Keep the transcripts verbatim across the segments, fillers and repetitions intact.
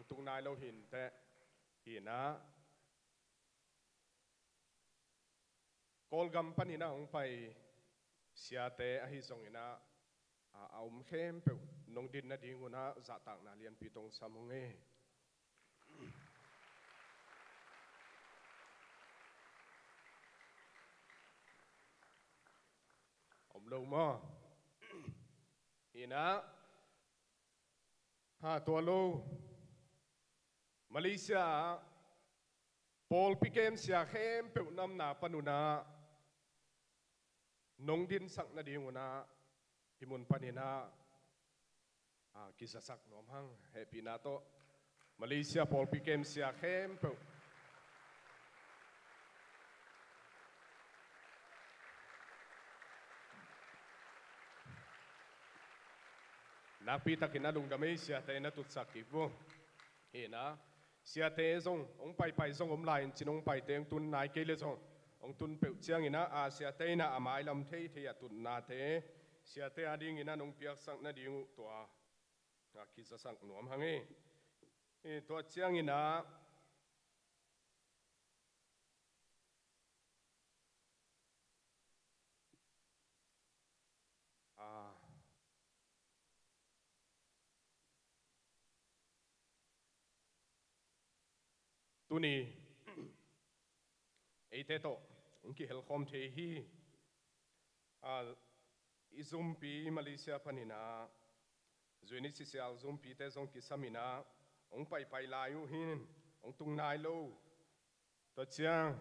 tung nai lo hi inteh. Hi inah Kawlgam paninah hong pai siate ahi zonginah a, a om khempeuh nong din nadingunah zahtakna lianpi tong sam hong e. Om lo maw? Hi inah ha, tua lo. Malaysia ah pawlpi kemsia khempeuh namna panunah nong dinsak nadingunah hih mun paninah a, kizasak nuam hang. Hehpihna tawh Malaysia pawlpi kemsia khempeuh nakpitakin a lungdam ei, siate na tutsak kik vo. Hi inah siate zong hong paipai zong om lai in cin, hong paite hong tun nai kei le zong hong tun peuh cianginah a, siate inah a mailam theithei a tutnate siate adinginah nong piaksak nading uh tua a, kizasak nuam hang e. Tua cianginah a, tuni eite tawh hong kihelkhawm thei hi. A, i zumpi Malaysia paninah zuini sisial zumpite zong kisaminah hong paipai lai uh hi in, hong tung nai lo. Tua ciang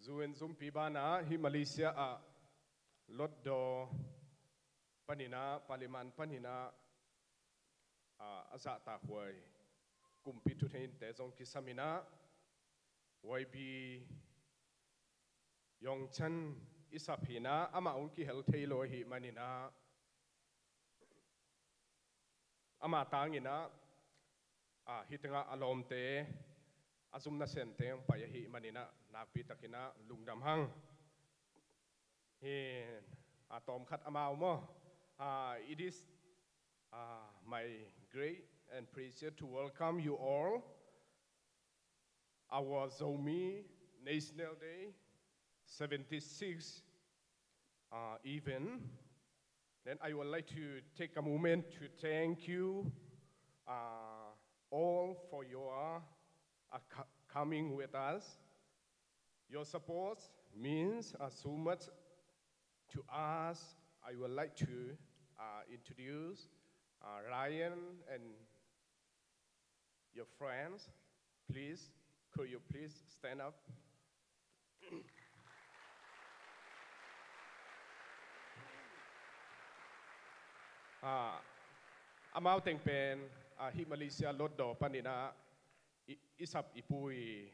zuin zumpi banah hih Malaysia ah Hlutdaw paninah, Parliament paninah a, a zahtakhuai kumpi thutheihnte zong kisaminah Y B Yong Chan i sap hi inah amah hong kihel thei lo ahih maninah ama tanginah a, hih tengah a lawmte a zum nasente hong pai ahih maninah nakpitakinah lungdam hang. Hi a, tawmkhat amau maw? A, it is a, my great and pleasure to welcome you all our Zomi National Day seventy-six uh, event. Then I would like to take a moment to thank you uh, all for your uh, co- coming with us. Your support means uh, so much to us. I would like to uh, introduce uh, Ryan and your friends. Please, could you please stand up? Ah, amau teng pen ah, hih Malaysia Hlutdaw paninah i, i sap i pu i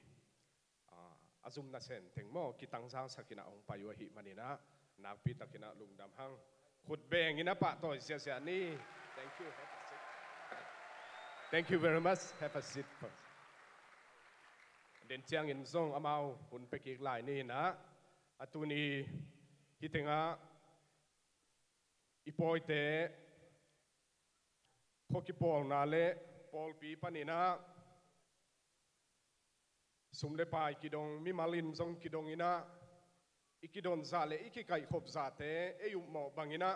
ah, a zum nasem teng maw, kitangzangsakinah hong pai uh ahih maninah nakpitakinah lungdam hang. Khut benginah pahtawi siasia ni. Thank you. Have a seat. Thank you very much. Have a seat first. Den ciangin zong amau hun pia kik lai ni inah a, tuni hih tengah i pawite khua kipawlna le pawlpi paninah sum le pai kidong, mimal in zong kidonginah i kidon zah le i kikaihkhop zahte ei upmawh banginah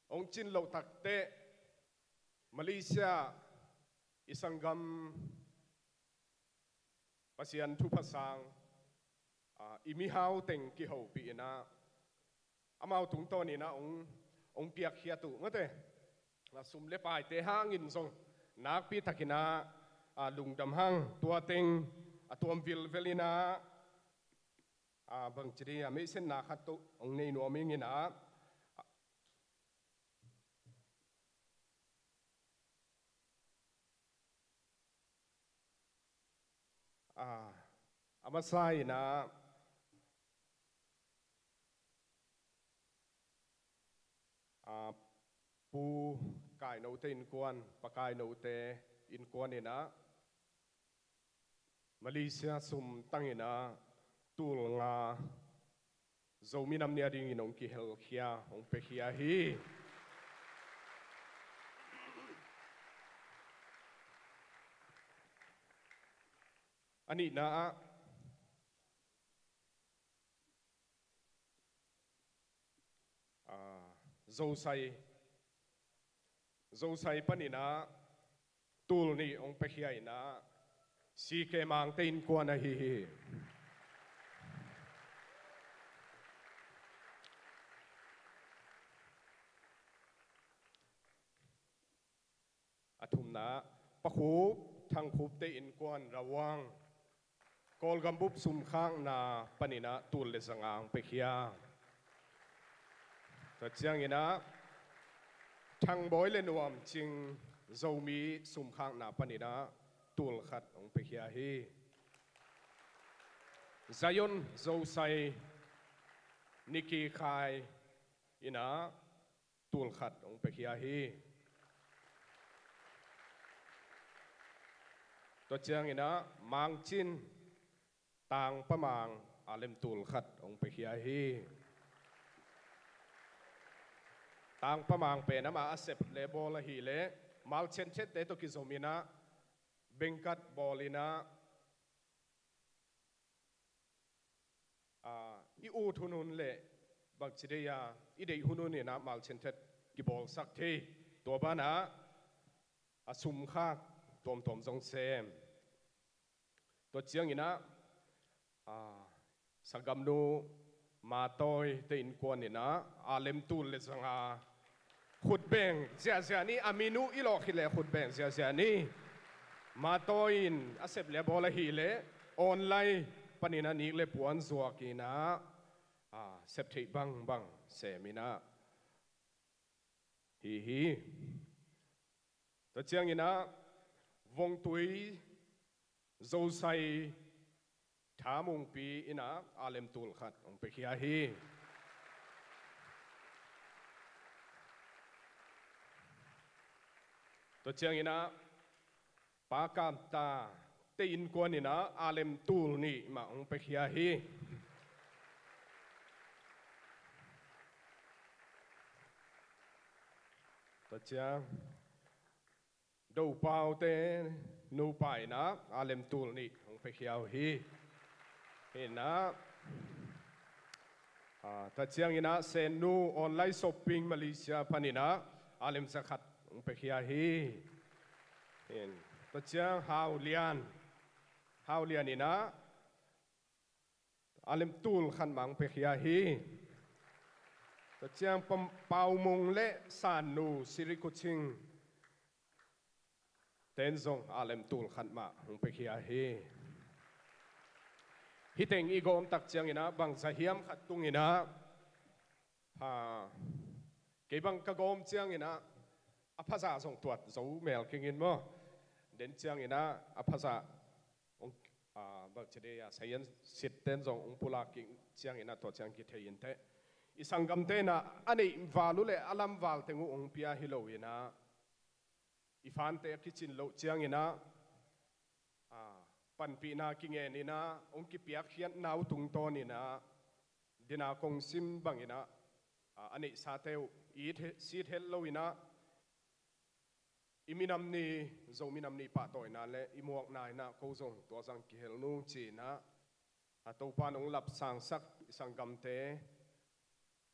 hong cin loh takteh Malaysia i sanggam Pasian thupha sang ah, i mihau teng kihopih inah amau tungtawninah hong, hong piakkhiat uh mate. Ah, sum le paite hangin zong nakpitakinah ah, lungdam hang. Tua teng a tuam vilvelinah ah, bangci dih a, meihsetna khat tuh hong nei nuam inginah ah, a masa inah ah, Pu Kainote innkuan, Pa Kainote innkuan inah Malaysia sum tanginah tul nga Zomi Nam Ni a dingin hong kihelkhia, hong piakhia hi. A nihna ah, ah, Zosai, Zosai panin ah tul nih hong piakhia in ah, C K Mangte innkuan ahi hi. A thumna, Pa Khup, Thang Khupte innkuan Rawang, Kawlgam bup sumkhakna panin ah tul le zanga hong piakhia. Tua ciangin ah Thang Bawi le Nuam Cing, Zomi sumkhakna panin ah tul khat hong piakhia hi. Zion Zosai, Nicky Khai in ah tul khat hong piakhia hi. Tua ciangin ah Mang Cin, Tangpa Mang, a lem tul khat hong piakhia hi. Tangpa Mang pen amah a sep le bawl ahih leh Malchenthette tawh kizom in ah bengkat bawl in ah, ah, i ut hunhun le bangci deih a, i deih hunhun in ah Malchenthet kibawlsak thei. Tua banah a sumkhak tuamtuam zong sem. Tua ciangin ah, ah, sanggamnu Ma Tawite innkuan in ah a lem tul le zanga khutbeng ziahziah ni, a min uh i lawh khit leh khutbeng ziahziah ni. Ma Tawi in a sep le bawl ahih leh online panin ah nik le puan zuak in ah, ah, sep theih bangbang sem in ah hi hi. Tua ciangin ah Vongtui Zosai Tha Mungpi in ah a lem tul khat hong piakhia hi. Tua ciangin ah Pa Kam Tate innkuan in ah a lem tul nih mah hong piakhia hi. Tua ciang Do Paute nupa in ah a lem tul nih hong piakhia uh hi. Hi in ah, ah, tua ciangin ah Sennu online shopping Malaysia panin ah a lem za khat hong piakhia hi. Hi in, tua ciang Hau Lian, Hau Lian in ah a lem tul khat mah hong piakhia hi. Tua ciang Pa, Pau Mung le Sannu Siri Kuching ten zong a lem tul khat mah hong piakhia hi. Hih teng i gawm tak ciangin ah bangza hiam khat tung in ah, ha, kei bang ka gawm ciangin ah a phazah zong tuat zo mel keng in maw. Den ciangin ah a phazah hong, ah, bangci deih a, sayan sit ten zong hong pulak kik ciangin ah tua ciang kithei in teh. I sanggamte in ah a neih val uh le a lam val teng uh hong pia hi lo in ah, i fante a kicin loh ciangin ah, ah, panpihna kingen in ah hong kipiakkhiatna uh tungtawn in ah, dena kong sim bangin ah, ah, a neihsate uh it he-, sit het lo in ah, i minam ni, Zo minam ni pahtawina le i muakna in ah ko zong tua zang kihel nung ci in ah, a Topa in hong lapsangsak i sanggamte,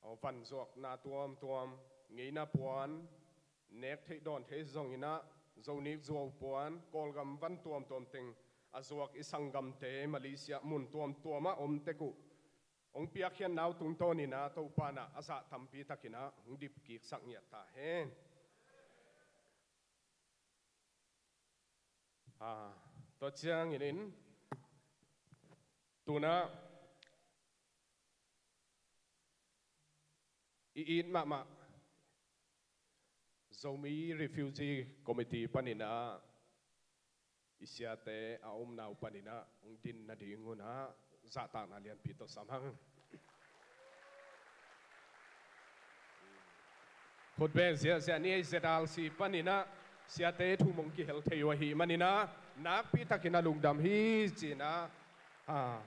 aw, van zuakna tuamtuam, ngeina puan, nek theih dawn theih zong in ah, Zo nik zuau puan, Kawlgam van tuamtuam teng a zuak i sanggamte Malaysia mun tuamtuam ah om tek uh hong piakkhiatna uh tungtawn in ah Topa in ah a zah tampi tak in ah hong dipkiksak ngiat ta hen. Ah, tua ciangin in, tu-in ah i it mahmah Zomi Refugee Committee panin ah i siate a omna uh panin ah hong din nading un ah zahtakna lianpi tawh sam hang. Khutbeng ziahziah ni. Ei Z R C panin ah siate thu mong kihel thei uh ahih manin ah nakpi takin a lungdam hi ci-in ah, ah,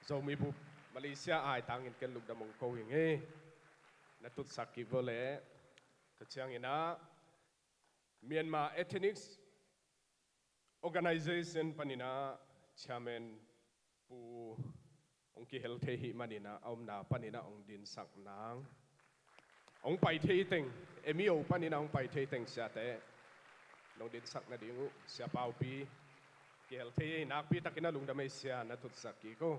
Zomi bup Malaysia aitangin ken lungdam hong ko ing ei. Na tutsak kik vua leh. Tua ciangin ah Myanmar Ethnics Organization panin ah Chairman Pu hong kihel thei hi maninah a omna paninah hong dinsak nang, hong pai thei teng, M E O paninah hong pai thei teng siate nong dinsak nading uh, Sia Paupi kihel thei ei, nakpi takinah lungdam ei sia, na tutsak kik uh.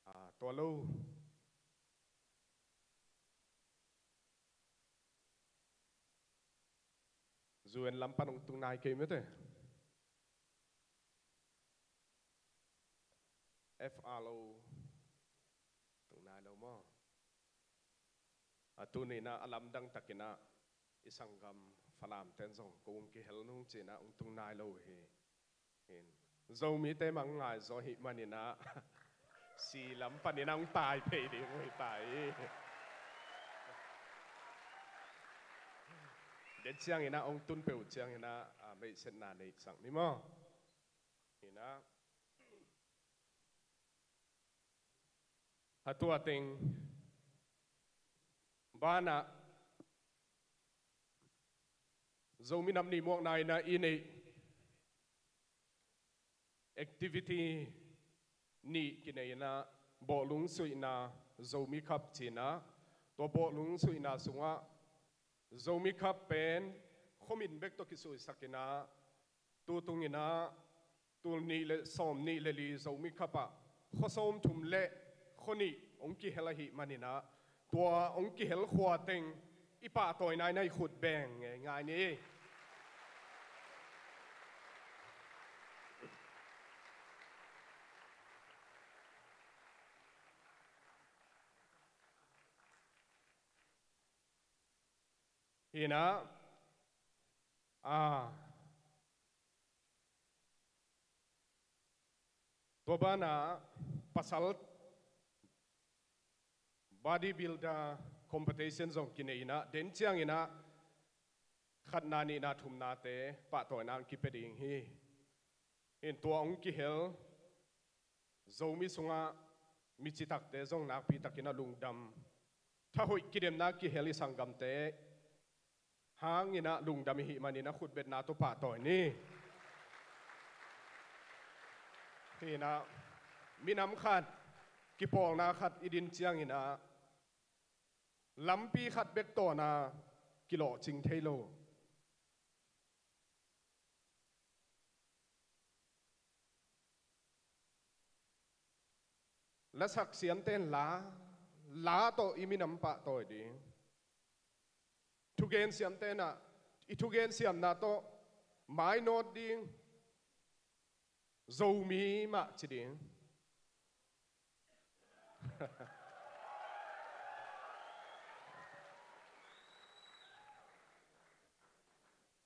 Ah, tua lo. Zuen lam pan hong tung nai kei mete. F R lo tung nai lo maw? A tuninah a lamdang takinah i sanggam Falamten zong ko hong kihel nung cinah hong tung nai lo hi. Hin Zomite mang ngai zaw hi maninah si lam paninah hong tai phei ding uh hi tai. Den cianginah hong tun peuh cianginah a meihsetna neihsak ni maw? Hinah a tua teng banah Zomi Nam Ni muakna inah i neih activity nih kinei inah bawhlung suihna Zomi Cup cinah, tua bawhlung suihna sungah Zomi Cup pen khuamin bek tawh kisuihsakinah tutunginah tul nih le sawm nih le li Zomi Cup ah khua sawm thum le khua nih hong kihel ahi maninah tua hong kihel khua teng i pahtawina inah i khut beng ngeingai ni. Hinah a tua banah pasal body builder competition zong kinei inah den cianginah khatna nihna thumnate pahtawina ang kipia ding hi. Hin tua hong kihel Zomi sungah mi citakte zong nakpi takinah lungdam, thahoih kidemna kihel i sanggamte hanginah lungdam i hih maninah khutbetna tawh pahtawi ni. Hinah minam khat, kipawlna khat i din cianginah lampi khat bek tawna kilawhcing thei lo. Lasak siamte in la, la tawh i minam pahtawi ding. Thugen siamte inah i thugen siamna tawh mainawt ding. Zomi mah ci ding.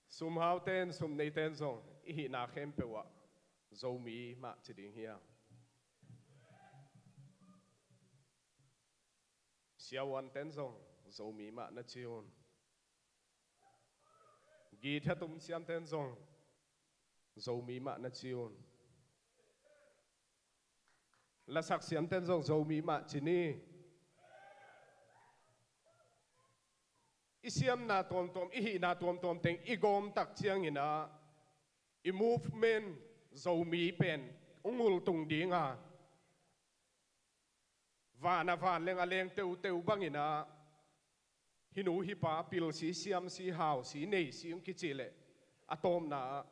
Sumhaute in, sumneite in zong i hihna khempeuh ah Zomi mah ci ding hi a, siavuanten zong Zomi mah na ci un. Guitar tum siamten zong Zomi mah na ci un. Lasak siamten zong Zomi mah ci ni. I siamna tuamtuam, i hihna tuamtuam teng i gawmtak cianginah i movement Zomi pen hong ultung dinga, van a vanleng a leng teuteu banginah hih nu hih pa pilsi siamsi hausi neisi hong kicih leh a tawpna ah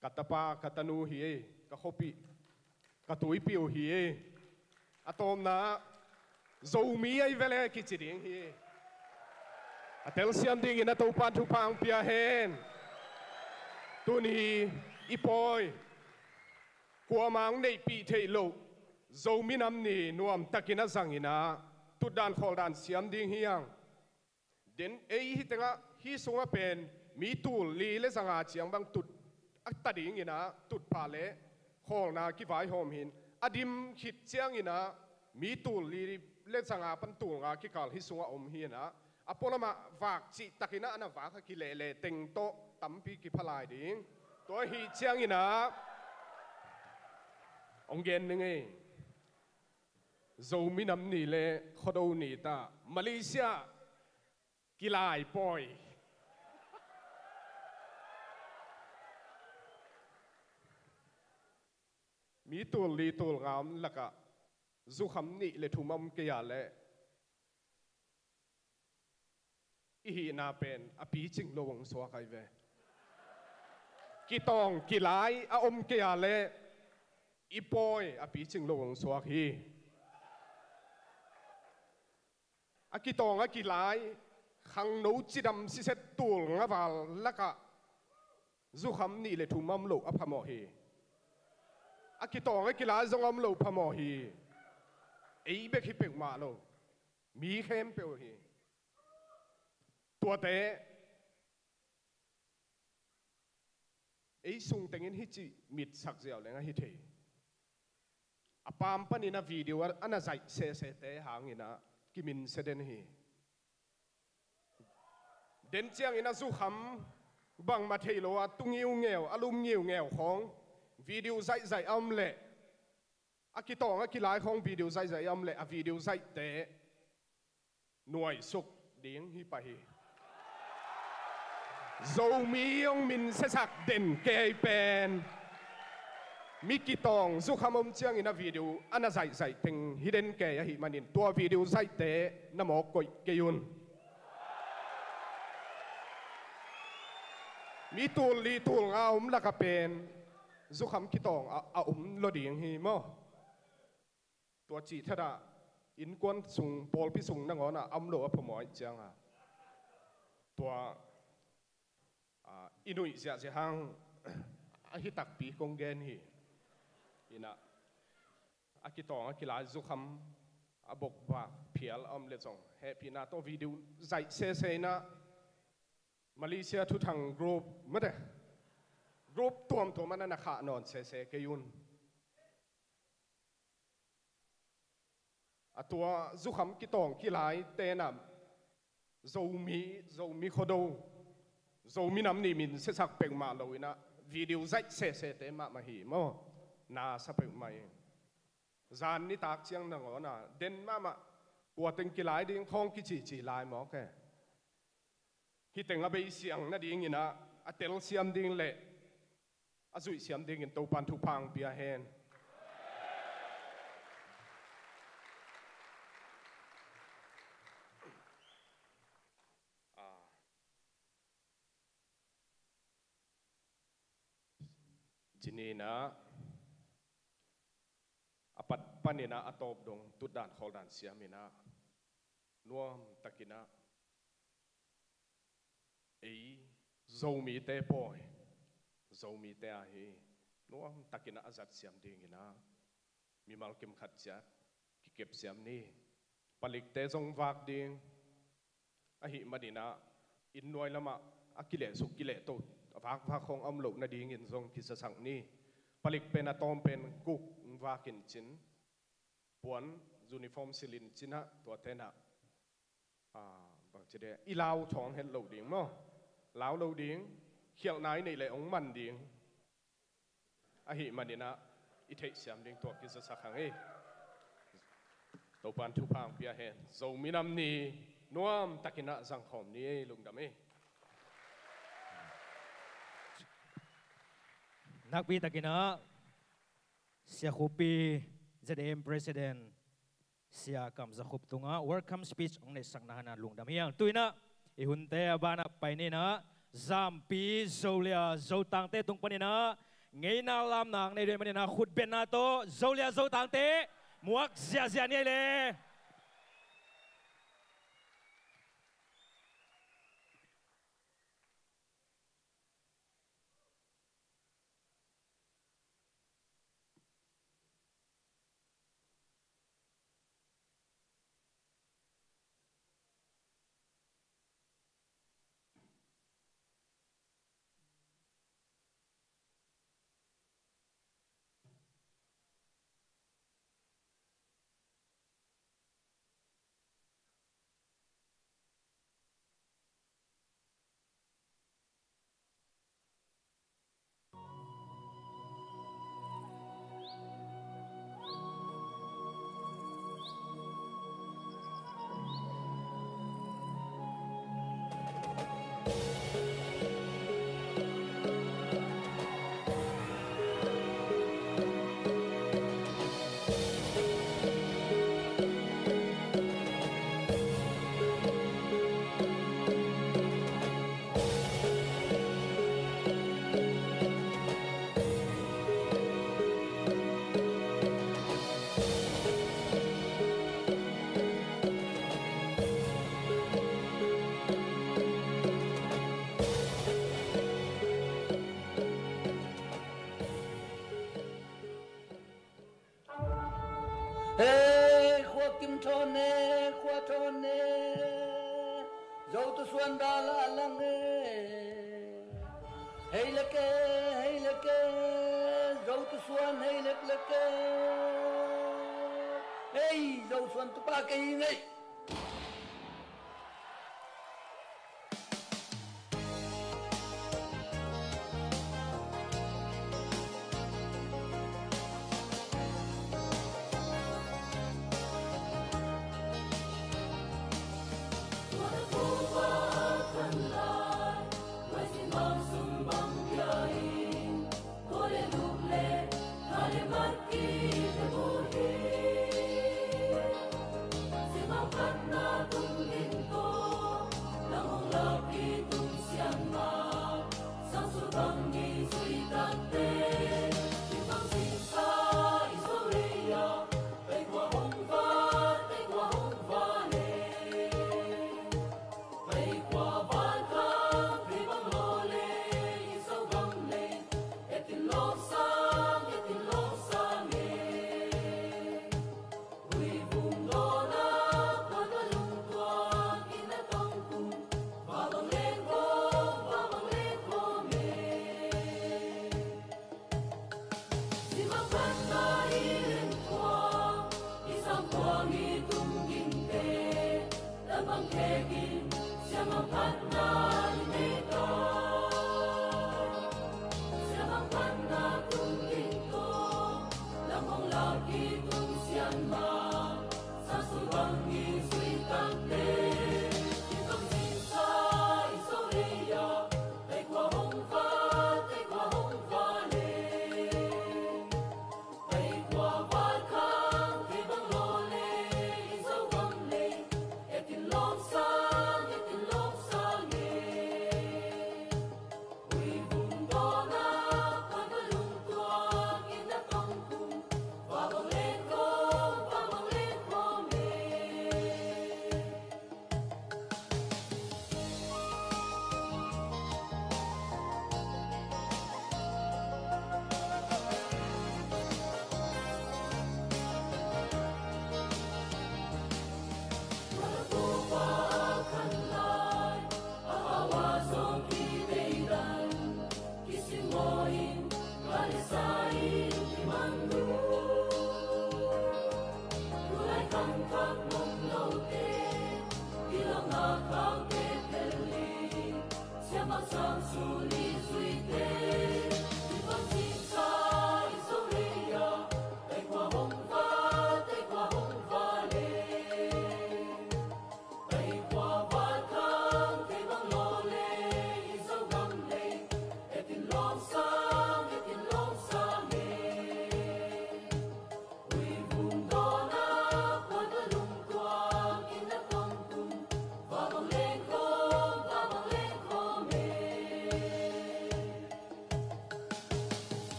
ka tapa ka tanu hi ei, ka khuapih ka tuipih uh hi ei. A tawpna ah Zomi ahi vele kici ding hi. A telsiam dingin a Topan thupha hong pia hen. Tuni i pawi kuamah hong neihpih theih loh Zomi Nam Ni nuamtakin a zanginah tutdan khawldan siam ding hi hang. Den ei hih tengah hih sungah pen mi tul li le zanga ciang bang tut a ta dinginah tutphah le khawlna kivaihawm hin, a dim khit cianginah mi tul li le zanga pan tul nga kikal hih sungah om hinah, a pualamah vak cihtakinah a na vak a kilehleh teng tawh tampi kipha lai ding. Tua ahih cianginah hong gen ning ei. Zomi Nam Ni le Khuado Ni ta Malaysia kilaipawi. Mi tul li tul nga om lakah zukham nih le thum a om kei a leh i hihna pen a picing lo hong suak ahi ve. Kitawng kilai a om kei a leh i pawi a picing lo hong suak hi. A kitawng a kilai khangno cidam siset tul nga val lakah zukham nih le thum a om loh a phamawh hi. A kitawng a kilai zong a om loh phamawh hi. Ei bek hi peuhmah lo, mi khempeuh hi. Tuate ei sung tengin hih ci mitsak ziau leng ahi thei. A paam panin a video a, a na zaih sesete hangin ah kiminsia den hi. Den ciangin a zukham bangmah thei lo a tu ngiungeu, a lum ngiungeu khawng video zaihzaih a om leh, a kitawng a kilai khawng video zaihzaih a om leh, a video zaihte nuaisuk ding hi pah hi. Zomi hong minsiasak den kei pen mi kitawng zukham om ciangin a video a na zaihzaih teng hi den kei ahih manin tua video zaihte na mawk koih kei un. Mi tul li tul nga om laka pen zukham kitawng a, a om lo ding hi maw? Tua cih thatah innkuan sung, pawlpi sung nangawnah a om lo a phamawh ahih cianga tua, a, i nuih ziahziah hang ahi takpi kong gen hi. Inah a kitawng a kilai zukham a bokvak phial a om le zong hehpihna tawh video zaih sese inah Malaysia thuthang group mate, group tuamtuam a na na khah nawn sese kei un. A tua zukham kitawng kilai tenah Zomi, Zomi Khuado, Zomi Nam Ni minsiasak peuhmah lo inah video zaih sesete mahmah hi maw? Nasa peuhmah hi. Zan nitak ciang nangawna den mahmah, kua teng kilai ding khawng kicici lai mawk e. Hih teng a beisiang nadinginah a telsiam ding le a zuihsiam dingin Topan thupha hong pia hen. Ah. Cininah a pat paninah a tawp dong tutdan khawldan siaminah nuamtakinah ei Zomite pawi, Zomite ahi nuamtakinah a zatsiam dinginah mimal kimkhat ciat kikepsiam ni. Palikte zong vak ding ahih maninah inn nuai lamah a kilehsuk kilehto a vakvak khawng a om loh nadingin zong kisasak ni. Palik pen a tawm pen kuk vakin cin puan uniform silin cinah tuatenah, ah, bangci de i lau thawng het lo ding maw? Lau lo ding, khialhna i neih leh hong man ding. Ahih maninah i theihsiam ding tua kizasak hang hi. Topan thupha hong pia hen. Zomi Nam Ni nuamtakinah zangkhawm ni ei, lungdam ei. Nakpi takinah Sia Khupi, Z A M President, Sia Kam Za Khup tungah welcome speech hong neihsakna hanah lungdam hi hang. Tuinah i hunte a banah pai ninah Zampi Zolia Zotangte tung paninah ngeina lamna hong nei ding maninah khutbetna tawh Zolia Zotangte muak ziahziah ni ei le. Kim thawn e, khua thawn e. Zo tu suan dal a lang e. Hei lek e, hei lek e. Zo tu suan hei lek lek e. Hei, Zo suan tu pa kei hi ngei.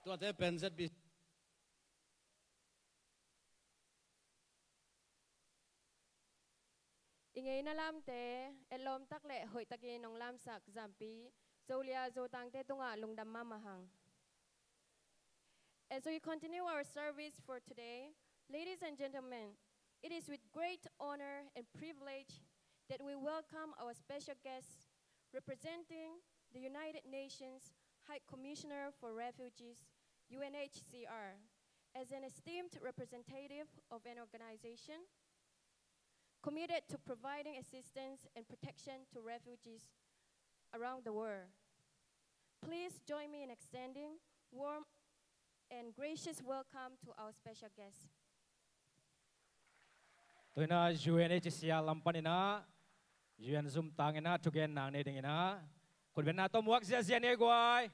Tuate pen Z B C. I ngeina lamte, etlawm tak le hoih takin hong lamsak Zampi, Zolia Zotangte tungah lungdam mahmah hang. As we continue our service for today, ladies and gentlemen, it is with great honor and privilege that we welcome our special guest representing the United Nations High Commissioner for Refugees, U N H C R, as an esteemed representative of an organization committed to providing assistance and protection to refugees around the world. Please join me in extending warm and gracious welcome to our special guest. Tua hi a, U N H C R lam panin a, U N zumtangin a thugenna nei dingin a, khutbetna tawh muak ziazia ni ei guai.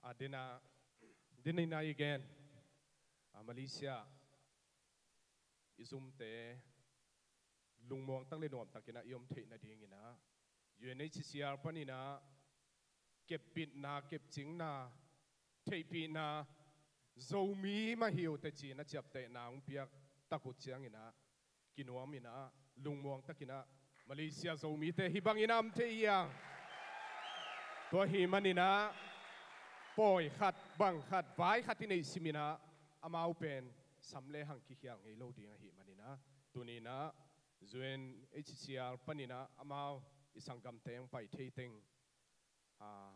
A dina, dina i gen, a, Malaysia i zumte lungmuang tak le nuam takin ah i om theih nadingin ah U N H C R panin ah kepbitna, kepcingna, theihpihna, Zomi mah hi uh teh ci-in a ciaptehna hong piak tak uh ciangin ah kinuamin ah lungmuang takin ah Malaysia Zomite hih bangin a om thei hi a. Tua ahih manin ah pawi khat, bang khat, vai khat i neih simin ah amau pen sam le hang kikhial ngei lo ding ahih manin ah tuni-in ah U N H C R panin ah amau i sanggamte hong pai thei teng, ah,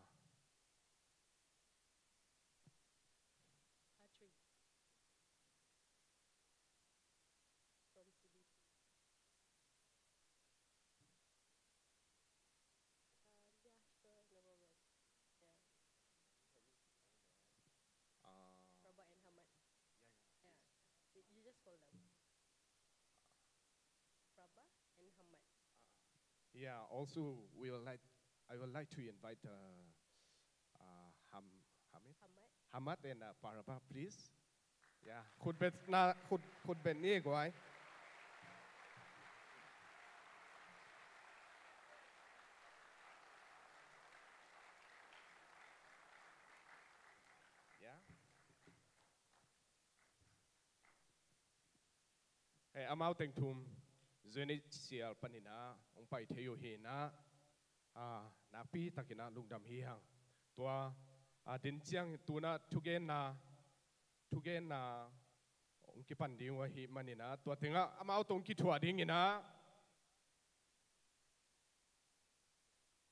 Patrick. From C B P. Um, yeah, sure, no problem. Yeah. Uh, Prabha and Hamad. Yeah, yeah, yeah. You, you just call them. Prabha and Hamad. Yeah, also we would like, I would like to invite, uh, uh, Ham-, Hamid? Hamad. Hamad and, uh, Prabha, please. Yeah, khut beng na, khut, khut beng ni guai. Yeah. Hei, amau teng thum U N H C R panin ah hong pai thei uh hi-in ah, ah, nakpi takin ah lungdam hi hang. Tua, ah, din ciang tu-in ah thugenna, thugenna hong kipan ding uh ahih manin ah tua teng ah amau tawh hong kithuah dingin ah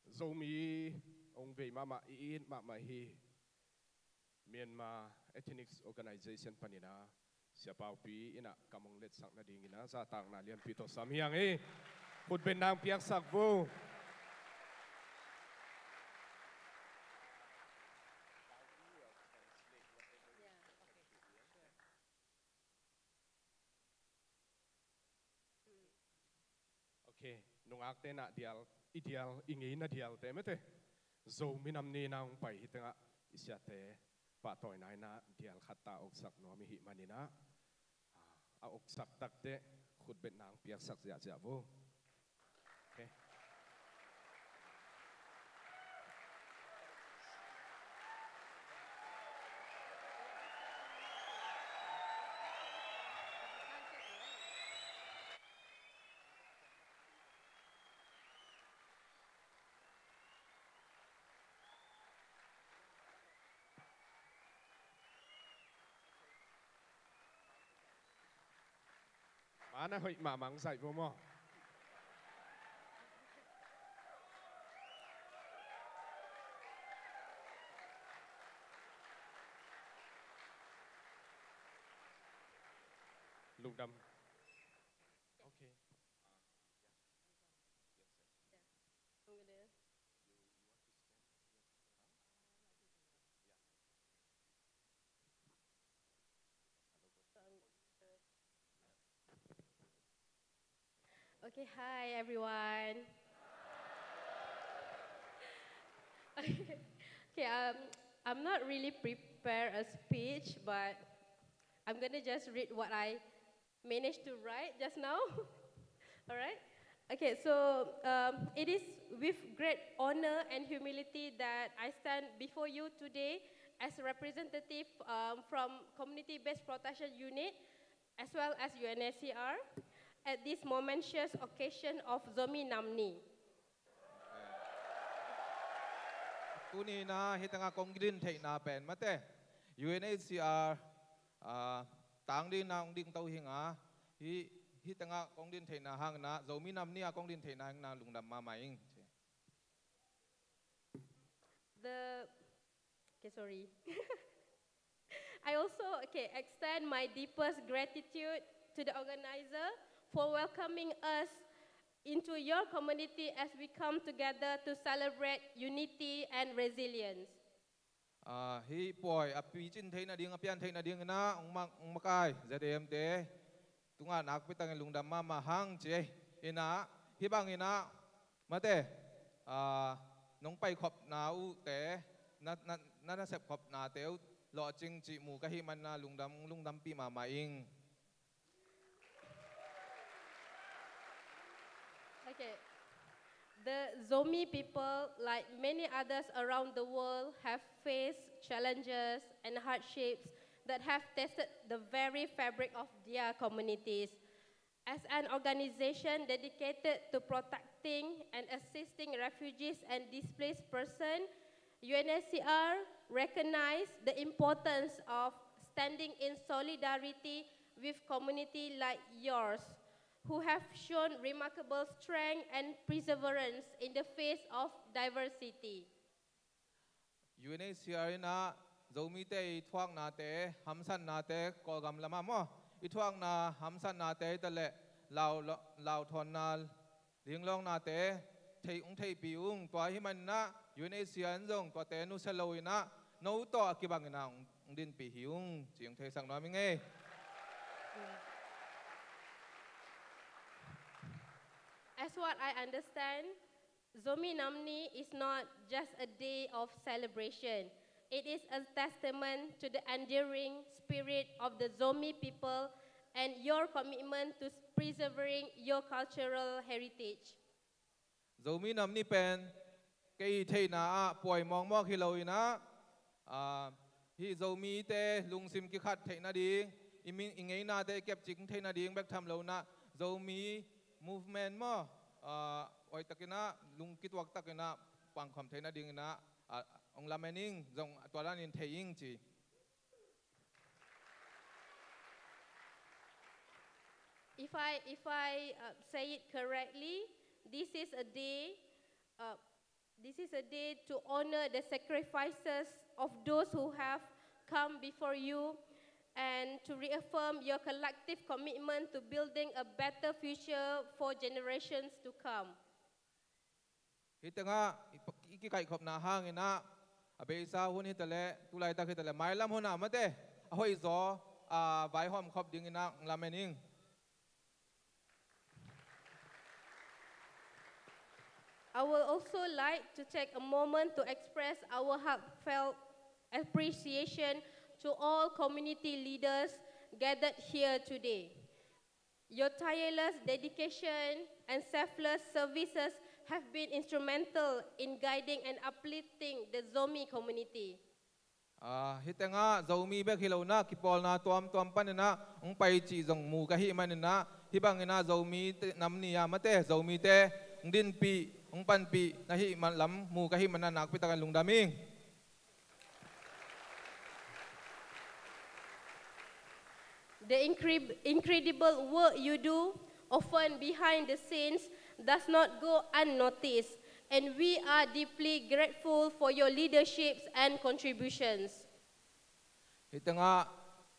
Zomi hong vei mahmah, i it mahmah hi. Myanmar Ethnics Organization panin ah Sia Pau Pi in ah kam hong letsak nadingin ah zahtakna lianpi tawh sam hi hang hi. Khut beng nang piaksak vo. Ok, nungakte na dial, i dial, i ngeina dialte mate. Zomi Nam Ni-in ah hong pai hi teng ah i siate pahtawina in ah dial khat ta a oksak nuam i hih manin ah, ah, a oksak tak teh khut beng nang piaksak ziahziah vo. Ok. Mana hoih mahmah hong zaih vo maw. Lungdam. Ok. Ah, yeah. Yes, yes. Yeah. I'm gonna Okay, hi everyone. Okay, um, I'm not really prepared a speech, but I'm gonna just read what I managed to write just now. All right. Okay, so, um, it is with great honor and humility that I stand before you today as a representative, um, from Community Based Protection Unit as well as U N H C R at this momentous occasion of Zomi Nam Ni. Tuni-in ah hih teng ah kong din theihna pen mate, U N H C R, ah, tang dingin ah hong dingto hi ing a, hih, hih teng ah kong din theihna hangin ah, Zomi Nam Ni ah kong din theihna hangin ah lungdam mahmah ing. The, okay, sorry. I also, okay, extend my deepest gratitude to the organizer for welcoming us into your community as we come together to celebrate unity and resilience. Ah, hih pawi a picin theih nading, a pian theih nadingin ah hong mak, hong makai Z A M te tungah nakpi takin lungdam mahmah hang ci-in ah, hih bangin ah mate, ah, nong paikhopna uhte, na, na, na nasep khopnate uh lawhcing cih mu ka hih manna lungdam, lungdampih mahmah ing. Okay. The Zomi people, like many others around the world, have faced challenges and hardships that have tested the very fabric of their communities. As an organization dedicated to protecting and assisting refugees and displaced persons, U N H C R recognizes the importance of standing in solidarity with community like yours, who have shown remarkable strength and perseverance in the face of diversity. U N H C R in ah Zomite i thuaknate, hamsatnate, Kawlgam lamah maw, i thuakna hamsatnate hi taleh lau, lau, lauthawnna, linglawngnate thei, hong theihpih ung. Tua hi manin ah U N H C R in zong tuate nusia lo in ah no tawh a kibangin ah hong, hong dinpih hi ung ci hong theisak nuam ing ei. As what I understand, Zomi Namni is not just a day of celebration. It is a testament to the enduring spirit of the Zomi people and your commitment to preserving your cultural heritage. Zomi Namni pen kei theihna ah puai mawkmawk hi lo in ah, ah, hih Zomite lungsim kikhat theih nading, i, i ngeinate i kepcing theih nading bek tham lo in ah, Zomi movement maw, ah, hoihtakin ah, lungkituaktakin ah pangkhawm theih nadingin ah, ah, hong lamen ing, zong tua danin thei ing ci. If I, if I uh, say it correctly, this is a day, uh, this is a day to honor the sacrifices of those who have come before you and to reaffirm your collective commitment to building a better future for generations to come. Hih tengah i kikaihkhopna hangin ah, a beisa hun hi taleh, tulaitak hi taleh, mailam hun ah mate a hoihzaw a vaihawm khop dingin ah hong lamen ing. I would also like to take a moment to express our heartfelt appreciation to all community leaders gathered here today. Your tireless dedication and selfless services have been instrumental in guiding and uplifting the Zomi community. Ah, hih tengah Zomi bek hi lo in ah, kipawlna tuamtuam panin ah hong pai cih zong mu ka hih manin ah, hih bangin ah Zomi Namni ah mate, Zomite hong dinpih, hong panpih na hih lam mu ka hih manin ah nakpi takin lungdam ing. The incre- incredible work you do, often behind the scenes, does not go unnoticed, and we are deeply grateful for your leaderships and contributions. Hih tengah,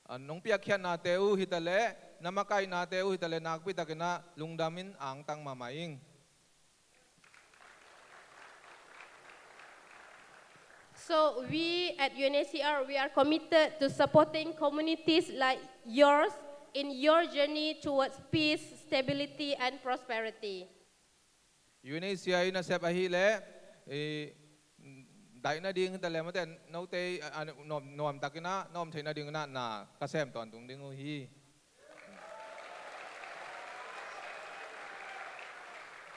ah, nong piakkhiatnate uh hi taleh, na makaihnate uh hi taleh, nakpi takin ah lungdam in angtang mahmah ing. So we at U N H C R, we are committed to supporting communities like yours in your journey towards peace, stability and prosperity. U N H C R i nasep ahih leh, i, daih nading hi taleh mate, note, a, a, nuam, nuamtakin ah na om theih nadingin ah na ka sem tawntung ding uh hi.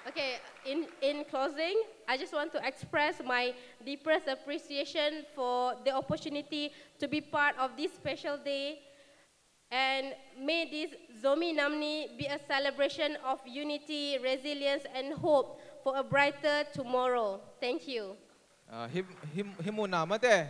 Okay, in, in closing, I just want to express my deepest appreciation for the opportunity to be part of this special day. And may this Zomi Namni be a celebration of unity, resilience, and hope for a brighter tomorrow. Thank you. Ah, hih, hih, hih mun ah mate,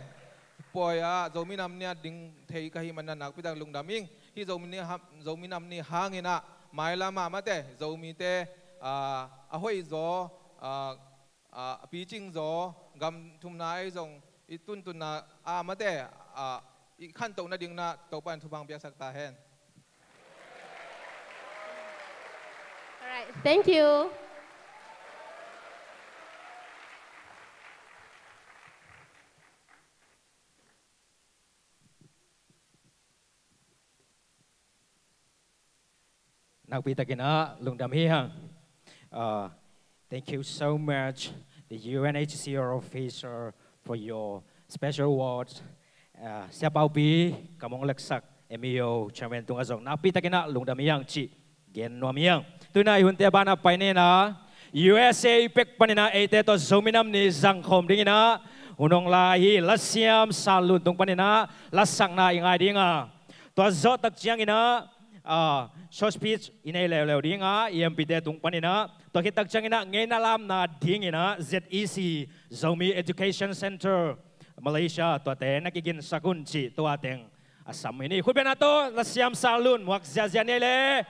pawi ah Zomi Namni ah ding thei ka hih manin ah nakpi tak lungdam ing. Hih Zomi, Zomi Namni hangin ah mailam ah mate, Zomite, ah, a hoihzaw, ah, ah, a picingzaw, gam thumna ahi zong i tuntunna ah mate, ah, i khantoh nadingin ah Topa in thupha hong piaksak ta hen. All right, thank you. Nakpi takin ah lungdam hi hang. Uh, thank you so much, the U N H C R officer, for your Special award, ah, Sia Paupi, Kamong Leksak, M E O Chairman tungah zong nakpi takin ah lungdam hi hang cih gen nuam hi hang. Tu-in ah i hunte a banah pai ni in ah U S A pek panin ah eite tawh Zomi Nam Ni zangkhawm dingin ah hun hong la hi. Lasiam San Lun tung panin ah lasakna i ngai ding a, tua zawh tak ciangin ah, ah, short speech i nei leuleu ding a, E M P te tung panin ah, tua khit tak ciangin ah ngeina lamna dingin ah Z E C, Zomi Education Centre Malaysia, tuate na kiginsak un cih tua teng a sam hi ni. Khutbetna tawh Lasiam San Lun muak ziazia ni ei le.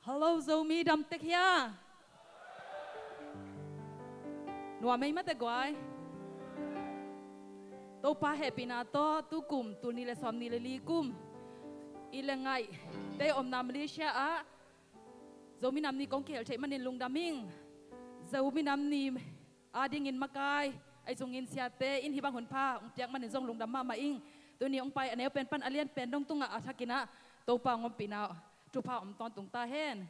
Hello Zomi, dam tek hia? Nuam ei mate guai. Topa hehpihna tawh tukum tul nih le sawmnih le li kum i le ngaih te omna Malaysia ah Zomi Nam Ni kong kihel theih manin lungdam ing. Zomi Nam Ni adingin makai, ahi zongin siate in hih bang hunpha hong piak manin zong lungdam mahmah ing. Tuni hong pai a neu pen pan a lian pen dong tungah a thakin ah Topa hong ompihna thupha om tawntung ta hen.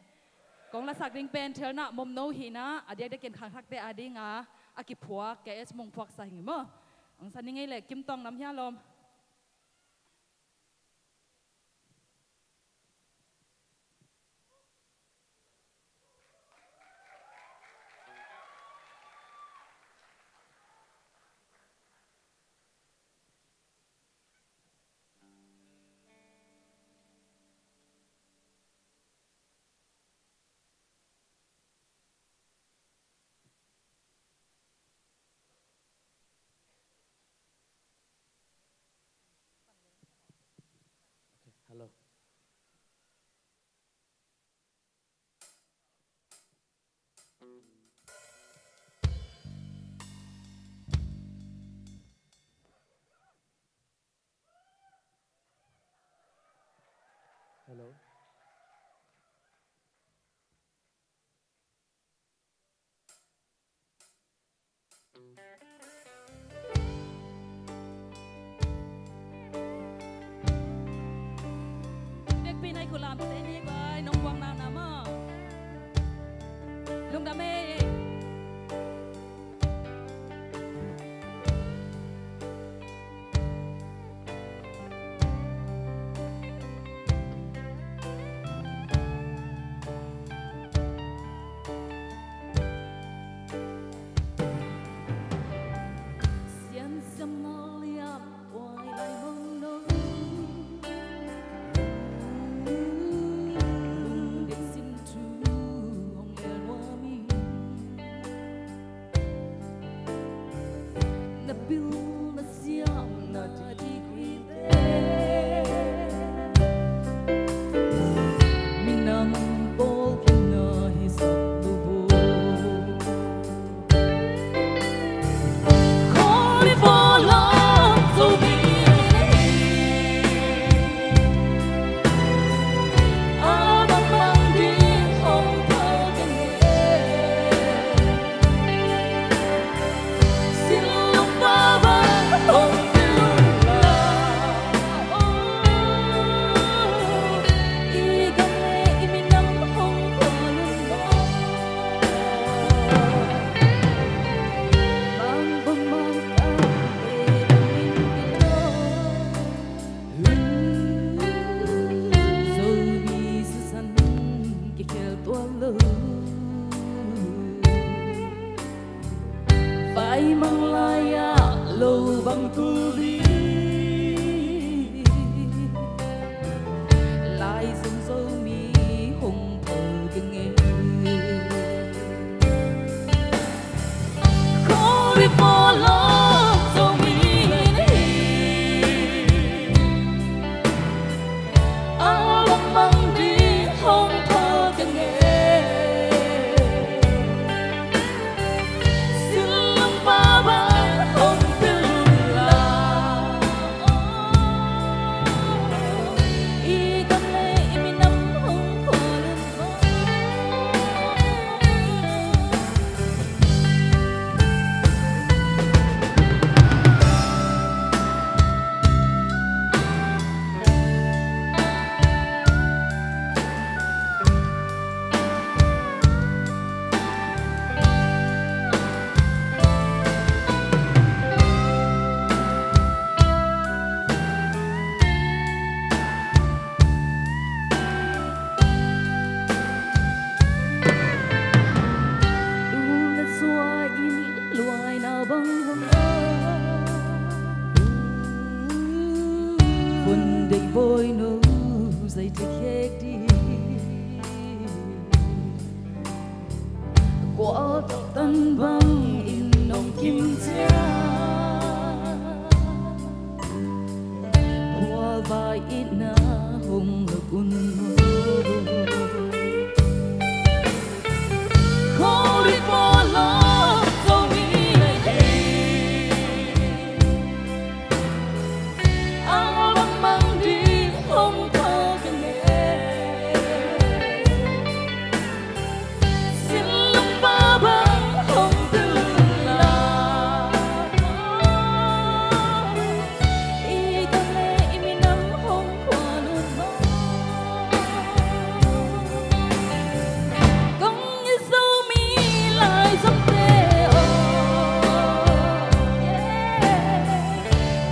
Kong lasak ding pen Thelna Momno hi in ah, a diakdiakin khangthakte ading a, a kiphuak K S Mung phuaksa hi ing maw. Hong sa ning ei le, Kim Tawng Nam hia lawm? Okay, hello. Hello. Dekpi nai kulam te ni guai, nong buang na na maw. Lungdam ei. Vai mang lai-ah lo bang tul ding. Lai zong Zomi hong phal keng e. Khawng ri pawlawm Zomi in hi. A bang mang ding hong phal keng e. Sinlung pa bang hong pil un la. Khualtak tan bangin hong kim ciang, khualvai itna hong luk un maw. Khualvai pawlawm Zomi leh ei, a bangmang ding hong thawh ka ngei. Sinlung pa bang hong tul un la, i gam leh i minam hong khual un maw. Kong i Zomi laizomte aw,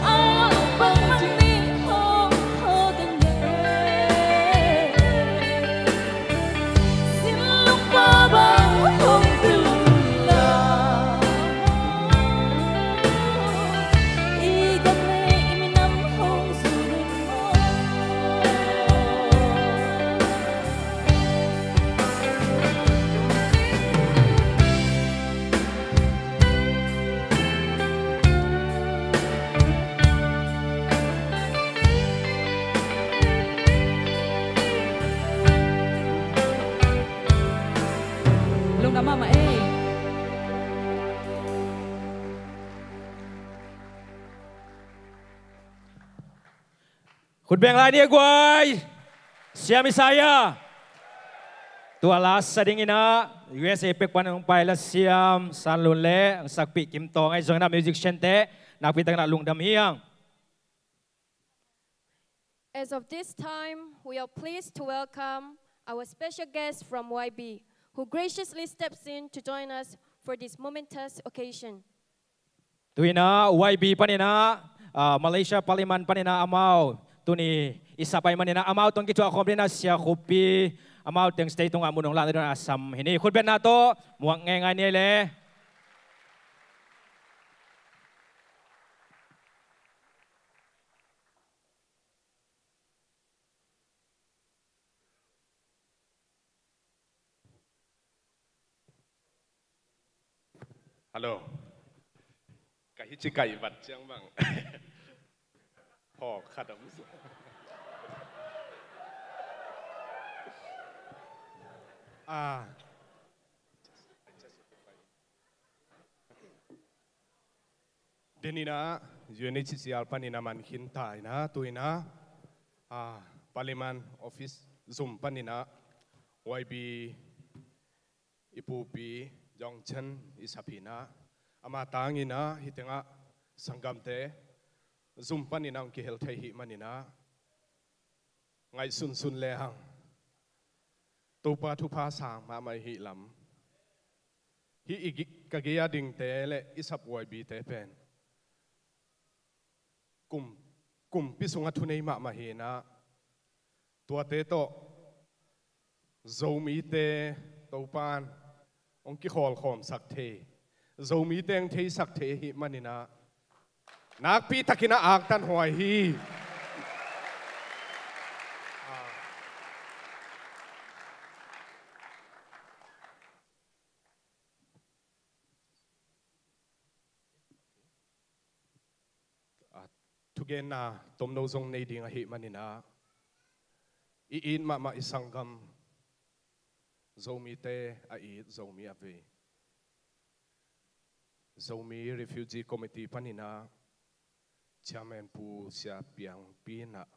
a bangmang ding hong thawh ka ngei. Lungdam mahmah ei. Khut beng lai ni a guai. Siam Isaiah. Tua lasa dingin ah U S A pek pan hong pai la siam San Lun leh hong sakpih Kim Tawng ahi zongin ah musician te nakpi takin ah lungdam hi hang. As of this time, we are pleased to welcome our special guest from Y B, who graciously steps in to join us for this momentous occasion. Tu-in ah Y B panin ah, ah, Malaysia Parliament panin ah amau tuni i sap ahih manin ah amau tawh kithuah khawm dingin ah Sia Khup Pi, amau teng stage tungah mun hong lakna dingin ah sam hi ni. Khutbetna tawh muak ngeingai ni ei le. Hello. Ka hici kai vat ciang bang phawk khat om. Ah. Denin ah U N H C R panin ah man khin ta in ah, tu-in ah, ah, Parliament Office zum panin ah Y B i pupi Jong Chen i sap hi in ah, ama tangin ah hih tengah sanggamte zum panin ah hong kihel thei ahih manin ah ngaihsunsun le hang. Topa thupha sang mahmah i hih lam. Hih i gi-, ka gei a dingte leh i sap Y B te pen kum, kumpi sungah thunei mahmah hi in ah, tuate tawh Zomite Topa'n hong kikhawlkhawmsak thei, Zomite hong theisak thei ahih manin ah nakpi takin ah aktanhuai hi. Ah, thugenna tomno zong nei ding ahih manin ah, i it mahmah i sanggam Zomite a it, Zomi a vei, Zomi Refugee Committee panin ah Chairman Pu Sia Piang Pi in ah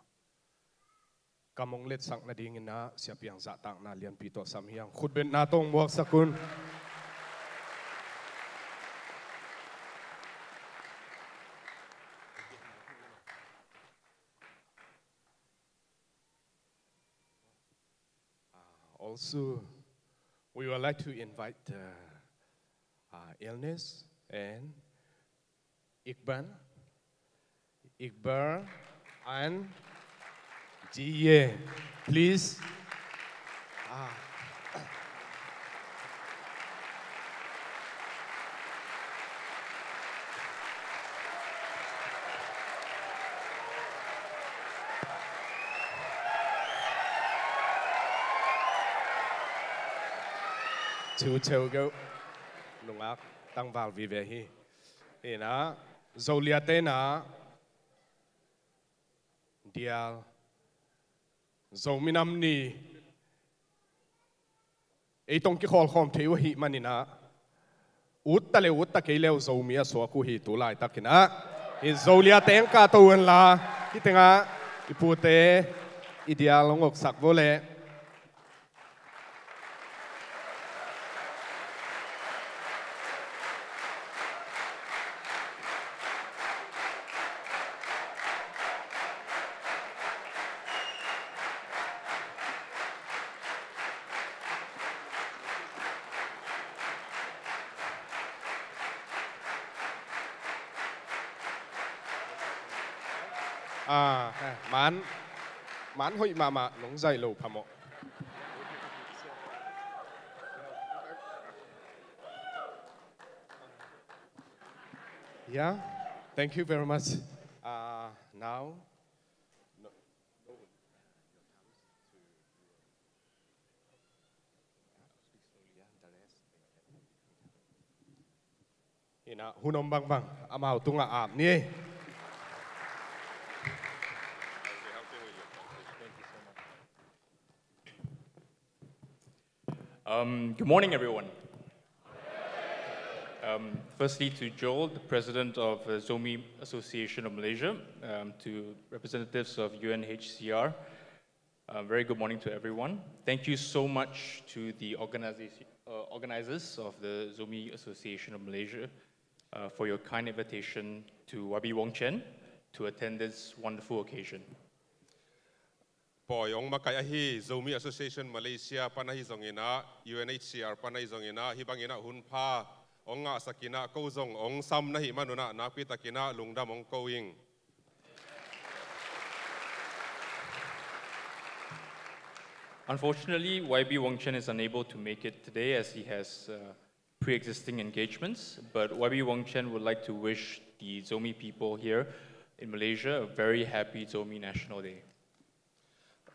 kam hong letsak nadingin ah Sia Piang zahtakna lianpi tawh sam hi hang. Khutbetna tawh hong muaksak un. Uh, also, we would like to invite, uh, uh, Elnes and Iqbal, Iqbal and Jie, please. Ah. Chu cheu geuh. nungak tangval vive hi. Hi inah, Zoliate inah dial Zo minam ni ei tong kikhawlkhawm thei uh ahih maninah, utta le utta kei leu Zomi a suak uh hi tu laitakinah. Hi Zoliate eng kahto unla, hih tengah i pute i dial hong oksak vo leh. Ah, man, man hoih mahmah, nong zaih lo phamawh. Yeah, thank you very much. Uh, now, Inah hun om bangbang amau tungah ap ni. Um, good morning, everyone. Um, firstly, to Joel, the president of uh, Zomi Association of Malaysia, um, to representatives of U N H C R, uh, very good morning to everyone. Thank you so much to the organization, uh, organizers of the Zomi Association of Malaysia, uh, for your kind invitation to Y B Wong Chen to attend this wonderful occasion. Pawi hong makaih ahi Zomi Association Malaysia pan ahi zonginah, U N H C R pan ahi zonginah, hih banginah hun pha hong ngahsakinah, ko zong hong sam na hih manunah, nakpitakinah lungdam hong ko ing. Unfortunately, Y B Wong Chen is unable to make it today as he has uh, pre-existing engagements, but Y B Wong Chen would like to wish the Zomi people here in Malaysia a very happy Zomi National Day.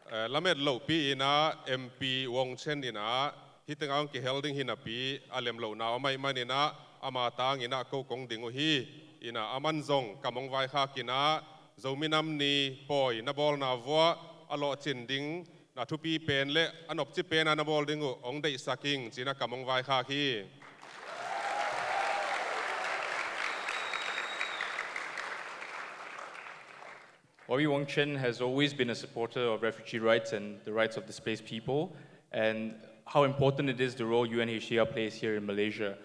Eh, lamet lohpi inah M P Wong Chen inah hih tengah hong kihel ding hi napi a lem lohna om ahih maninah ama tanginah ko kong ding uh hi. Inah aman zong kam hong vaikhakinah Zomi Nam Ni pawi na bawlna vuah a lawhcin ding na thupi pen le a nopci pena na bawl ding uh hong deihsak ing cinah kam hong vaikhak hi. Y B Wong Chen has always been a supporter of refugee rights and the rights of displaced people, and how important it is the role U N H C R plays here in Malaysia.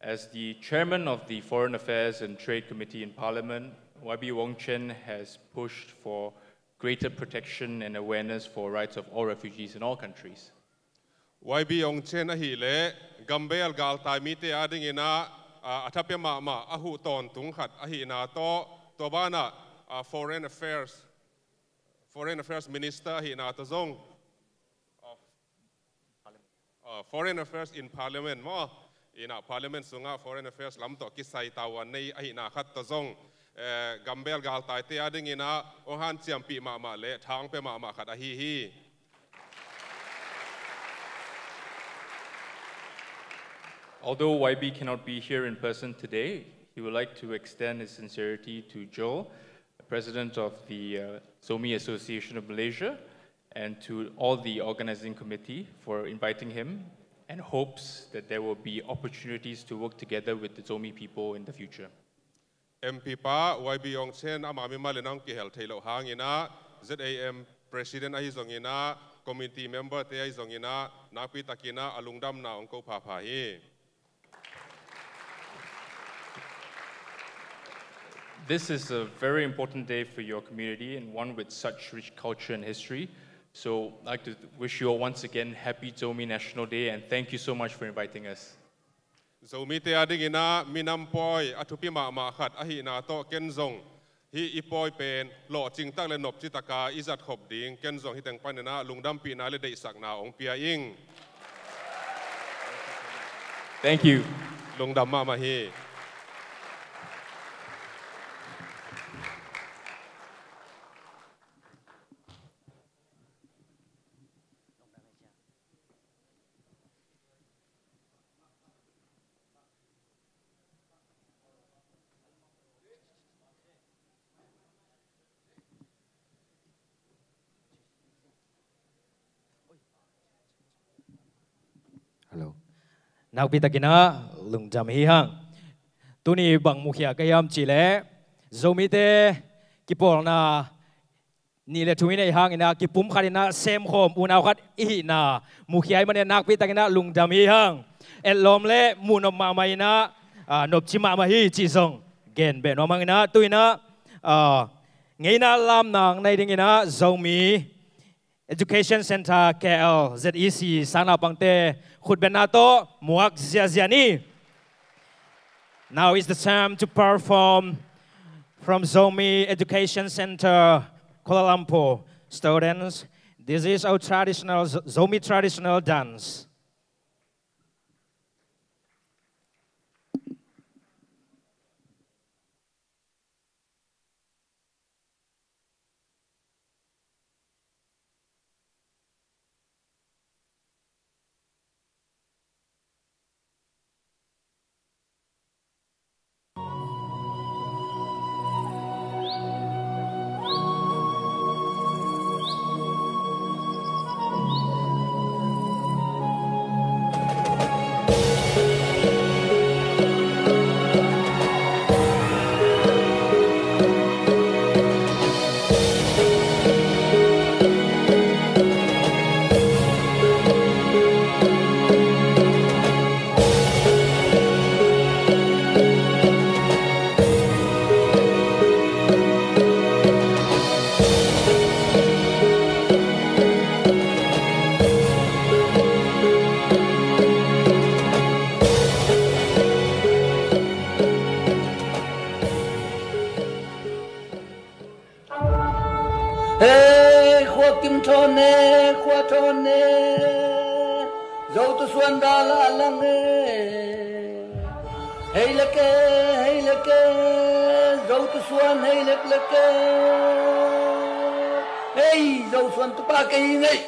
As the chairman of the Foreign Affairs and Trade Committee in Parliament, Y B Wong Chen has pushed for greater protection and awareness for rights of all refugees in all countries. Y B Wong Chen ahileh gambel galtai mite adinginah a, a thapia mahmah a huh tawntung khat ahihna tawh, tua banah a, Foreign Affairs, Foreign Affairs Minister ahihna tawh zong, uh, Foreign Affairs in Parliament maw? Inah Parliament sungah Foreign Affairs lam tawh kisai tavuan nei ahihna khat tawh zong, eh, gambel galtaite adinginah hong hanciampih mahmah le thangpia mahmah khat ahi hi. Although Y B cannot be here in person today, he would like to extend his sincerity to Joel, the president of the uh, Zomi Association of Malaysia, and to all the organizing committee for inviting him, and hopes that there will be opportunities to work together with the Zomi people in the future. M P pa Y B Wong Chen ama mimal in hong kihel theih loh hanginah Z A M President ahi zonginah committee member te ahi zonginah nakpitakinah a lungdamna hong ko phapha hi. This is a very important day for your community and one with such rich culture and history. So I'd like to wish you all once again happy Zomi National Day and thank you so much for inviting us. Zomite adinginah minam pawi a thupi mahmah khat ahihna tawh ken zong hih i pawi pen lawhcing tak le nopci taka i zat khop ding ken zong hih teng paninah lungdampihna le deihsakna hong pia ing. Thank you. Lungdam mahmah hi. Nakpi takin ah lungdam hi hang. Tuni bang mukhia ka hiam cih leh, Zomite kipawlna nih le thum i neih hangin ah kipumkhat in ah semkhawm unau khat i hihna mukhia ahih manin ah nakpi takin ah lungdam hi hang. Etlawm le muhnop mahmah in ah, ah, nopci mahmah hi cih zong gen beh nuam hang in ah, tu in ah, ah, ngeina lamna nei dingin ah Zomi Education Centre K L Z E C sangnaupangte khutbetna tawh muak ziahziah ni. Now is the time to perform from Zomi Education Centre, Kuala Lumpur. Students, this is our traditional Z-, Zomi traditional dance. Hei, khua kim thawn e, khua thawn e. Zo tusuan dal a lang e. Hei lek e, hei lek e. Zo tusuan hei leklek e. Hei, Zo suan tupa kei hi ngei.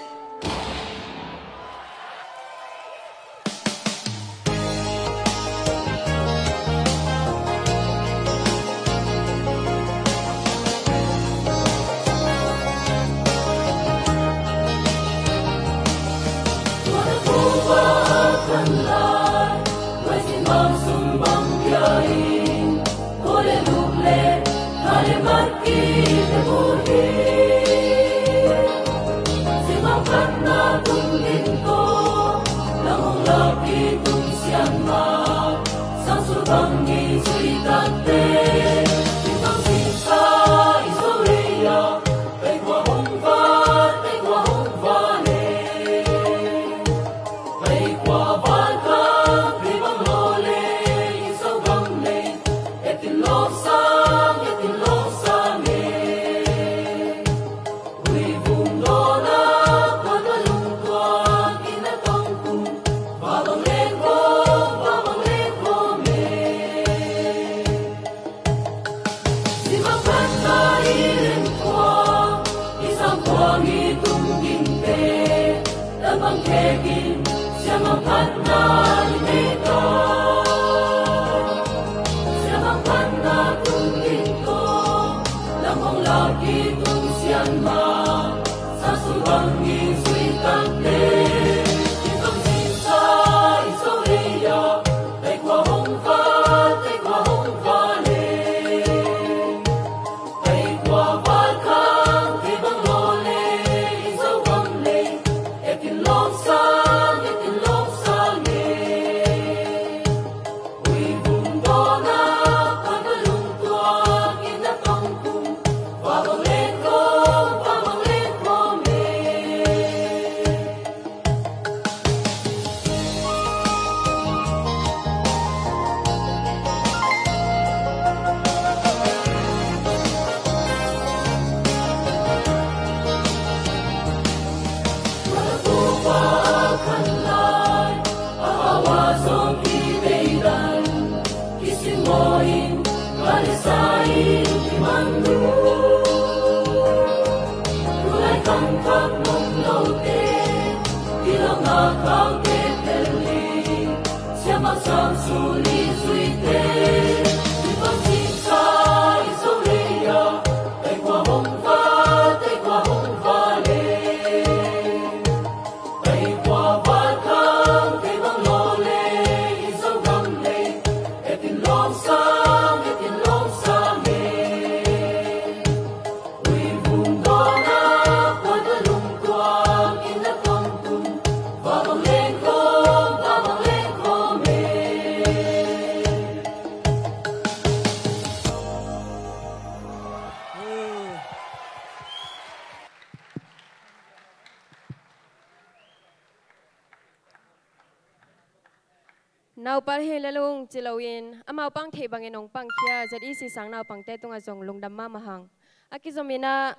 Hei lalung ci loin amau pang theih bangin hong pangkhia Z E C sang naupangte tungah zong lungdam mahmah hang. A kizom inah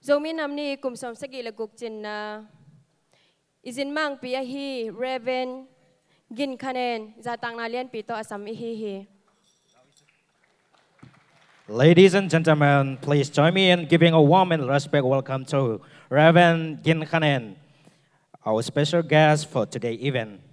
Zomi Nam Ni kum sawm sagih le guk cinna i zin mangpi ahi Reverend Gin Khanen zahtakna lianpi tawh a sam i hi hi. Ladies and gentlemen, please join me in giving a warm and respect welcome to Reverend Gin Khanen, our special guest for today event.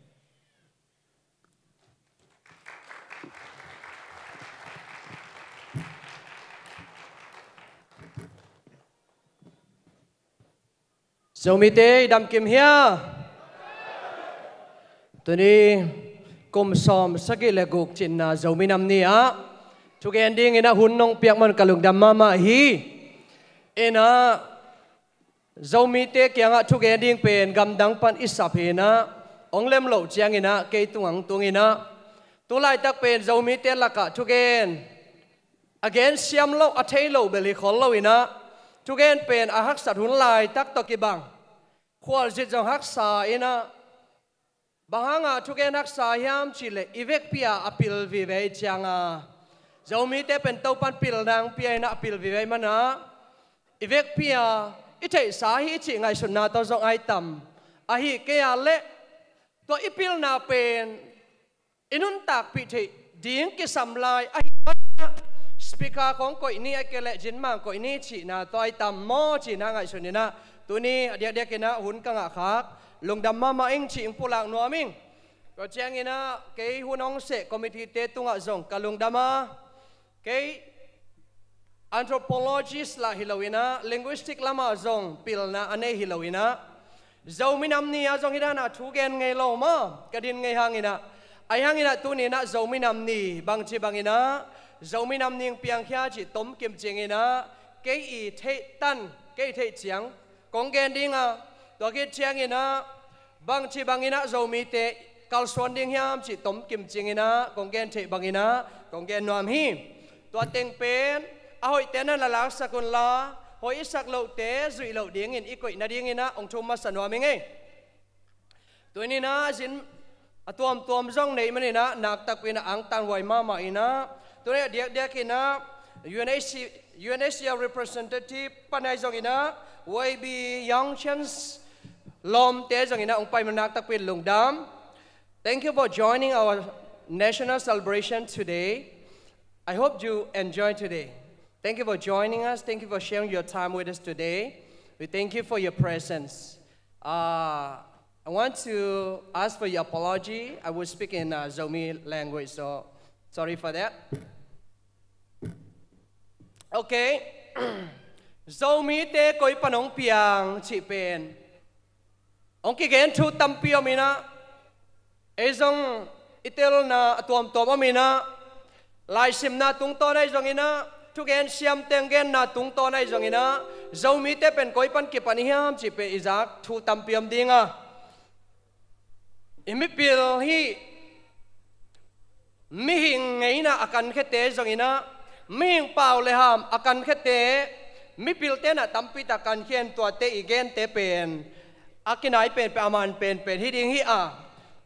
Zomite i damkim hia? Tuni kum sawm sagih le guk cinna Zomi Nam Ni ah thugen dingin a hun nong piak man ka lungdam mahmah hi. Inah Zomite kiangah thugen ding pen gamdang pan i sap hi inah, hong lem loh cianginah kei tungah hong tung inah, tu laitak pen Zomite lakah thugen a gen siam loh, a thei loh bel hi khol lo inah, thugen pen a haksat hun laitak tawh kibang khualzin zong haksa inah, bang hangah thugen haksa hiam cihleh i vekpi-a a pil vive cianga Zomite pen Topan pilna hong pia inah a pil vive mana i vekpi-a i theihsa hi i cih ngaihsutna tawh zong ai tam. Ahi kei a leh tua i pilna pen i nuntakpih theih ding kisam lai ahi mana speaker khawng koih ni a kei leh zinmang koih ni cihna tawh ai tam maw cihna ngaihsun inah, tuni a diakdiak inah hun ka ngahkhak lungdam mahmah ing cih hong pulak nuam ing. Tua cianginah kei hun hong seh committee-te tungah zong ka lungdam a, kei anthropologist lah hi lo inah, linguistic lamah zong pilna a nei hi lo inah, Zomi Nam Ni ah zong hih dana thugen ngei lo maw, ka din ngei hanginah, ahi hanginah tuni inah Zomi Nam Ni bangci banginah Zomi Nam Ni hong piangkhia cih tomkim cinginah kei i theih tan, kei i theih ciang kong gen dinga, tua khit cianginah bangci banginah Zomite kalsuan ding hiam cih tomkim cinginah kong gen theih banginah kong gen nuam hi. Tua teng pen a hoihte na la laksak unla, hoih i sak lohte zuih loh dingin i koih nadinginah hong thum masa nuam hi ngei. Tuninah zin a tuamtuam zong nei maninah naktakpinah angtanhuai mahmah inah, tuni a diakdiakinah U N H C, U N H C R representative panai zonginah Y B Young Chance lawmte zonginah hong pai man naktakpin lungdam. Thank you for joining our national celebration today. I hope you enjoy today. Thank you for joining us. Thank you for sharing your time with us today. We thank you for your presence. Uh, I want to ask for your apology. I will speak in uh, Zomi language, so sorry for that. Okay. Zomite koi pan hong piang cih pen hong kigen thu tampi om inah, ei zong i telna a tuamtuam om inah, laisimna tungtawn ahi zonginah, thugen siamte hong genna tungtawn ahi zonginah, Zomite pen koi pan kipan i hiam cih pen i zak thu tampi om dinga, i mipil hi mihing ngeina a kankhete zonginah, mihing pau le ham a kankhete, mipilte na tampitak kankhia in tuate i gente pen a kinai penpen a man penpen hi ding hi a,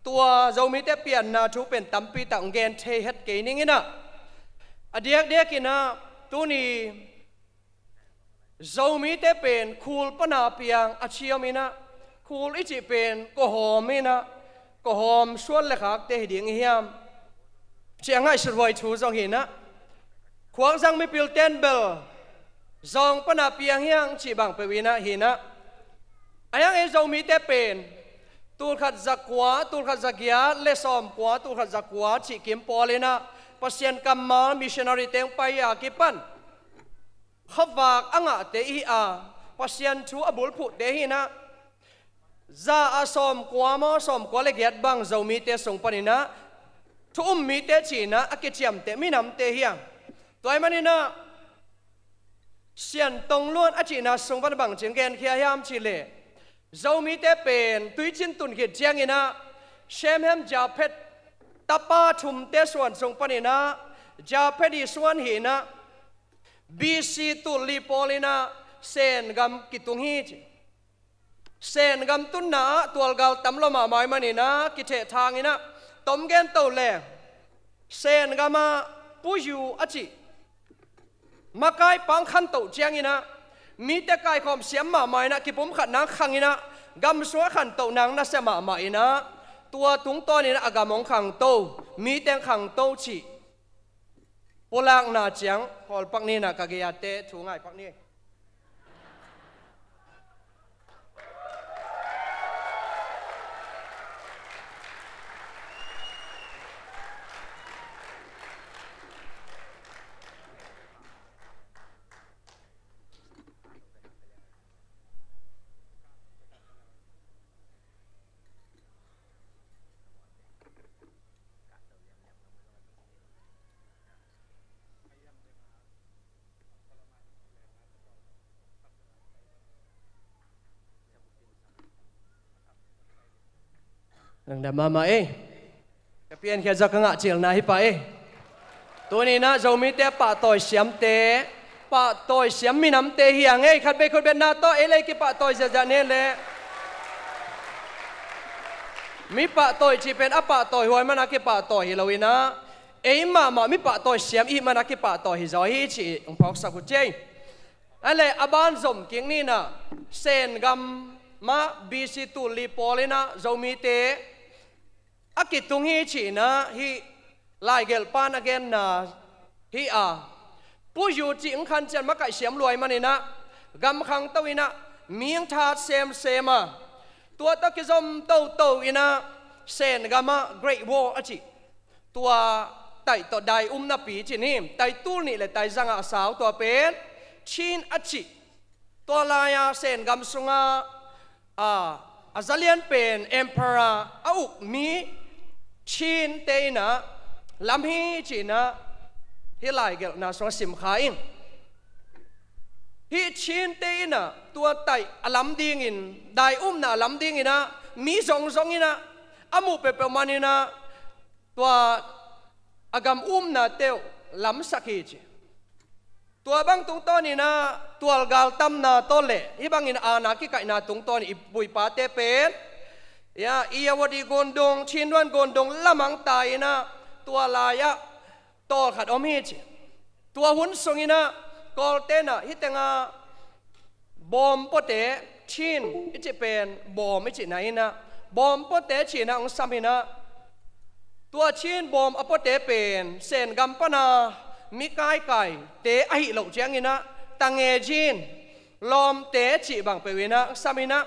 tua Zomite pianna thu pen tampitak gen thei het kei ninginah, a diakdiakinah tuni Zomite pen khul pana piang a ciam inah, khul i cih pen kawhawm inah, kawhawm suan le khakte hi ding i hiam? Ciang ngaihsut huai thu zong hinah, khuakzang mipil ten bel zawng pana piang hiang cih bang peuh inah hinah. A hiang ei Zomite pen tulkhat zakua, tulkhat zagiat le sawmkua, tulkhat zakua cih kim pawl inah Pasian kammal missionary teng pai a kipan khavak a ngahte ihi a, Pasian thu a bulphuhte hinah, za a sawmkua maw, sawmkua le giat bang Zomite sung paninah thu um mite cinah a kiciamteh minamte hiam? Tua ahih maninah Sian Tong Luan a cihna sung pan bangcin genkhia hiam cihleh, Zomite pen tuicin tun khit cianginah Shem, Ham, Jafet tapa thumte suan sung paninah Jafet i suan hinah B C tul li pawl inah Sen gam kitung hi ci. Sen gam tunna ah tualgal tam lo mahmah ahih maninah kithehthang inah Tom gen to le, Sen gam ah Pu Yu a cih makaipa hong khantoh ciangin ah, mite kaikhawm siam mahmah in ah, kipumkhatna hong khang in ah, gam sungah khantohna hong nasia mahmah in ah, tua tungtawnin ah a gam hong khangto, mite hong khangto cih pulakna ciang khawl pak ni in ah, ka gei-ate thu ngai pak ni. Lungdam mahmah ei. Ka piankhiat zah ka ngah cilna hi pah ei. Tuni in ah Zomite a pahtawi siamte, pahtawi siam minamte hi hang ei, khatvei khutbetna tawh ei le ei kipahtawi ziahziah ni leh. Mi pahtawi cih pen a pahtawi huai man a kipahtawi hi lo in ah, ei mahmah mi pahtawi siam i hih man a kipahtawi hi zaw hi cih hong phawksak uh ci ei. A le a ban zom kik ni in ah, Sen gam ah B C tul li pawl in ah Zomite a kitung hi ci in ah hih laigelhpa in a genna hi a, Pu Yu cih hong khan ciang makaih siam luai man in ah, gam khangto in ah, mi hong that semsem a, tua tawh kizom toto in ah, Sen gam ah Great Wall a cih, tua taih tawh dai umnapi ci ni, tai tul nih le tai zanga a sau, tua pen Chin a cih, tua lai-a Sen gam sungah a, a zalian pen Emperor a uk mi Chin-te in ah lam hi ci in ah, hih laigelhna sungah sim kha ing. Hih Chin-te in ah tua taih a lam dingin, dai umna a lam dingin ah, mi zongzong in ah, a muh peuhpeuh man in ah, tua a gam umnate uh lamsak hi ci. Tua bang tungtawn in ah tualgal tamna tawh le hih bangin aana kikaihna tungtawn in i pu i pate pen, ya, Irrawaddy gundung, Chindwin gundung lamang ta in ah, tua lai-ah tawlkhat om hi ci. Tua hun sung in ah Kawlte in ah hih tengah bawm puate, Chin i cih pen bawm i cihna in ah, bawm puate ci in ah hong sam in ah, tua Chin bawm a puate pen Sen gam pan a mi kaikaite ahih loh ciangin ah, tangejin, lawmte cih bang peuh in ah hong sam in ah,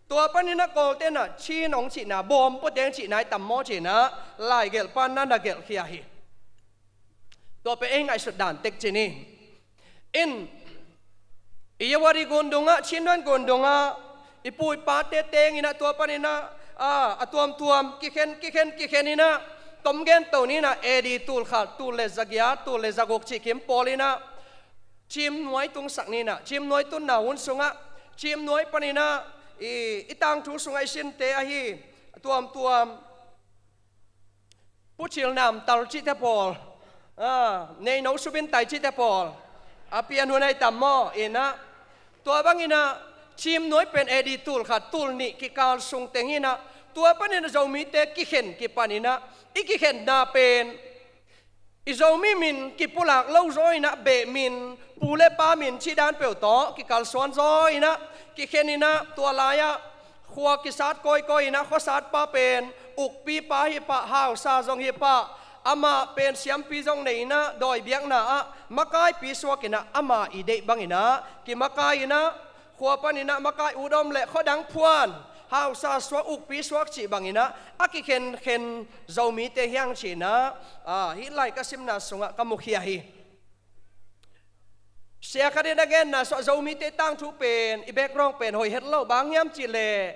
tua pan in ah Kawlte in ah Chin hong cihna, bawm puate hong cihna hi tam maw ci in ah laigelhpa in ah na gelhkhia hi. Tua pen ei ngaihsut dan tek ci ni. In, Irrawaddy gundung ah, Chindwin gundung ah i pu i pate teng in ah, tua pan in ah, a, a tuamtuam kikhen, kikhen, kikhen in ah, tom gen to ni in ah, A D tul khat, tul le zagiat, tul le zaguk cih kim pawl in ah, Cimnuai tungsak ni in ah, Cimnuai tunna hun sungah, Cimnuai pan in ah i, i tangthu sungah i sinte ahi, a tuamtuam Pu Cil Nam Tal cihte pawl, a, Neino Subin Tai cihte pawl a pian hun ahi tam maw? In ah, tua bang in ah Cimnuai pen A D tul khat, tul nih kikal sung teng in ah, tua pan in ah Zomite kikhen kipan in ah, i kikhenna pen i Zomi min kipulak lo zaw in ah, beh min, pu le pa min cih dan peuh tawh kikalsuan zaw in ah, kikhen in ah, tua lai-ah khua kisat kawikawi in ah, khuasatpa pen ukpipa hi pah, hausa zong hi pah, amah pen siampi zong nei in ah, dawi biakna ah makaipi suak in ah, amah i deih bang in ah kimakai in ah, khua pan in ah makai ut om leh khuadang phuan, hausa suak, ukpi suak cih bang in ah a kikhenkhen Zomite hi hang ci in ah, a, hih lai ka simna sungah ka mukhia hi. Sia khat in a genna sungah Zomite tangthu pen, i background pen hoih het lo, bang hiam cih leh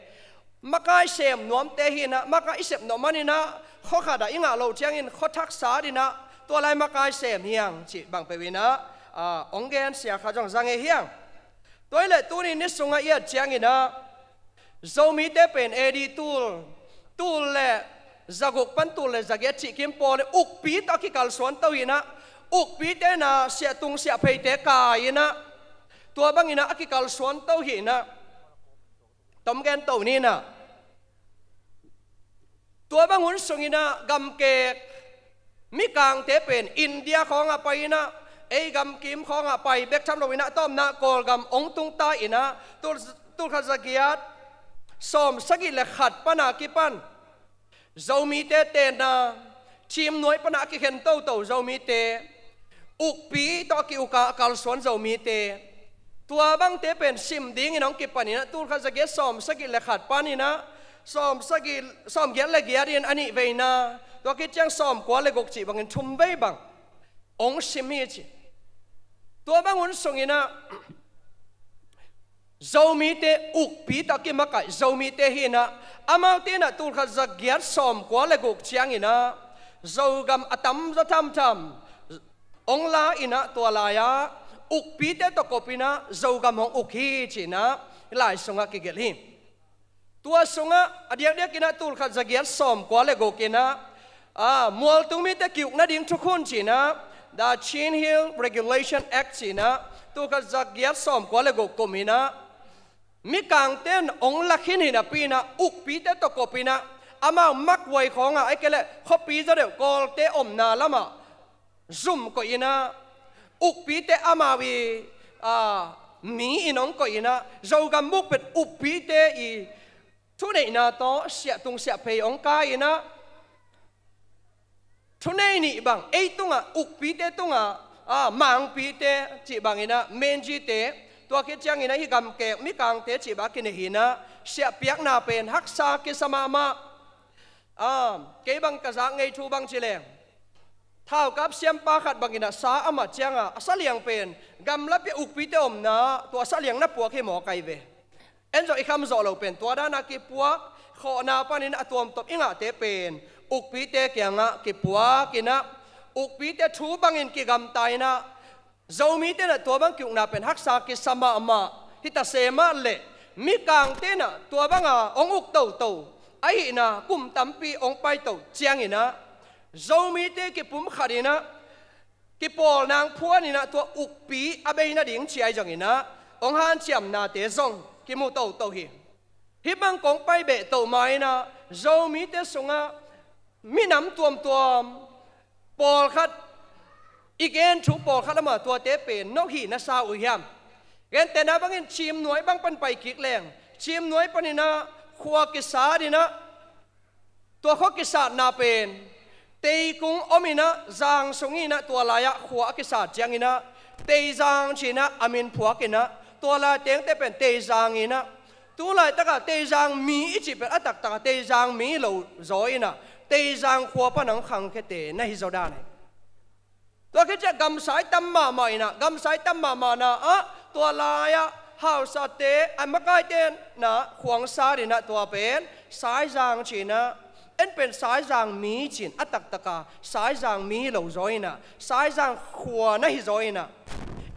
makai sem nuamte hi in ah, makai i sep nuam man in ah, khua khat ah i ngah loh ciangin khua thak sat in ah, tua lai makai sem hi hang cih bang peuh in ah, a, hong gen sia khat zong za ngei hi hang. Tua hi leh tuni ni sungah i et ciangin ah, Zomite pen A D tul, tul le zaguk pan tul le zagiat cih kim pawl in ukpi tawh a kikalsuan to hi in ah, ukpite in ah siahtung siahpheite kai in ah, tua bang in ah a kikalsuan to hi in ah, tom gen to ni in ah, Tua bang hun sungin ah gamkek mikangte pen India khawngah pai in ah, ei gamkim khawngah pai bek tham loin ah, tawpna Kawlgam hong tungta in ah, tul, tul khat za giat sawm sagih le khat pan a kipan Zomite tenna, Cimnuai pan a kikhen toto Zomite ukpi tawh a ki-uk a kalsuan Zomite, tua bangte pen sim dingin hong kipan in ah, tul khat za giat sawm sagih le khat pan in ah, sawm sagih, sawm giat le giat in a nih veina, tua khit ciang sawm kua le guk cih bangin thum vei bang hong sim hi ci. Tua bang hun sungin ah Zomite ukpi tawh a kimakaih Zomite hi in ah, amaute in ah tul khat za giat sawm kua le guk ciangin ah Zogam a tamzaw thamtham hong la in ah, tua lai-ah ukpite tawh kop in ah Zogam hong uk hi ci in ah hih lai sungah kigelh hi. Tua sungah a diakdiak in ah tul khat za giat sawm kua le guk in ah, a, mualtung mite ki-uk nading thukhun ci in ah, The Chin Hill Regulation Act ci in ah, tul khat za giat sawm kua le guk kum in ah, mikangte in hong la khin hi napi in ah, ukpite tawh kop in ah, amau makhuai khawngah, ahih kei leh khuapi zaw deuh Kawlte omna lamah zum koih in ah, ukpite amau i, a, mi in hong koih in ah, Zogam bupet ukpite i thuneihna tawh siahtung siahphei hong kai in ah, thunei nih bang, ei tungah, ukpite tungah, a, mangpite cih bangin ah, menjite, tua khit ciangin ah hih gamkek mikangte cih bang a kinei hi in ah, siahpiakna pen haksa kisa mahmah. A, kei bang ka zak ngei thu bang ci leng, thaukap siampa khat bangin ah sa a mat ciangah, a saliang pen gamlapi ah ukpite omna, tua saliang na puak hi maw kai ve. En zawh i kham zawh loh pen tua dan a kipuak, khawhna panin a tuamtuam i ngahte pen ukpite kiangah kipuak in ah, ukpite thu bangin kigamta in ah, Zomite in ah tua bang ki-ukna pen haksa kisa mahmah, hi ta se mah leh, mikangte in ah tua banga hong uk toto ahihna kum tampi hong paito ciangin ah, Zomite kipumkhat in ah, kipawlna hong phuan in ah, tua ukpi a bei nading ci ahi zongin ah, hong hanciamnate zong kimu toto hi. Hih bang kong pai behtoh ma in ah, Zomite sungah minam tuamtuam pawlkhat, i gen thu pawlkhat amah tuate pen nong hih na sa uh hiam? Gentehna bangin Cimnuai bang pan pai kik leng, Cimnuai panin ah khua kisat in ah, tua khua kisatna pen teikung om in ah, zang sung in ah, tua lai-ah khua a kisat ciangin ah, Teizang ci in ah a min phuak in ah, tua lai tengte pen Teizang in ah, tu laitakah Teizang mi i cih pen a taktakah Teizang mi lo zaw in ah, Teizang khua pan hong khangkhiate na hi zaw dan hi. Tua khit ciah gamsai tam mahmah in ah, gamsai tam mahmahna ah, tua lai-ah hausate, a makaite in ah khuang sat in ah, tua pen Saizang ci in ah, en pen Saizang mi ci in a taktaka Saizang mi lo zaw in ah, Saizang khua na hi zaw in ah,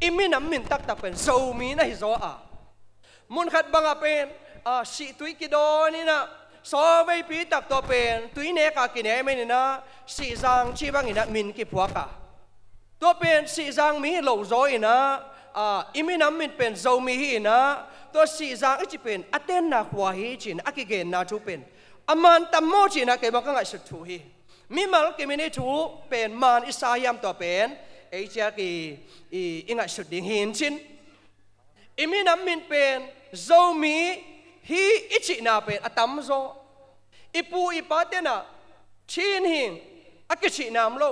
i minam min taktak pen Zomi na hi zaw a, mun khat bangah pen, a, sihtui kidawn in ah, sawtveipi tak tua pen tui neka kinem in ah, Sihzang ci bangin ah min kiphuak a, tua pen Sihzang mi lo zaw in ah, a, i minam min pen Zomi hi in ah, tua Sihzang i cih pen a tenna khua hi ci in a kigenna thu pen a man tam maw ci in ah kei bang ka ngaihsut thu hi. Mimal kim in hih thu pen man i sa hiam, tua pen ei ciak i, i, i ngaihsut ding hi in cin. I minam min pen Zomi hi i cihna pen a tamzaw. I pu i pate in ah Chin hi a kicihna om lo.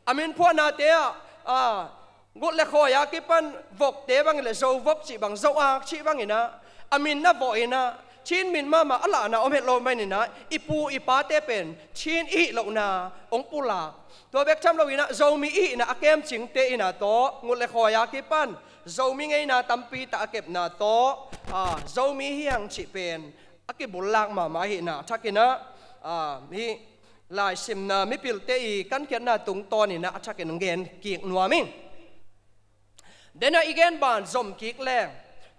A min phuahnate ah, a, gulh le khawi a kipan vokte bangin le Zo vok cih bang, Zo ak cih bangin ah a min na vawh in ah, Chin min mahmah a lahna om het lo manin ah, i pu i pate pen Chin i hih lohna hong pulak. Tua bek tham loin ah Zomi i hihna a kemcingte in ah tawh gulh le khawi a kipan Zomi ngeina tampi tak a kepna tawh, a, Zomi hi hang cih pen a kibullak mahmah ahihna a thakin ah, a, hih laisimna mipilte i kankhiatna tungtawn in ah a thakin hong gen kik nuam ing. Denah i gen ban zom kik leng,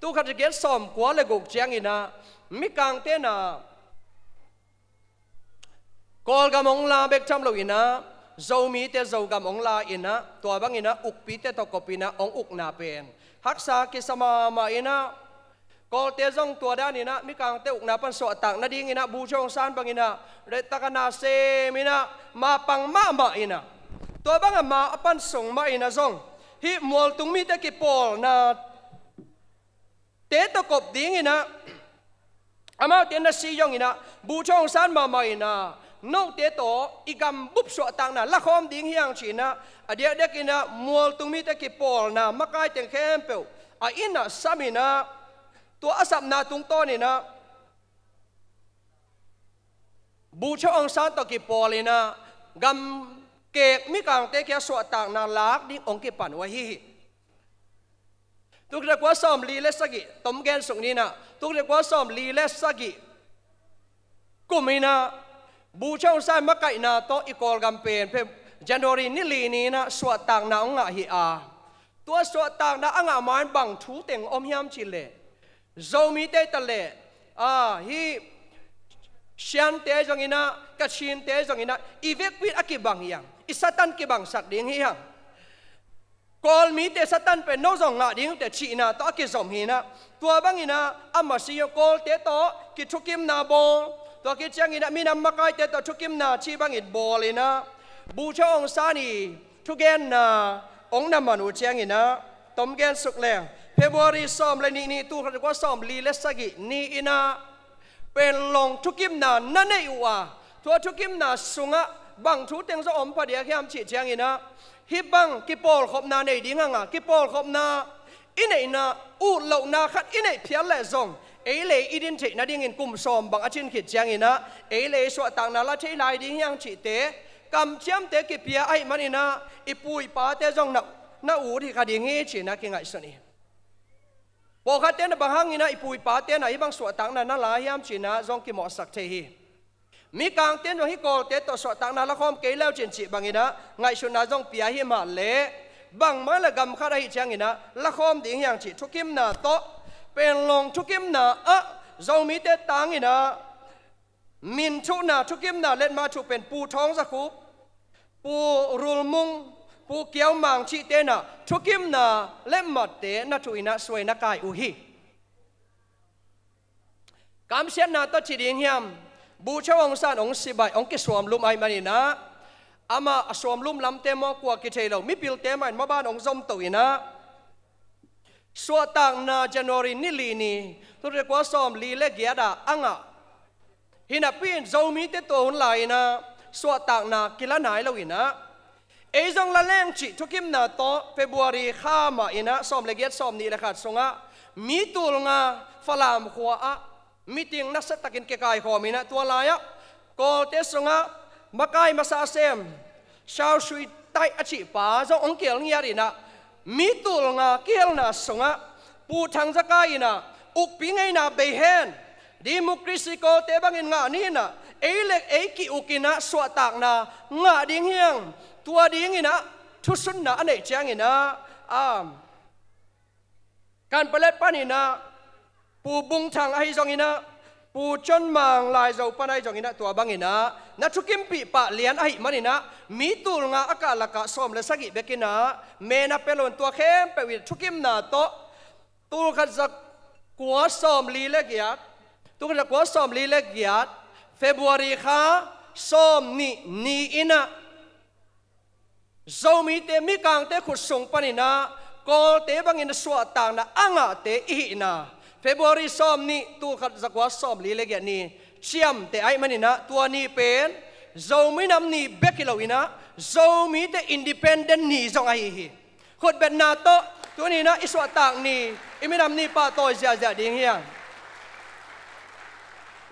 tul khat za giat sawm kua le guk ciangin ah, mikangte in ah Kawlgam hong la bek tham loin ah, Zomite Zogam hong la in ah, tua bangin ah ukpite tawh kop in ah hong ukna pen haksa kisa mahmah in ah, Kawlte zong tua daninah mikangte ukna pan suahtak nadinginah Bogyoke Aung San banginah rettaka na seminah mapang mahmah inah, tua banga ma a pan sung mah inah zong hih mualtung mite kipawlna te tawh kop dinginah, amaute na si zonginah Bogyoke Aung San mahmah inah note tawh i gambup suahtakna lakhawm ding hiang cinah, a diakdiakinah mualtung mite kipawlna makai teng khempeuh a innah saminah, tua a sapna tungtawninah Bogyoke Aung San tawh kipawlinah gamkek mikangte kia suahtakna lak ding hong kipan uh ahi hi. Tul khat za kua sawmli le sagih, tom gen suk ninah, tul khat za kua sawmli le sagih kuminah Bogyoke Aung San makaihna tawh i Kawlgam pen phe January ni li ninah suahtakna hong ngah hi a, tua suahtakna a ngah ma-in bang thu teng om hiam cihleh, Zomite taleh, a, hih Shante zonginah, Kachinte zonginah i vekpi in a kibang hiang, i Satan kibangsak ding hiang. Kawlmite Satan pen no zong ngah ding teh cihna tawh a kizom hinah, tua banginah a masi Kawlte tawh kithukimna bawl, tua khit cianginah minam makaite tawh thukimna cih bangin bawlinah Bogyoke Aung San i thugenna hong na man uh cianginah, tom gen suk leng, February sawm le nih ni tul khat za kua sawmli le sagih ni inah Panglong thukimna na neih uh a, tua thukimna sungah bang thu teng zong om phadiak hiam cih cianginah, hih bang kipawlkhopna nei ding hanga, kipawlkhopna i neihna, utlohna khat i neih phial leh zong ei le ei i din theih nadingin kum sawm bang a cin khit cianginah ei le ei suahtakna la thei lai ding hiang cihte kamciamte kipia ahih maninah i pu i pate zong na, na ut hi kha ding hi cinah kingaihsun hi. Pawlkhatte na bang hanginah i pu i pate na hih bang suahtakna na la hiam cinah zong kimawhsak thei hi. Mikangte in zong hih Kawlte tawh suahtakna lakhawm kei leu cin cih banginah ngaihsutna zong pia hi mah leh, bangmah le gam khat ahih cianginah lakhawm ding hiang cih thukimna tawh, Panglong thukimna ah Zomite tanginah minthuhna thukimna letmah thuh pen Pu Thawng Za Khup, Pu Rul Mung, Pu Kiau Mang cihte inah thukimna letmatte na thuh inah suai na kai uh hi. Kamsiatna tawh ci ding hiam, Bogyoke Aung San hong sibaih hong kisuamlum ahih maninah, amah a suamlum lamte maw kua kithei lo, mipilte mah in maban hong zomto inah, suahtakna January ni li ni, tul khat za kua sawmli le giat ah a ngah hi napi in Zomite tua hun lai-inah suahtakna kila nai lo inah, ei zong la leng cih thukimna tawh February kha mah inah sawm le giat, sawm nih le khat sungah mi tul nga Falam khua ah meeting nasiatakin kikaikhawm inah, tua lai-ah Kawlte sungah makai masa a sem Sau Sui Taih a cihpa zong hong kihel ngiat inah, mi tul nga kihelna sungah Pu Thang Za Kai inah ukpi ngeina bei hen, democracy Kawlte bangin ngah ni inah, ei le ei ki-uk inah suahtakna ngah ding hiang, tua dinginah thusunna a neih cianginah, a, Kanpalet paninah Pu Bung Thang ahi zonginah, Pu Con Mang Lai Zo pan ahi zonginah, tua banginah na thukimpih pah lian ahih maninah mi tul nga a kah lakah sawm le sagih bekinah mena pelun, tua khempeuh in thukimna tawh tul khat za kua sawmli le giat, tul khat za kua sawmli le giat February kha sawm nih ni inah Zomite mikangte khut sung paninah Kawlte bangin suahtakna a ngahte i hihna February sawm nih, tul khat za kua sawmli le giat ni ciamteh ahih maninah, tua ni pen Zomi Nam Ni bek hi lo inah Zomite independent ni zong ahi hi. Khutbetna tawh tuninah i suahtak ni, i minam ni pahtawi ziahziah ding hiang.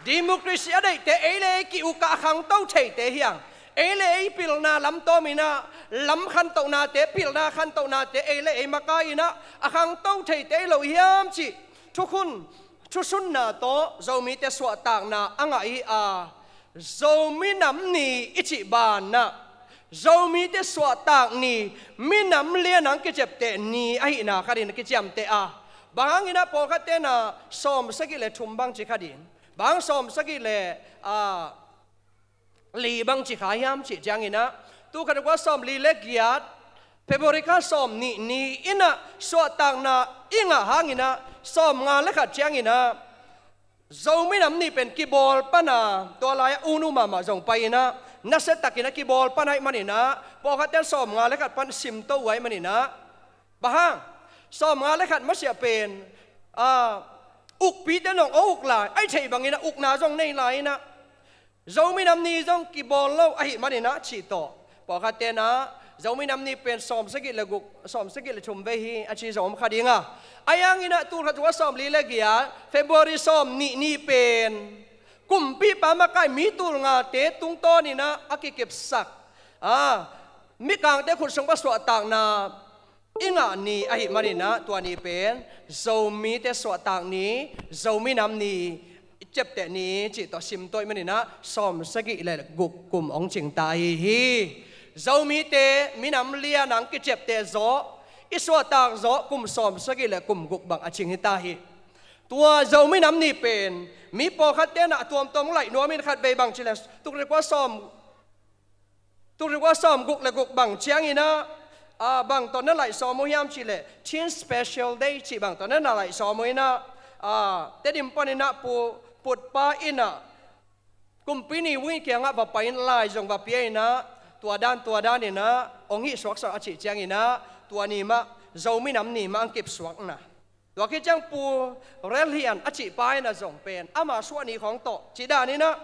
Democracy a deihte ei le ei ki-ukah a khangto theite hiang. Ei le ei pilna lamtawm inah, lam khantohnate, pilna khantohnate ei le ei makai inah a khangto theite hi lo hiam cih thukhun, thusunna tawh Zomite suahtakna a ngah hi a, Zomi Nam Ni i cih banah Zomite suahtak ni, minam lianah hong kiciapteh ni ahihna khatin a kiciamteh a, bang hanginah pawlkhatte inah sawm sagih le thum bang ci khatin, bang sawm sagih le, a, li bang ci kha hiam cih cianginah, tul khat za kua sawmli le giat February kha sawm nih ni inah suahtakna i ngah hanginah sawm nga le khat cianginah Zomi Nam Ni pen kibawl pana tua lai-ah unu mahmah zong pai inah nasia takinah kibawl pana ahih maninah pawlkhatte in sawm nga le khat pan simto uh ahih maninah bang hang sawm nga le khat masiah pen ukpite nong ong uk lai ahih theih banginah ukna zong nei lai inah Zomi Nam Ni zong kibawl lo ahih maninah cih tawh pawlkhatte inah Zomi Nam Ni pen sawm sagih le guk, sawm sagih le thum vei hi a ci zong om kha dinga. Ahi hanginah tul khat za kua sawm li le giat February sawm nih ni pen kumpipa makai mi tul ngate tungtawninah a kikipsak a mikangte khut sung pan suahtakna i ngah ni ahih maninah tua ni pen Zomite suahtak ni, Zomi Nam Ni, i ciapteh ni cih tawh simto ahih maninah sawm sagih le guk kum ong cingta ahi hi. Zomite minam lianah ong kiciapteh zawh, i suahtak zawh kum sawm sagih le kum guk bang a cing hita hi. Tua Zomi Nam Ni pen mi pawlkhatte inah a tuamtuam laih nuamin khat vei bang cileh tul khat za kua sawm tul khat za kua sawm guk le guk bang cianginah bang tawh na laih sawm uh hiam cihleh Chin Special Day cih bang tawh na laih sawm uh inah Tedim paninah putpa inah kumpi Ni Win kiangah va pai in lai zong va pia inah tua dan tua daninah ong hih suaksak a cih cianginah tua ni mah Zomi Nam Ni mah ang kipsuakna. Tua khit ciang Pu Rel Hian a cihpa inah zong pen ama suah ni khawng tawh cih daninah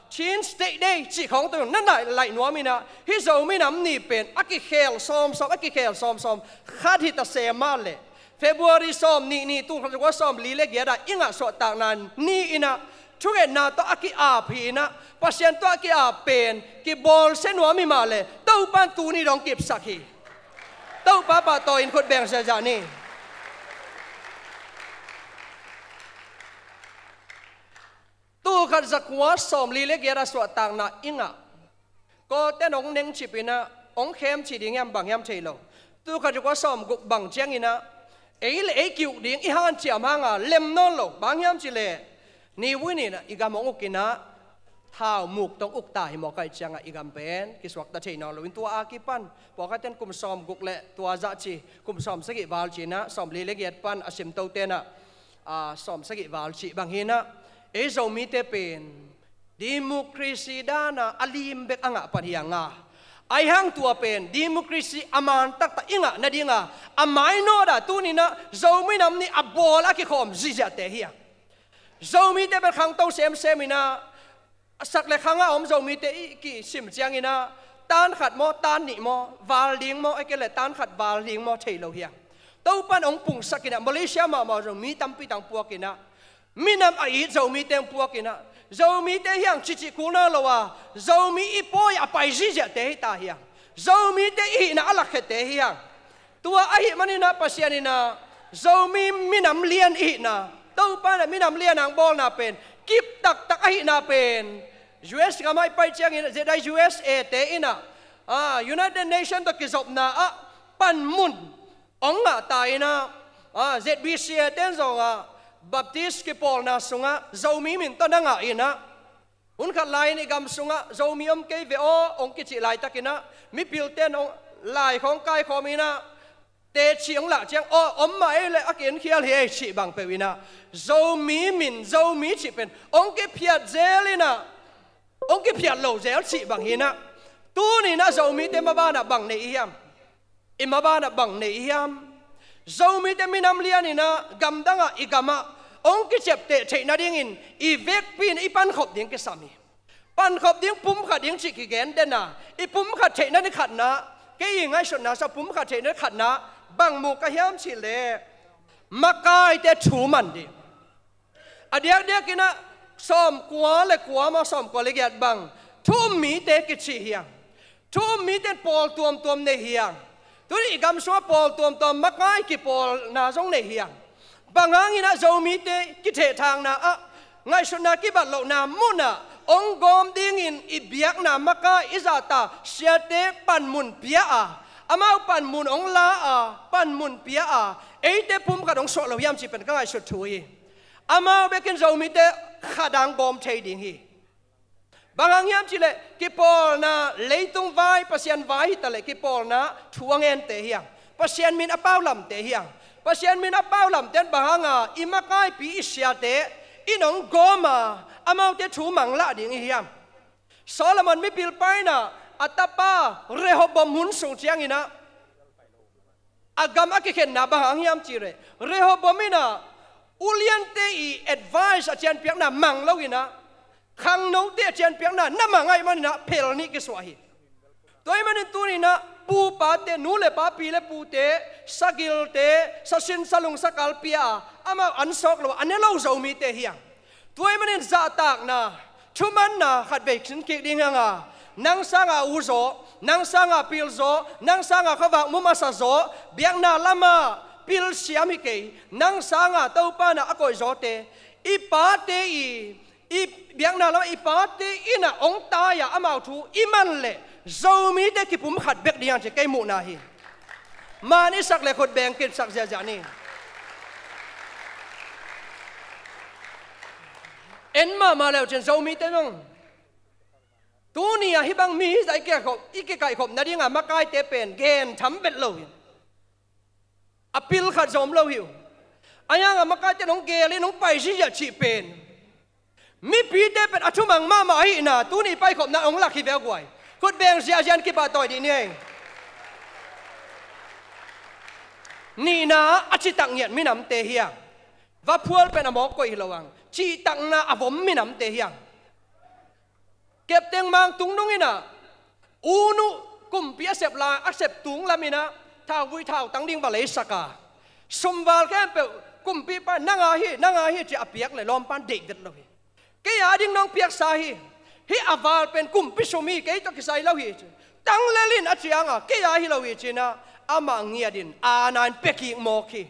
Chin State Day cih khawng tawh na laih nuaminah hih Zomi Nam Ni pen a kikhel sawmsawm a kikhel sawmsawm khat hi ta se mah leh February sawm nih ni tul khat za kua sawm li le giatah i ngah suahtakna ni inah thungetna tawh a ki-ap hi inah Pasian tawh a ki-ap pen kibawlsia nuam hi mah leh Topan tuni dong kipsak hi. Topa pahtawi in khut beng ziahziah ni. Tul khat za kua sawm li le giatah suahtakna i ngah Kawlten ong nengcip inah ong khem cih ding hiam bang hiam thei lo. Tul khat za kua sawm guk bang cianginah ei le ei ki-uk ding i hanciam hanga lem nawn lo bang hiam cihleh Ni Win inah i gam ong uk inah thau muk tawh uk ta hi mawk ahih ciangah i gam pen kisuakta thei nawn lo in tua a kipan pawlkhatte in kum sawm guk le tua zah ci kum sawm sagih val ci inah sawm li le giat pan a simtote inah sawm sagih val cih bang hi inah ei Zomite pen democracy dana a lim bek a ngah pan hi a nga. Ahi hang tua pen democracy a man taktak i ngah nadinga a mainawt ah tuninah Zomi Nam Ni a bawl a kikhawm ziahziahte hi a. Zomite pen khangto semsem inah a sak le khangah om Zomite i kisim cianginah tan khat maw tan nih maw val ding maw a kei le tan khat val ding maw thei lo hi a. Topan ong pungsak inah Malaysia mahmah zong mi tampi tang puak inah minam a it Zomite ong puak inah Zomite hiang cihcih kul nawn lo a Zomi i pawi a pai ziahziahte hi ta hiang. Zomite i hihna a lakkhete hiang. Tua ahih maninah Pasian inah Zomi minam lian i hihna Topa inah minam lian ang bawlna pen kip taktak ahihna pen U S gamah i pai ciangin zedai U S A te inah United Nation tawh kizopna ah panmun ong ngah ta inah Z B C A ten zongah Baptist kipawlna sungah Zomi min tawh na ngah inah hun khat lai-in i gam sungah Zomi om kei ve aw ong kicih laitakinah mipilte in ong lai khawng kaikhawm inah teci ong lah ciang aw om mah ei le a ki-enkhial hi ei cih bang peuh inah Zomi min Zomi cih pen ong kiphiat zel inah ong kiphiat lo zel cih bang hi inah tuninah Zomite mabanah bang nei i hiam? I mabanah bang nei i hiam? Zomite minam lian inah gamdangah i gamah ong kiciapteh theih nadingin i vekpi in i pankhop ding kisam hi. Pankhop ding pumkhat ding cih kigen dena i pumkhat theihna ni khatna kei i ngaihsutna sa pumkhat theihna ni khatna bang mu ka hiam cihleh makaite thu man ding. A diakdiakinah sawmkua le kua maw sawmkua le giat bang thu um mite kici hiang. Thu um mite pawl tuamtuam nei hiang. Tuni i gam sungah pawl tuamtuam makai kipawlna zong nei hiang. Bang hanginah Zomite kithehthangna ah ngaihsutna kibat lohna munah ong gawm dingin i biakna makai i zahta siate panmun pia a amau panmun ong la a panmun pia a eite pumkhat ong suah lo hiam cih pen ka ngaihsut thu hi. Amau bekin Zomite khadang gawm thei ding hi. Bang hang hiam cihleh kipawlna, leitung vai, Pasian vai hi taleh kipawlna thu a ngente hi hang. Pasian min a paulamte hi hang. Pasian min a paulamte in bang hanga i makaipi i siate in hong gawma, amaute thu manglah ding i hiam? Solomon mipilpa inah a tapa Rehoboam hun sung cianginah a gam a kikhenna bang hang hiam cihleh Rehoboam inah uliante i advice a cianpiakna mang lo inah khangnote a cianpiakna na mang ahih maninah phel nih kisuah hi. Tua ahih manin tuninah pupate, nu le pa, pi le pute, sagilte, sasin salung sakalpi a amau ansawk lo a ne lo Zomite hi hang. Tua ahih manin zahtakna, thumanna khatvei khin kik ding hanga, nang sanga u zaw, nang sanga pil zaw, nang sanga khuavak mumasa zaw, biakna lama pilsiam hi kei, nang sanga Topa na a koih zawte, i pate i, i biakna lama i pate inah hong tai-a amau thu i man leh Zomite kipum khat bek ding hang ci kei muhna hi. Man i sak le khut beng kipsak ziahziah ni. En mahmah leucin Zomite zong tuni-ah hih bang mi hizah i kikaihkhop, i kikaihkhop nadinga makaite pen gen tham vet lo hi. A pil khat zong om lo hi uh. A hianga makaite in hong gelin hong pai ziahziah cih pen mipite pen a thumang mahmah ahihna tuni paikhopna hong lak hi ve a guai. Khut beng ziahziah in kipahtawi dih ni ei. Nihna a citak ngiat minamte hi hang. Vaphual pen a mawk koih hi lo hang. Cihtakna a vom minamte hi hang. Kepteng Mang Tung nung inah unu kumpi a sep lai, a sep tung laminah thauvui thautang ding va leisak a, sumval khempeuh kumpipa nanga hi, nanga hi ci a piak le lawmpan deih vet lo hi. Kei a ding nong piaksa hi. Hih a val pen kumpi sum hi, kei tawh kisai lo hi ci. Tanglel in a cianga kei a hi lo hi cinah amah ngiatin aana in pia kik mawk hi.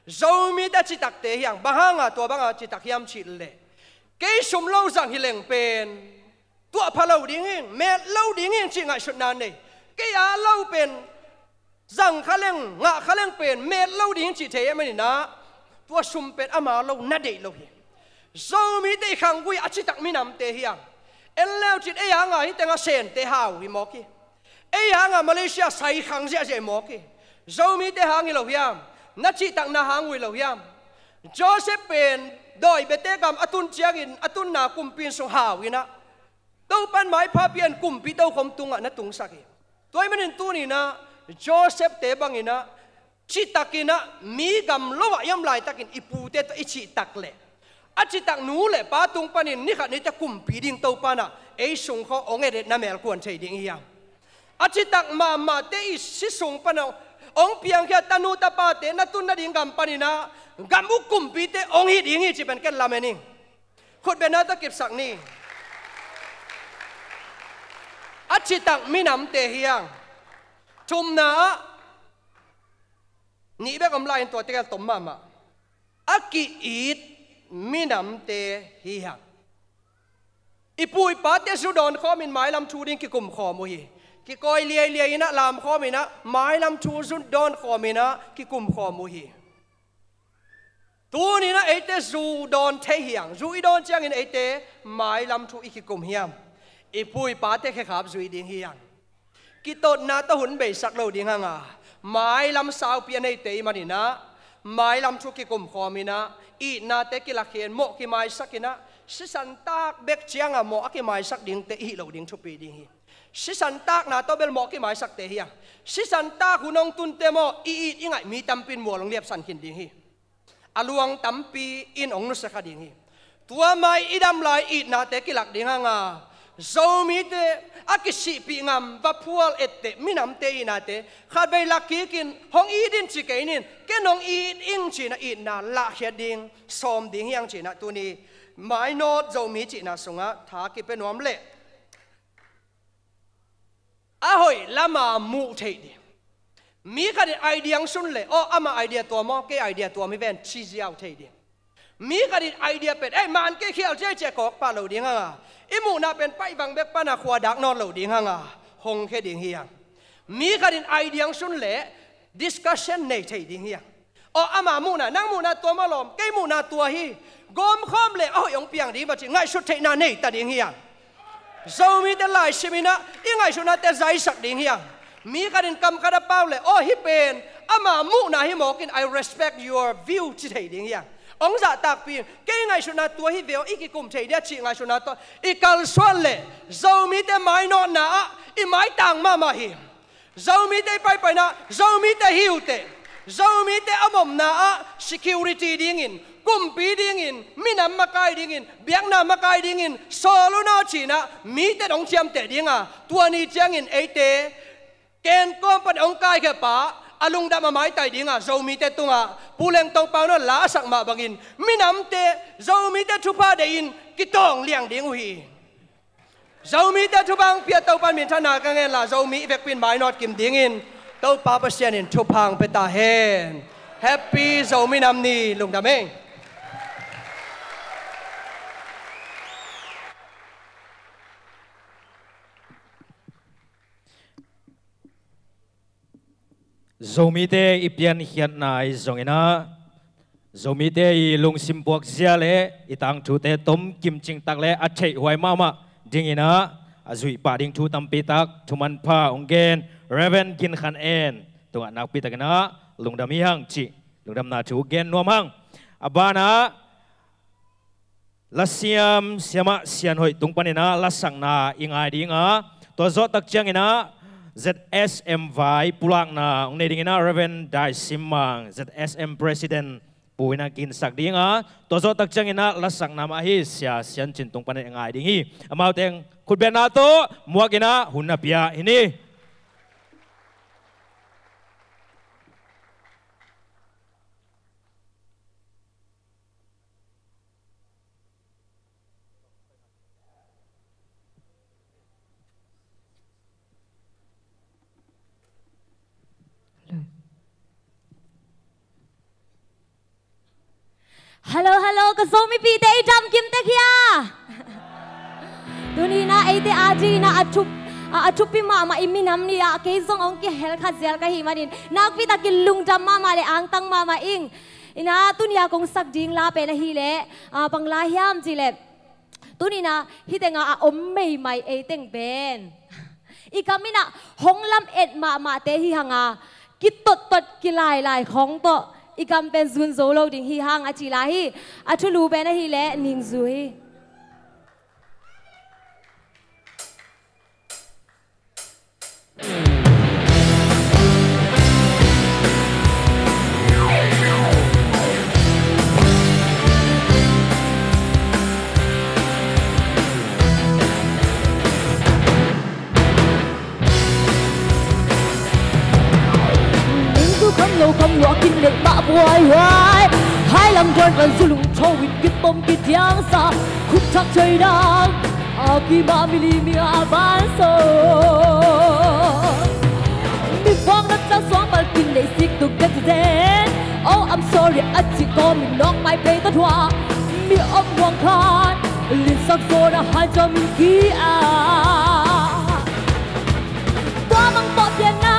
Zomite a citakte hi hang. Bang hanga tua banga citak hiam cihleh kei sum lo zang hi leng pen tuah pha lo ding hi, met lo ding hi cih ngaihsutna nei. Kei a lo pen zang kha leng, ngah kha leng pen met lo ding cih thei ahih maninah tua sum pen ama lo na deih lo hi. Zomite i khanggui a citak minamte hi hang. En leucin ei hanga hih tenga Sente hau hi mawk hi. Ei hanga Malaysia sai khang ziahziah hi mawk hi. Zomite hang hi lo hiam? Na cihtakna hang uh hi lo hiam? Joseph pen dawi biate gam a tun ciangin a tunna kumpi inn sung hau inah Topan maipha pian kumpi tokhom tungah na tungsak hi. Tua ahih manin tuninah Joseph-te banginah citakinah mi gam lo-ah i om laitakin i pute tawh i cihtak leh a citak nu le pa tung panin nikhat nite kumpi ding Topanah ei sungkhawng hong et et na melkuan thei ding hi hang. A citak mahmahte i si sung panah hong piangkhia tanu tapate na tun nading gam paninah gam uk kumpite hong hi ding hi ci pen ken lamen ing. Khut bengna tawh kipsak ni. A citak minamte hi hang. Thumna ah nih bek om lai-in tua tegel tom mahmah. A ki-it minamte hi hang. I pu i pate zu dawn khawmin mailam thu ding kikum khawm uh hi. Kikawi liailiai inah lam khawm inah mailam thu zu dawn khawm inah kikum khawm uh hi. Tuninah eite zu dawn thei hi hang. Zu i dawn ciangin eite mailam thu i kikum hiam? I pu i pate khekhap zui ding hi hang. Kitotna tawh hun beisak lo ding hanga mailam saupi a neite i maninah mailam thu kikum khawm inah itnate kilakhia in mawh kimaisak inah sisan tak bek cianga mawh a kimaisak dingte i hih loh ding thupi ding hi. Sisan takna tawh bel mawh kimaisakte hi hang. Sisan tak hun hong tunte maw i it i ngaih mi tampin mual hong liapsan khin ding hi. A luang tampi in hong nusia kha ding hi. Tua mai i dam lai itnate kilak ding hanga Zomite a kisihpih ngam vaphual etteh minamte itnate khatvei lak kikin hong it in ci kei nin ken hong it ing cinah itna lahkhiat ding sawm ding hi hang cinah tuni mainawt Zomi cihna sungah tha kipia nuam leh a hoih lama muh theih ding. Mi khatin idea hong sun leh aw ama idea tua maw kei idea tua mi ven ci ziau thei ding. Mi khatin idea pen ei man kei khial ciai ciai kawk pah lo ding hanga i muhna pen paihvang bek pana khua dak nawn lo ding hanga hong khia ding hi hang. Mi khatin idea hong sun leh discussion nei thei ding hi hang. Aw ama muhna nang muhna tua maw lawm kei muhna tua hi. Gawmkhawm leh a hoih hong piang ding va ci ngaihsut theihna nei ta ding hi hang. Zomite laisim in ah i ngaihsutnate zaisak ding hi hang. Mi khat in kam khat a pau leh, aw, hih pen ama muhna hi mawk in, I respect your view, ci thei ding hi hang. Hong zahtakpi in, kei ngaihsutna tua hi ve aw, i kikum thei dia cih ngaihsutna tawh i kalsuan leh Zomite mainawtna ah i maitang mahmah hi. Zomite i paipaina, Zomite hi uh teh, Zomite a omna ah security dingin, kumpi dingin, minam makai dingin, biakna makai dingin sawl un aw, ci-in ah mite hong ciamteh ding a, tua ni ciangin eite Ken kawm pan hong kaikhia pa a lungdam a maitai ding a, Zomite tungah Pu Leng Tong Pau in la a sak mah bangin minamte Zomite thupha deih in kitawng liang ding uh hi. Zomite thupha hong pia Topa in minthanna ka ngen la, Zomi i vekpi in mainawt kim dingin Topa Pasian in thupha hong pia ta hen. Happy Zomi Nam Ni, lungdam ei. Zomite i piankhiatna ahi zongin ah, Zomite i lungsim puakzia leh i tangthute tomkim cingtak leh a theihhuai mahmah dingin ah, a zuih pah ding thu tampi tak thu manpha hong gen Reverend Gin Khan En tungah nakpi takin ah lungdam hi hang cih lungdamna thu gen nuam hang. A banah lasiam Siamah Sian Hoih tung panin ah lasakna i ngai ding a, tua zawh tak ciangin ah Z S M vai pulakna hong nei dingin ah Reverend Dai Sim Mang, Z S M President, Pu in ah kisak ding a, tua zawh tak ciangin ah lasakna mah ahi Sia Sian Cin tung panin i ngai ding hi. Amaute khutbetna tawh muak in ah hun na pia hi ni. Hallo, hallo, ka Zomipihte i damkim tek hia? Tuni-in ah eite adingin ah a thup, a, a thupi mahmah i minam ni ah kei zong hong kihel kha zial ka hih manin nakpi takin lungdam mahmah leh angtang mahmah ing. In ah tuni-a kong sak ding la pen ahih leh, a, bang la hiam cih leh, tuni-in ah hih tengah a om meimai ei teng pen i gam in ah hong lamet mahmahte hi hang a, kitottot kilailai khawng tawh i gam pen zun zo lo ding hi hang a ci la hi. A thulu pen ahih leh Ningzu hi. Ningzu kham lo kham lua kin neih mah buaihuai. Hai lam dawn pan zulung tho in kitom kitiangsa, khut thak thoi dang a kimah mi li mi nga a vansawn. Mi vuak na cak suang bal kin neih sik tuk dek zen. Oh, I'm sorry a cih kawm in nawk mai phei ta thua. Mi om muang khat linsak zawn a han ciau min ki a. Tua bang tawh pianna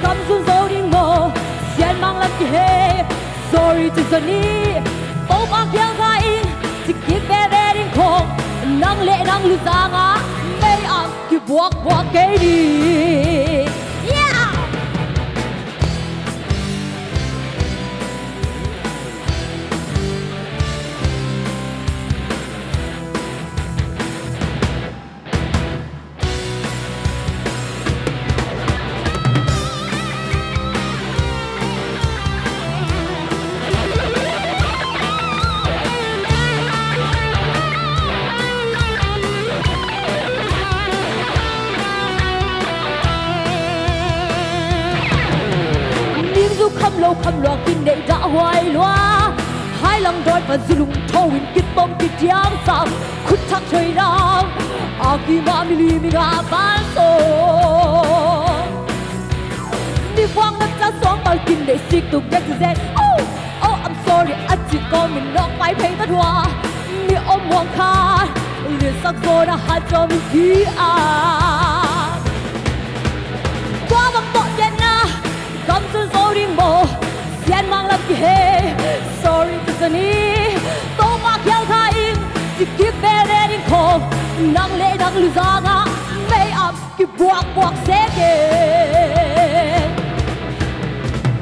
kam zun zo ding maw? Sian Mang lam kihei. Sorry ci zaw ni. Topa kiang kha ing ci kik veve ding khawng, nang leh nang luzang ah mei ah kibuakbuak kei ni. Yeah! Ningzu kham lo kham lua kin neih dah huai lua. Hai lam dawn pan zulung tho in kitom kitiangsa, khut thak thoi dang a kimah mi li mi nga vansawn. Mi vuak na cak suang bal kin neih sik tuk dek zen. Oh, oh, I'm sorry a cih kawm in nawk mai phei ta thua. Mi om muang khat linsak zawn a han ciau min ki a. Tua bang tawh pianna kam zun zo ding maw? Sian Mang lam kihei. Sorry ci zaw ni. Topa kiang kha ing ci kik veve ding khawng, nang leh Luzangah mei-am kibuakbuak seke.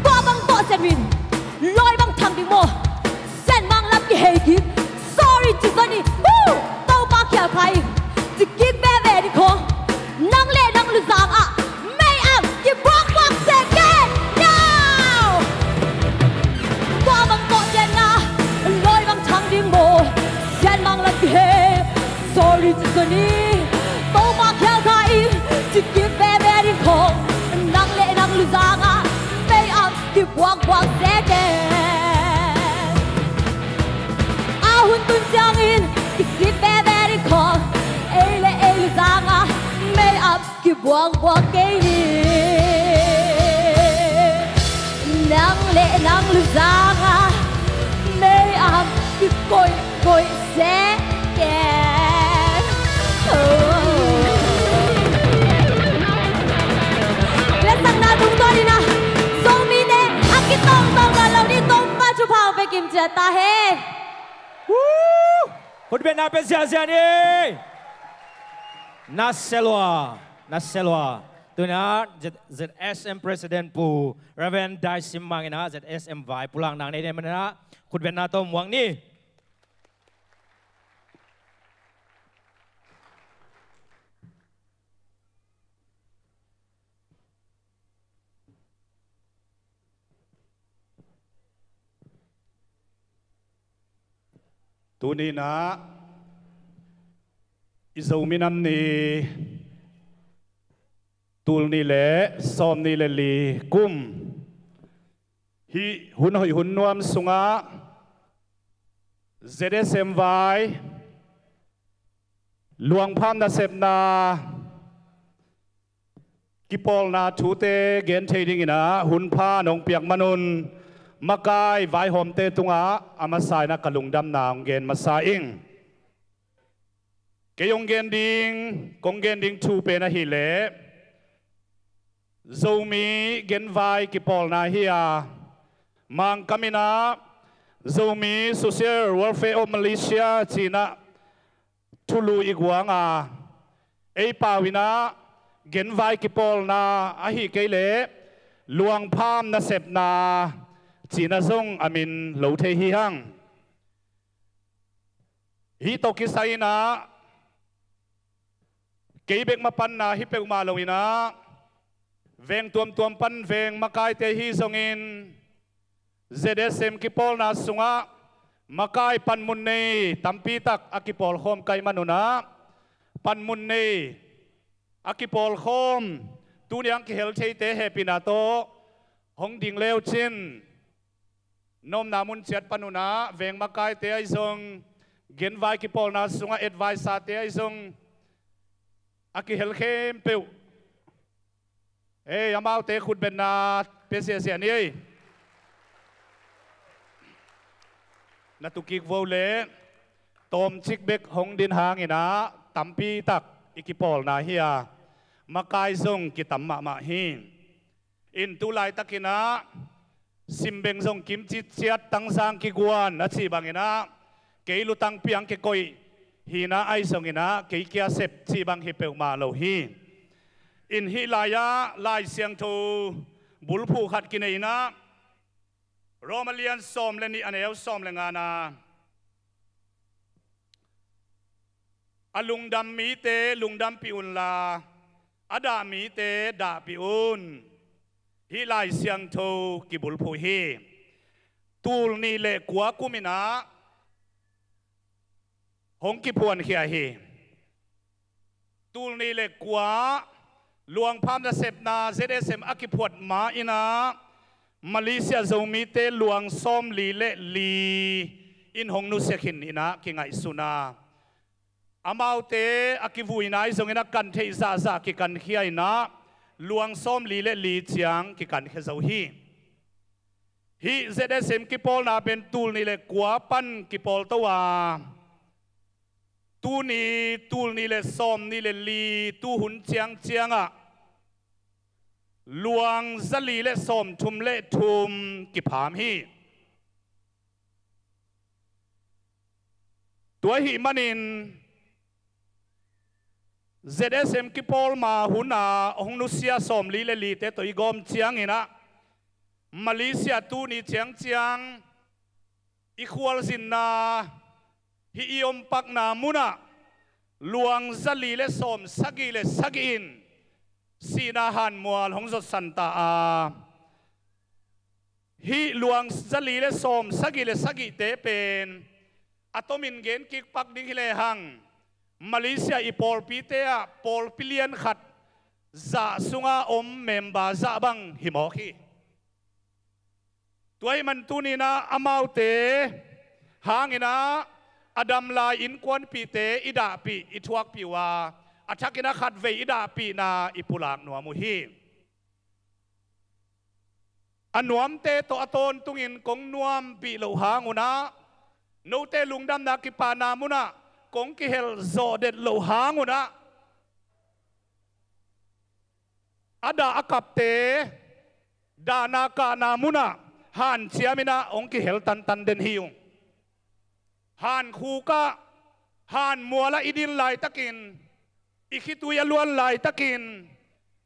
Tua bang tawh Sian min lawi bang thang ding maw? Sian Mang lam kihei kik. Sorry ci zoni. Woo! Topa khial kha ing. Ci kik veve ding khong. Nang le nang Luzangah mei-am kibuakbuak seke. Now! Tua bang tawh Sian na lawi bang thang ding maw? Sian Mang lam kihei. Sorry ci zoni. Topa khial kha ing. Ci kik veve ding khong. Nang le nang Luzangah mei-am kibuakbuak seke. A hun tun ciangin kisit veve ding khong. Ei le ei Luzangah mei-am kibuakbuak kei ni. Nang le nang Luzangah mei-am kikoihkoih seke. Oh. Lasakna tungtawn in ah Zomite a kitawngtawng dan lo ding Topa thupha hong pia kimciat ta hen. Woo! Khutbetna pia ziahziah ni. Na selua, na selua. Tuna Z-, ZSM President Pu Reverend Dai Sim Mang in ah ZSM vai pulak nang nei den manah khutbetna tawh muang ni. Tuni-in ah i Zomi Nam Ni, tul nih le sawm nih le li kum, hih hun hoih hun nuam sungah ZSM vai luangpham nasepna kipawlna thute gen thei dingin ah hun pha nong piak manun makai vaihawmte tungah a masa in ah ka lungdamna hong gen masa ing. Kei hong gen ding, kong gen ding thu pen ahih leh Zomi genvai kipawlna hi a, Mangkam in ah Zomi Social Welfare of Malaysia ci-in ah thulu i guang a, ei pau in ah genvai kipawlna ahih kei leh luangpham nasepna ci-in ah zong a min lo thei hi hang. Hih tawh kisai in ah kei bek mapanna hi peuhmah lo in ah veng tuamtuam pan veng makaite hi zongin ZSM kipawlna sungah makai panmun nei tampi tak a kipawlkhawm ka hih manun ah panmun nei a kipawlkhawm tuni-a hong kihel theite hehpihna tawh hong ding le uh cin. Na omna mun ciat panun ah veng makaite ahi zong, genvai kipawlna sungah adviser-te ahi zong, a kihel khempeuh, ei, amaute khutbetna pia ziahziah ni ei. Na tu kik vo leh tawmcik bek hong din hangin ah tampi tak i kipawlna hi a, makai zong kitam mahmah hi. In tu laitakin ah simbeng zong kim citciat, tangzang kiguan a cih bangin ah kei lutang piang kikoih hi in ah, ahi zongin ah kei kia sep cih bang hi peuhmah lo hi. In hih lai-ah Lai Siangtho bulphuh khat kinei in ah, Rom a lian sawm le nih, a neu sawm le ngana, a lungdam mite lungdampih unla, a dah mite dahpih un. Hih Lai Siangtho kibulphuh hi. Tul nih le kua kum in ah hong kiphuankhia hi. Tul nih le kua luangpham nasepna ZSM a kiphuat ma in ah Malaysia Zomite luang sawmli le li in hong nusia khin in ah kingaihsun a, amaute a kivuina ahi zongin a kan theih zahzah kikankhia in ah luang sawmli le li ciang kikankhia zo hi. Hih ZSM kipawlna pen tul nih le kua pan kipawl to a, tuni tul nih le sawm nih le li tuhun ciangciangah luang zali le sawmthum le thum kipham hi. Tua ahih manin Z S M kipawl ma hun a hong nusia sawmli le lite tawh i gawm ciangin ah, Malaysia tuni ciangciang i khualzinna, hih i ompakna munah luang zali le sawm sagih le sagih in sihna hanmual hong zotsan ta a, hih luang zali le sawm sagih le sagihte pen a tomin gen kikpak ding hi lehang, Malaysia i pawlpite ah pawlpi lian khat zah sunga om member zah bang hi mawk hi. Tua ahih man tuni-in ah amaute hangin ah a damlai innkuanpihte i dahpih, i thuakpih uh a, a thakin ah khatvei i dahpihna i pulak nuam uh hi. A nuamte tawh a tawntungin kong nuampih loh hang un ah, note lungdamna kipahna munah kong kihelh zawh det loh hang un ah, a dah a kapte dahna kahna munah hanciamin ah hong kihel tantan den hi ung. Hankhuk ah, hanmual ah i din laitakin, i khitui a luan laitakin,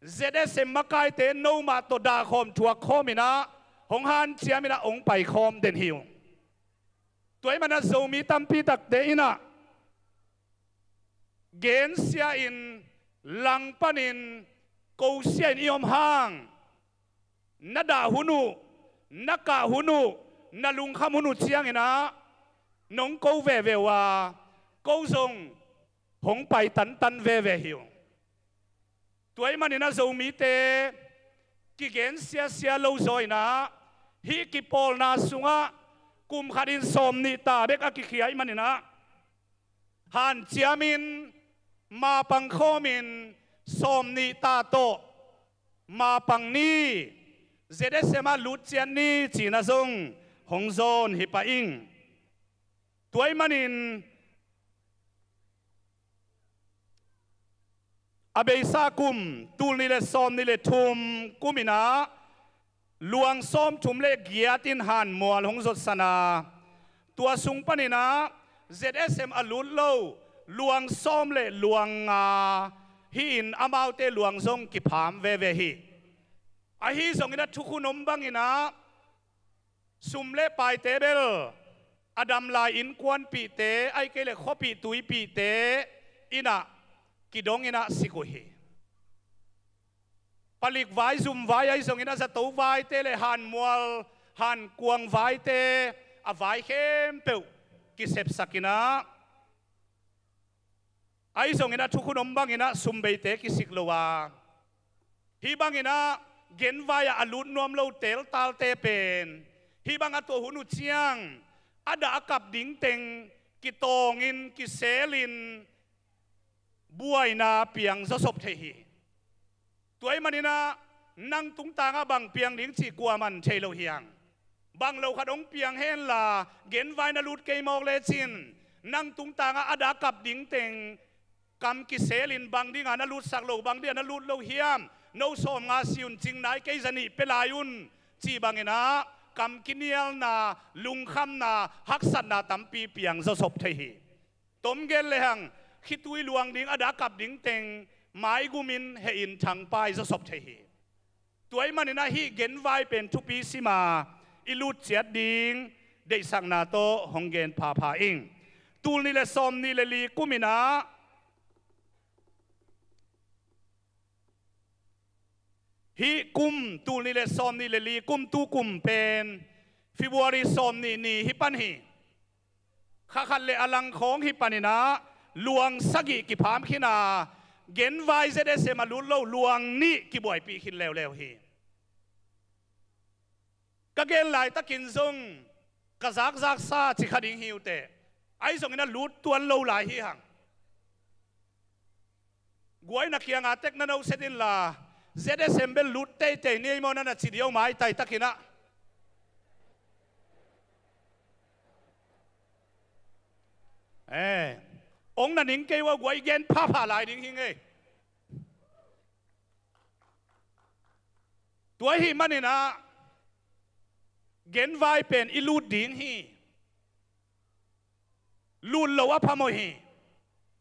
Z S M makaite nomah tawh dahkhawm thuakkhawmin ah hong hanciamin ah hong paikhawm den hi ung. Tua ahih man ah Zomi tampi takte in ah gensia-in, langpanin, kosia-in i om hang, na dah hun uh, na kah hun uh, na lungkham hun uh ciangin ah nong ko veve uh a, ko zong hong pai tantan veve hi ung. Tua ahih manin ah Zomite kigensia sia lo zaw in ah, hih kipawlna sungah kum khatin sawmnih ta bek a kikhia ahih manin ah, hanciamin, mapang khawmin, sawmnih ta tawh mapang ni, Z S M ah lut ciat ni ci-in ah zong hong zawn hi pah ing. Tua ahih manin a beisa kum, tul nih le sawmnih le thum kum in ah, luang sawmthum le giat in hanmual hong zotsan a, tua sung panin ah Z S M a lut lo luang sawm le luang nga hi-in, amaute luang zong kipham veve hi. Ahi zongin ah thukhun om bangin ah, sum le paite bel a damlai innkuanpihte, ahih kei leh khuapih tuipihte in ah kidongin ah sik uh hi. Palik vai, zum vai, ahi zongin ah zato vaite le hanmual, hankuang vaite, a vai khempeuh kisepsak in ah, ahi zongin ah thukhun om bangin ah sumbeite kisik lo a, hih bangin ah genvai ah a lut nuam lo teltalte pen, hih bang a tuah hun uh ciang a dah a kap ding teng kitawngin, kiselin, buaina piang zawsop thei hi. Tua ahih manin ah nang tungtangah bang piang ding cih kuaman thei lo hi hang. Bang lo khat hong piang henla, genvai na lut kei mawk lecin, nang tungtangah a dah a kap ding teng kam kiselin, bang dinga na lutsak lo, bang dinga na lut lo hiam, no sawm nga si un, cing nai kei za nih pia lai un, cih bangin ah kam kinialna, lungkhamna, haksatna tampi piang zawsop thei hi. Tom gen lehang, khitui luang ding, a dah a kap ding teng maigumin, hehin, thangpai zawsop thei hi. Tua ahih manin ah hih genvai pen thupi sim a, i lut ciat ding deihsakna tawh hong gen phapha ing. Tul nih le sawmnih le li kum in ah, hih kum, tul nih le sawmnih le li kum, tu kum pen February sawmnih ni hi pan hi. Kha khat le a lang khawng hi panin ah luang sagih kipham khin a, genvai Z S M a lut lo luang nih kibuaipih khin leuleu hi. Ka gen laitakin zong ka zakzaksa ci kha ding hi uh teh, ahi zongin ah lut tuan lo lai hi hang. Guai na kianga tek na noset inla, Z S M bel lut teitei ni ei maw na na ci dih uh maitai takin ah. Eh, ong na ning kei uh a, guai gen phapha lai ding hi ngei. Tua ahih manin ah genvai pen i lut ding hi. Lut lo a phamawh hi.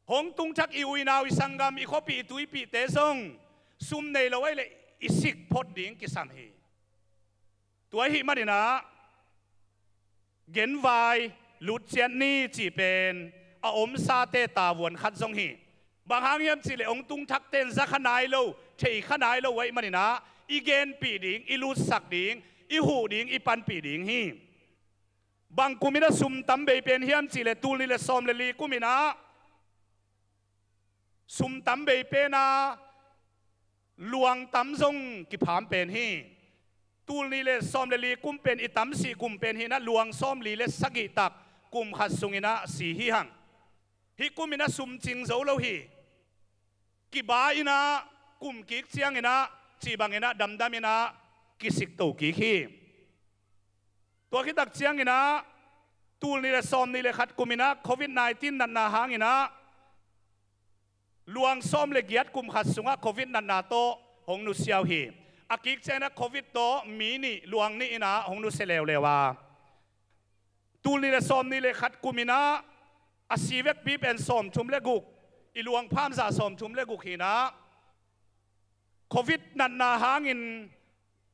Hong tung thak i u i nau, i sanggam, i khuapih i tuipihte zong sum nei lo ahih leh i sik phot ding kisam hi. Tua ahih manin ah genvai lutciat ni cih pen a omsate tavuan khat zong hi. Bang hang hiam cih leh hong tung thakte in za kha nai lo, thei kha nai lo ahih manin ah i genpih ding, i lutsak ding, i huh ding, i panpih ding hi. Bang kum in ah sum tam bei pen hiam cih leh tul nih le sawm le li kum in ah sum tam bei pen a luang tam zong kipham pen hi. Tul nih le sawm le li kum pen i tam sih kum pen hi in ah luang sawmli le sagih tak kum khat sung in ah si hi hang. Hih kum in ah sum cing zo lo hi. Kiba in ah kum kik ciangin ah cih bangin ah damdam in ah kisik to kik hi. Tua khit tak ciangin ah tul nih le sawm nih le khat kum in ah covid nineteen natna hangin ah luang sawm le giat kum khat sungah covid natna tawh hong nusia uh hi. A kik ciangin ah covid tawh mi nih luang nih in ah hong nusia leuleu a, tul nih le sawm nih le khat kum in ah a si vekpi pen sawmthum le guk, i luang phamzah sawmthum le guk hi in ah covid natna hangin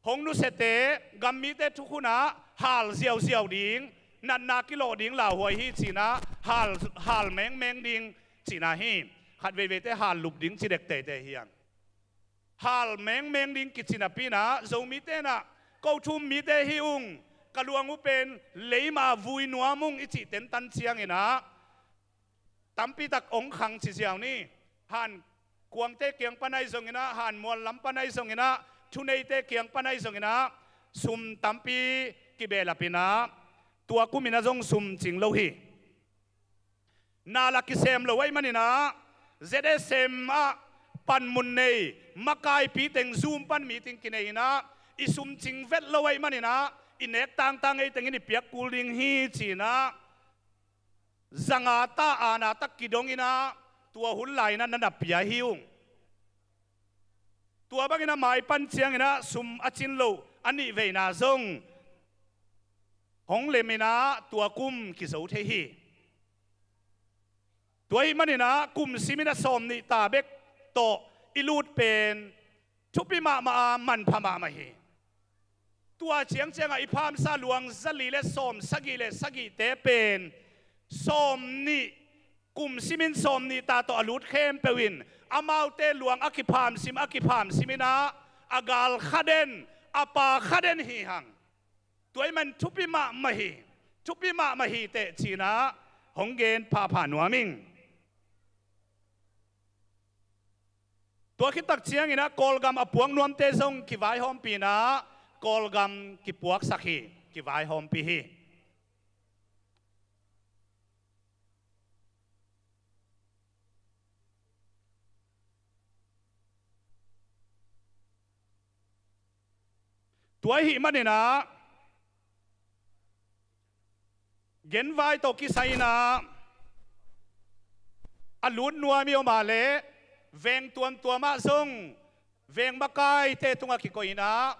hong nusiate, gammite thukhun ah hal ziauziau ding, natna kilawh ding lauhuai hi ci in ah hal, hal mengmeng ding cihna hi. Khat veiveite hal lup ding ci dek teitei hi hang. Hal mengmeng ding kici napi in ah Zomite in ah, ko thu-um mite hi ung, ka luang uh pen leima vui nuam ung i cih tentan ciangin ah tampi tak hong khang ci ziau ni. Han kuangte kiang pan ahi zongin ah, han mual lam pan ahi zongin ah, thuneite kiang pan ahi zongin ah sum tampi kibehlap in ah tua kum in ah zong sum cing lo hi. Na la kisem lo ahih manin ah Z S M ah panmun nei makaipi teng Zoom pan meeting kinei in ah i sum cing vet lo ahih manin ah i nek tangtang ei tengin i piak kul ding hi ci in ah zanga ta ana tak kidong in ah tua hun lai in ah na na pia hi ung. Tua bangin ah maipan ciangin ah sum a cin loh a nih veina zong hong lem in ah tua kum kizo thei hi. Tua ahih manin ah kum sim in ah sawm nih ta bek tawh i lut pen thupi mahmah a, manpha mahmah hi. Tua ciangciang ah i phamsa luang zali le sawm sagih le sagihte pen sawm nih, kum sim in sawm nih ta tawh a lut khempeuh in amaute luang a kipham sim, a kipham sim in ah a gal kha den, a pa kha den hi hang. Tua ahih man thupi mahmah hi, thupi mahmah hi teh ci in ah hong gen phapha nuam ing. Tua khit tak ciangin ah Kawlgam a puak nuamte zong kivaihawmpih in ah Kawlgam kipuaksak hi, kivaihawmpih hi. Tua ahih manin ah genvai tawh kisai in ah a lut nuam i om a leh veng tuamtuam ah zong veng makaite tungah kikoih in ah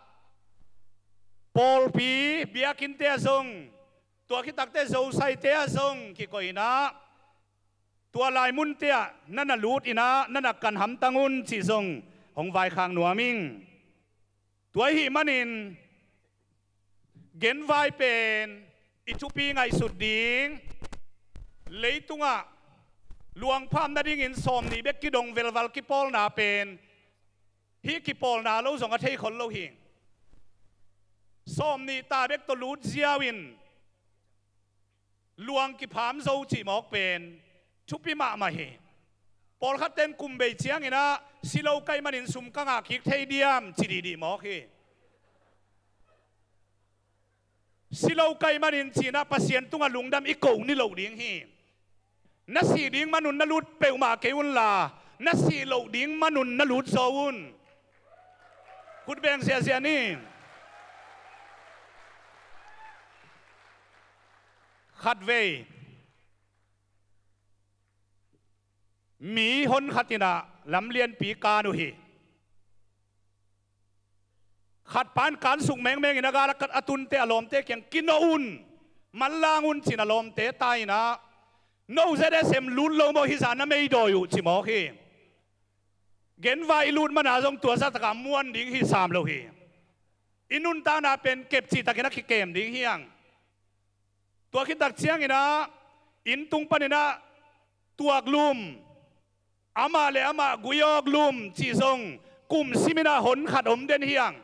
pawlpi biakinnte ah zong, tua khit tak teh Zosaite ah zong kikoih in ah tua lai munte ah na na lut in ah na na kan hamtang un cih zong hong vaikhak nuam ing. Tua ahih manin genvai pen i thupi ngaihsut ding, leitungah luang pham nadingin sawm nih bek kidong velval kipawlna pen hih kipawlna lo zong a thei khol lo hi. Sawm nih ta bek tawh lut ziau in luang kipham zo cih mawk pen thupi mahmah hi. Pawlkhat ten kum bei ciangin ah si lo ka hih manin sum ka ngah kik thei diam ci dihdih mawk hi. Si lo ka hih manin ci in ah Pasian tungah lungdam i ko ni loh ding hi. Na sih ding manun na lut peuhmah kei unla, na sih loh ding manun na lut zaw un. Khut beng ziahziah ni. Khatvei mi hon khat in ah lam lianpi kan uh hi. Khat pan kansuk mengmeng in a gal a tunte a lawmte kiang kinawh un, manlang un ci in a lawmte tai in ah No Z S M lut lo maw, hih zah na meidawi uh ci mawk hi. Genvai i lut mana zong tua zah takah muan ding hi sam lo hi. I nuntakna pen kep cihtakin a kikem ding hi hang. Tua khit tak ciangin ah, inn tung panin ah tuak lum, amah le amah gui awk lum cih zong kum simin ah hon khat om den hi hang.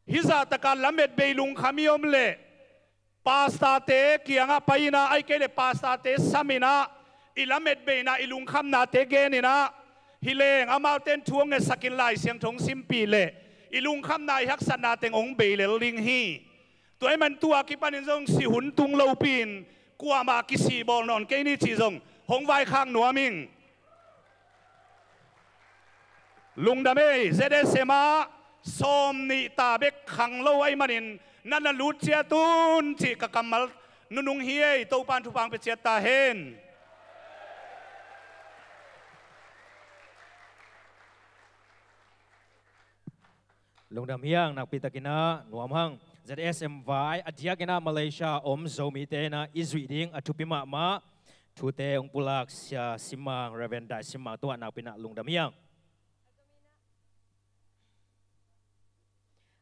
Hih zah takah lamet bei lungkham i om leh, pastorte kiangah pai-in ah, ahih kei leh pastorte samin ah, i lamet beina, i lungkhamnate genin ah, hi leng amaute'n thu hong ngetsakin Lai Siangtho hong simpih leh, i lungkhamna, i haksatna teng hong bei lel ding hi. Tua ahih man tua kipanin zong sih hun tung lopi-in kuamah kisih bawl nawn kei ni cih zong hong vaikhak nuam ing. Lungdam ei, Z S M ah sawmnih ta bek khang lo ahih manin na na lut ciat un cih ka kammal nunung hi ei. Topa'n thupha hong pia ciat ta hen. Lungdam hi hang, nakpi takin ah nuam hang. Z S M vai a diakin ah Malaysia om Zomite in ah i zuih ding a thupi mahmah thute hong pulak Sia Simmang, Reverend Dai Simmang tungah nakpi in ah lungdam hi hang.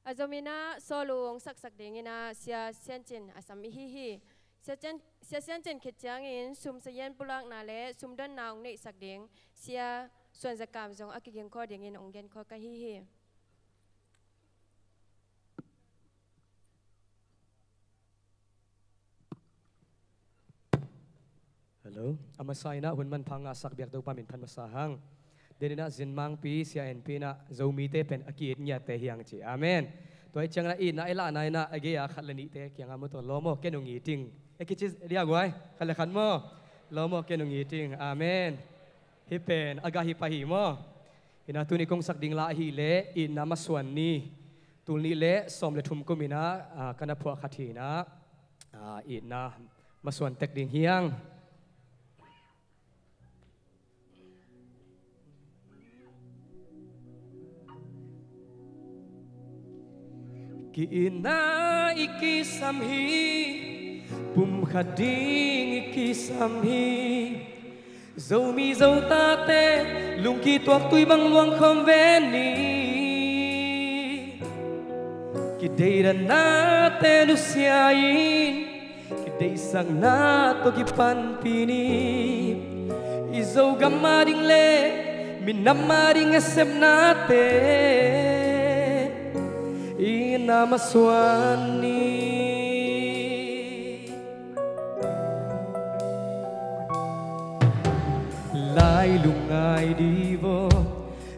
A zomin ah sawl uh hong saksak dingin ah Sia Sian Cin a sam i hi hi. Sia Cin, Sia Sian Cin khit ciangin sum sazian pulakna le sum donna hong neihsak ding Sia Suan Za Kam zong a kigingkhawm dingin hong genkhawm ka hi hi. Hello. A masa in ah hun manpha ngahsak biak Topa min phat masa hang. Denin ah Zinmangpi Sia En Pi in ah Zomite pen a ki-it ngiatte hi hang ci. Amen. Tua ahih ciangin ah itna i lahna in ah a gei-a khat le nihte kiangah mu tawh, lawm aw, ken hong it ing, e kici dia guai, khat le khat maw. Lawm aw, ken hong it ing. Amen. Hih pen a gah hi pah hi maw. Hi in ah tuni kong sak ding la ahih leh Itna Masuan Ni. Tul nih le sawm le thum kum in ah, ah, ka na phuah khat hi in ah, ah, itna masuan tek ding hi hang. Ki-itna i kisam hi, pumkhat ding i kisam hi. Zomi Zotate lungkituak tui bang luang khawm ve ni. Kideidanate nusia in, kideisakna tawh kipanpih ni. I Zogam ading le minam ading i sepnate Itna Masuan Ni. Lai lungngai di vo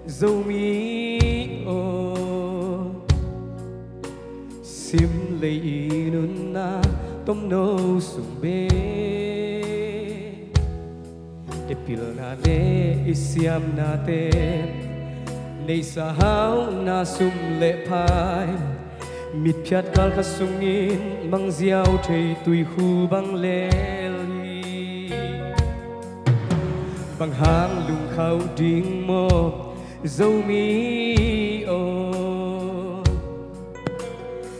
Zomi aw, sim lei i nunna tomno sung bek, i pilna le i siamnate, neihsa hauna sum le pai, mitphiat kal khat sungin mangziau thei tuikhu bang lel hi. Bang hang lungkhauh ding maw Zomi aw,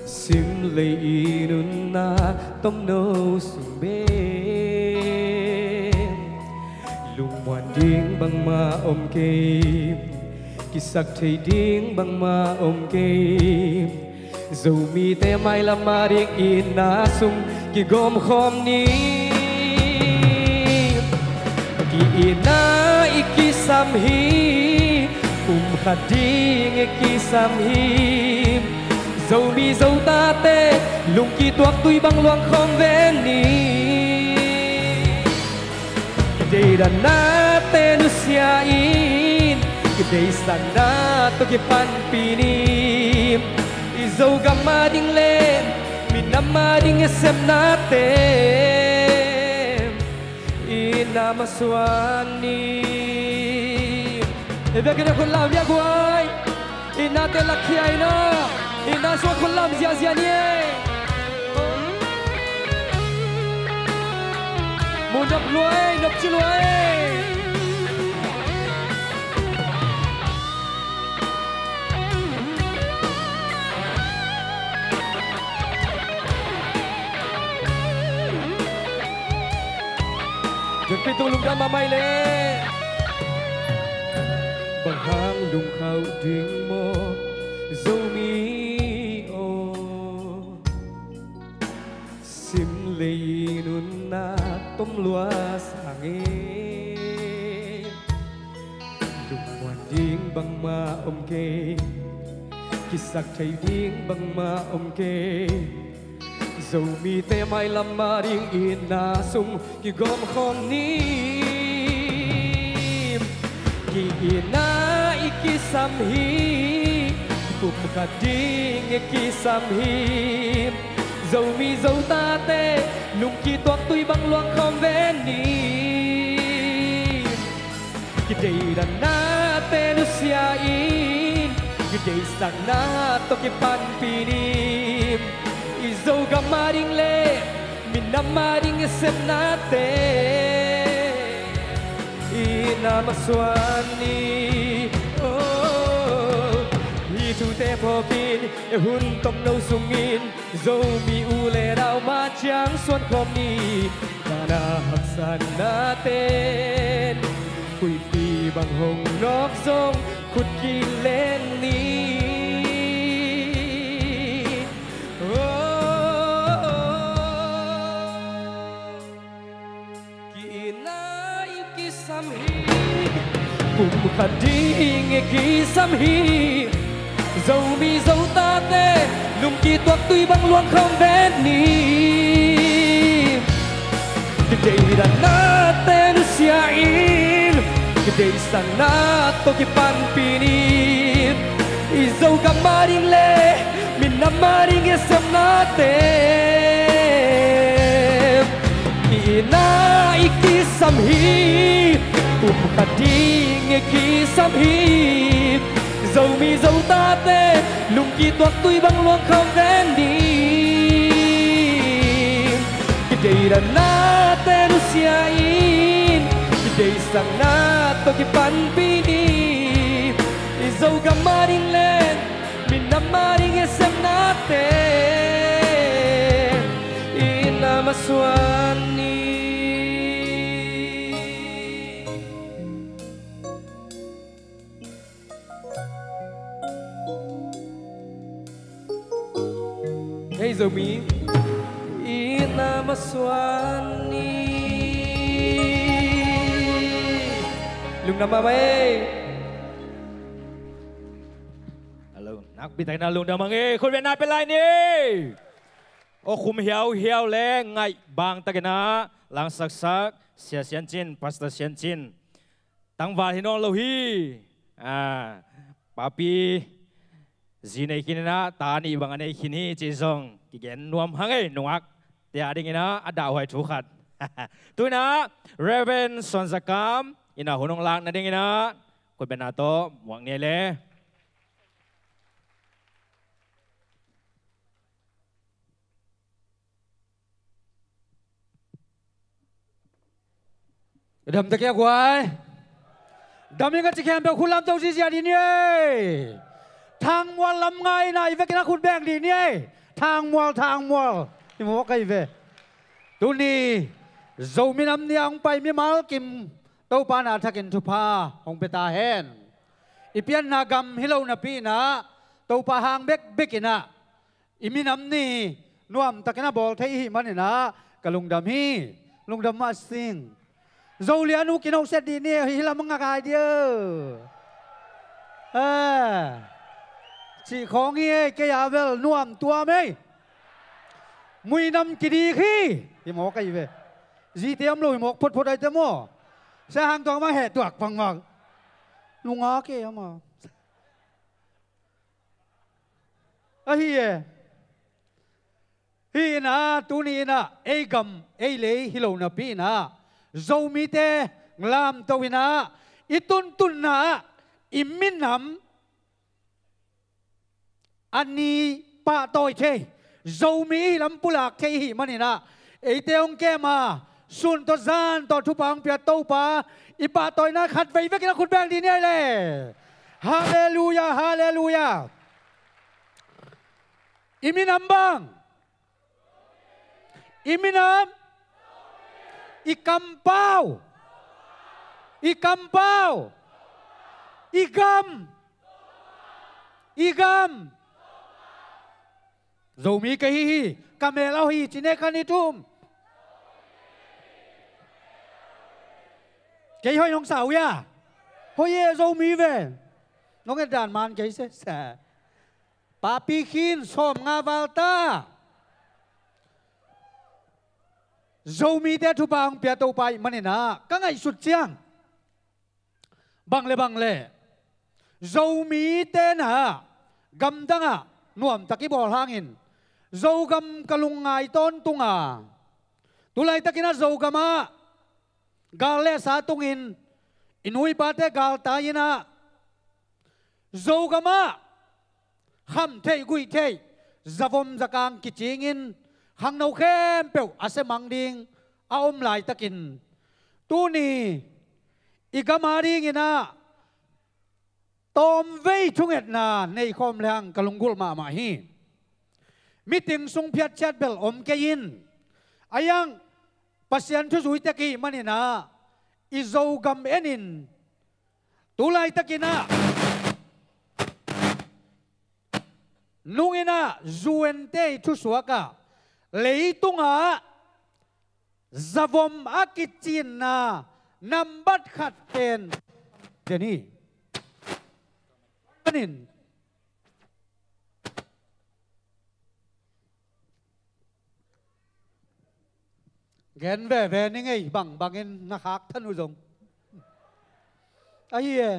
sim lei i nunna tomno sung bek, lungmuan ding bangmah om kei, kisak thei ding bangmah om kei. Zomite mailam ading itna sung kigawm khawm ni. Ki-itna i kisam hi, pumkhat ding i kisam hi. Zomi Zotate lungkituak tui bang luang khawm ve ni. Kideidanate nusia in, kideisakna tawh kipanpih ni. I Zogam ading le minam ading i sepnate Itna Masuan Ni. I biakinn ah khut lam dia guai. Itnate lakhia in ah, itna sungah khut lam ziahziah ni ei. Mu nop lua ei, nop ci lua ei. Kei tung lungdam mahmah le. Bang hang lungkhauh ding maw Zomi aw? Sim lei nunna tom lua sang e. Lungmuan ding bangmah om kei, kisak thei ding bangmah om kei. Zomite mailam a ding itna sung kigawm khawm ni. Ki-itna i kisam hi, pumkhat ding i kisam hi. Zomi Zotate lungkituak tui bang luang khawm ve ni. Kideidanna te nusia in, kideisakna tawh kipanpih ni. I Zogam a ding le minam a ding i sepnate i na masuan ni. Oh, hih thute phawkin i hun tomno sungin Zomi u le nau ma ciang suan khawm ni. Dahna haksatna ten huihpi bang hong nawk zong khut kilen ni. Oh, ki-itna i kisam hi, pumkhat ding i kisam hi. Zomi Zotate lungkituak tui bang luang khawm ve ni. Kideidanna te nusia in, kideisakna tawh kipanpih ni. I Zogam a ding le minam a ding i sepnate i na i kisam hi, pumkhat ding i kisam hi. Zomi Zotate lungkituak tui bang luang khawm ve ni. Kideidanna te nusia in, kideisakna tawh kipanpih ni. I Zogam a ding le minam a ding i sepnate i na masuan ni. Hei Zomi, i na masuan ni. Lungdam mahmah ei. Hello, nakpi takin ah lungdam hang ei. Khut beng na pia lai ni. Aw khum hiauhiau le ngaih bang takin ah langsaksak Sia Sian Cin, Pastor Sian Cin. Tangval hi nawn lo hi. Ah, papi zi nei khin in ah, ta nih bang a nei khin hi cih zong kigen nuam hang ei, nungak te a ding in ah a dahhuai thu khat. Tu in ah Reverend Suan Za Kam in ah hun hong lak nading in ah khut beng na tawh muak ni le. Dam ta kia guai. Dam ing a ci khempeuh khut lam to ziazia dih ni ei. Thangmual lam ngai in ah i vekin ah khut beng dih ni ei. Thangmual, Thangmual. I mawk ahi ve. Tuni Zomi Nam Ni a hong pai mimal kim Topa na thakin thupha hong pia ta hen. I pianna gam hi lo napi in ah Topa hang bekbek in ah i minam ni nuamtakin a bawl thei i hih manin ah ka lungdam hi. Lungdam mah sing. Zolian uh kinawhsiat dih ni, hih lam a ngak ai dih. Eh, cih khawng hi ei, kei a bel nuam tuam ei. Muinam kidik hi. Hi mawk ahi ve. Zite om lo hi mawk photphot ai te maw. Sia Hang Tuang mah heh tuak pangmang. Nungak ei ama. Ahi e. Hi in ah tuni in ah ei gam ei lei hi lo napi in ah Zomite lamto in ah i tuntunna ah i minam a ni pahtawi thei, Zomi i hih lam pulak thei i hih manin ah eite hong kem a, sun tawh zan tawh thupha hong pia Topa i pahtawina khatvei vekin ah khut beng dih ni ei le. Halleluia, halleluia. I minam bang? I minam? I kam pau? I kampau. I gam. I gam. Zomi ka hi hi. Ka mel a hi ci ne khan i thum. Kei hoih hong sa uh ia. Hoih e Zomi ve. Nong et dan man kei se se. Papi khin sawm nga val ta. Zomite thupha hong pia Topa ih manin ah ka ngaihsut ciang bang le bang le Zomite na gamdang ah nuamtak i bawl hangin Zogam ka lungngai tawntung a, tulaitakin ah Zogam ah gal le sa tungin i nu i pate galtai in ah Zogam ah kham theih guih theih zavom zakang kicingin khangno khempeuh a semang ding a om laitakin tuni i gam a dingin ah tawmvei thungetna neihkhawm lehang ka lunggulh mahmah hi. Miting sung phiatchiat bel om kei in a iang Pasian thu zui tek ih manin ah i Zogam enin tulaitakin ah nungin ah U N te ih thusuak ah leitungah zavom a kicinna nambat khat pen den hi. Panin gen veve ni ngei bangbangin na khak than uh zong ahi e.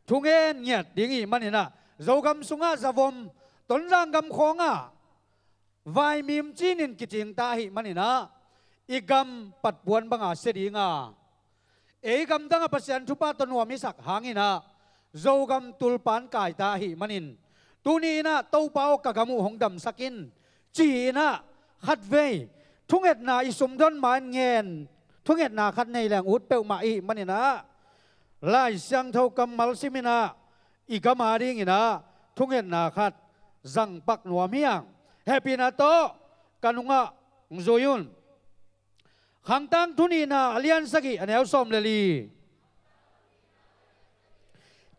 Thungen ngiat ding ih manin ah Zogam sungah zavom Tonzang gam khawngah vaimim cinin kicingta ahih manin ah i gam patpuan banga sia dinga ei gamdang ah Pasian thupha tawh nuam i sak hangin ah Zogam tulpan kaita ahih manin tuni in ah Topa aw ka gam uh hong damsak in ci-in ah khatvei thungetna i sumdon ma-in ngen thungetna khat nei leng ut peuhmah ihih manin ah Lai Siangtho kammal simin ah i gam a dingin ah thungetna khat zangpak nuam hiang. Hehpihna tawh ka nungah hong zui un. Khangtang thu nihna a lian sagih a neu sawm le li.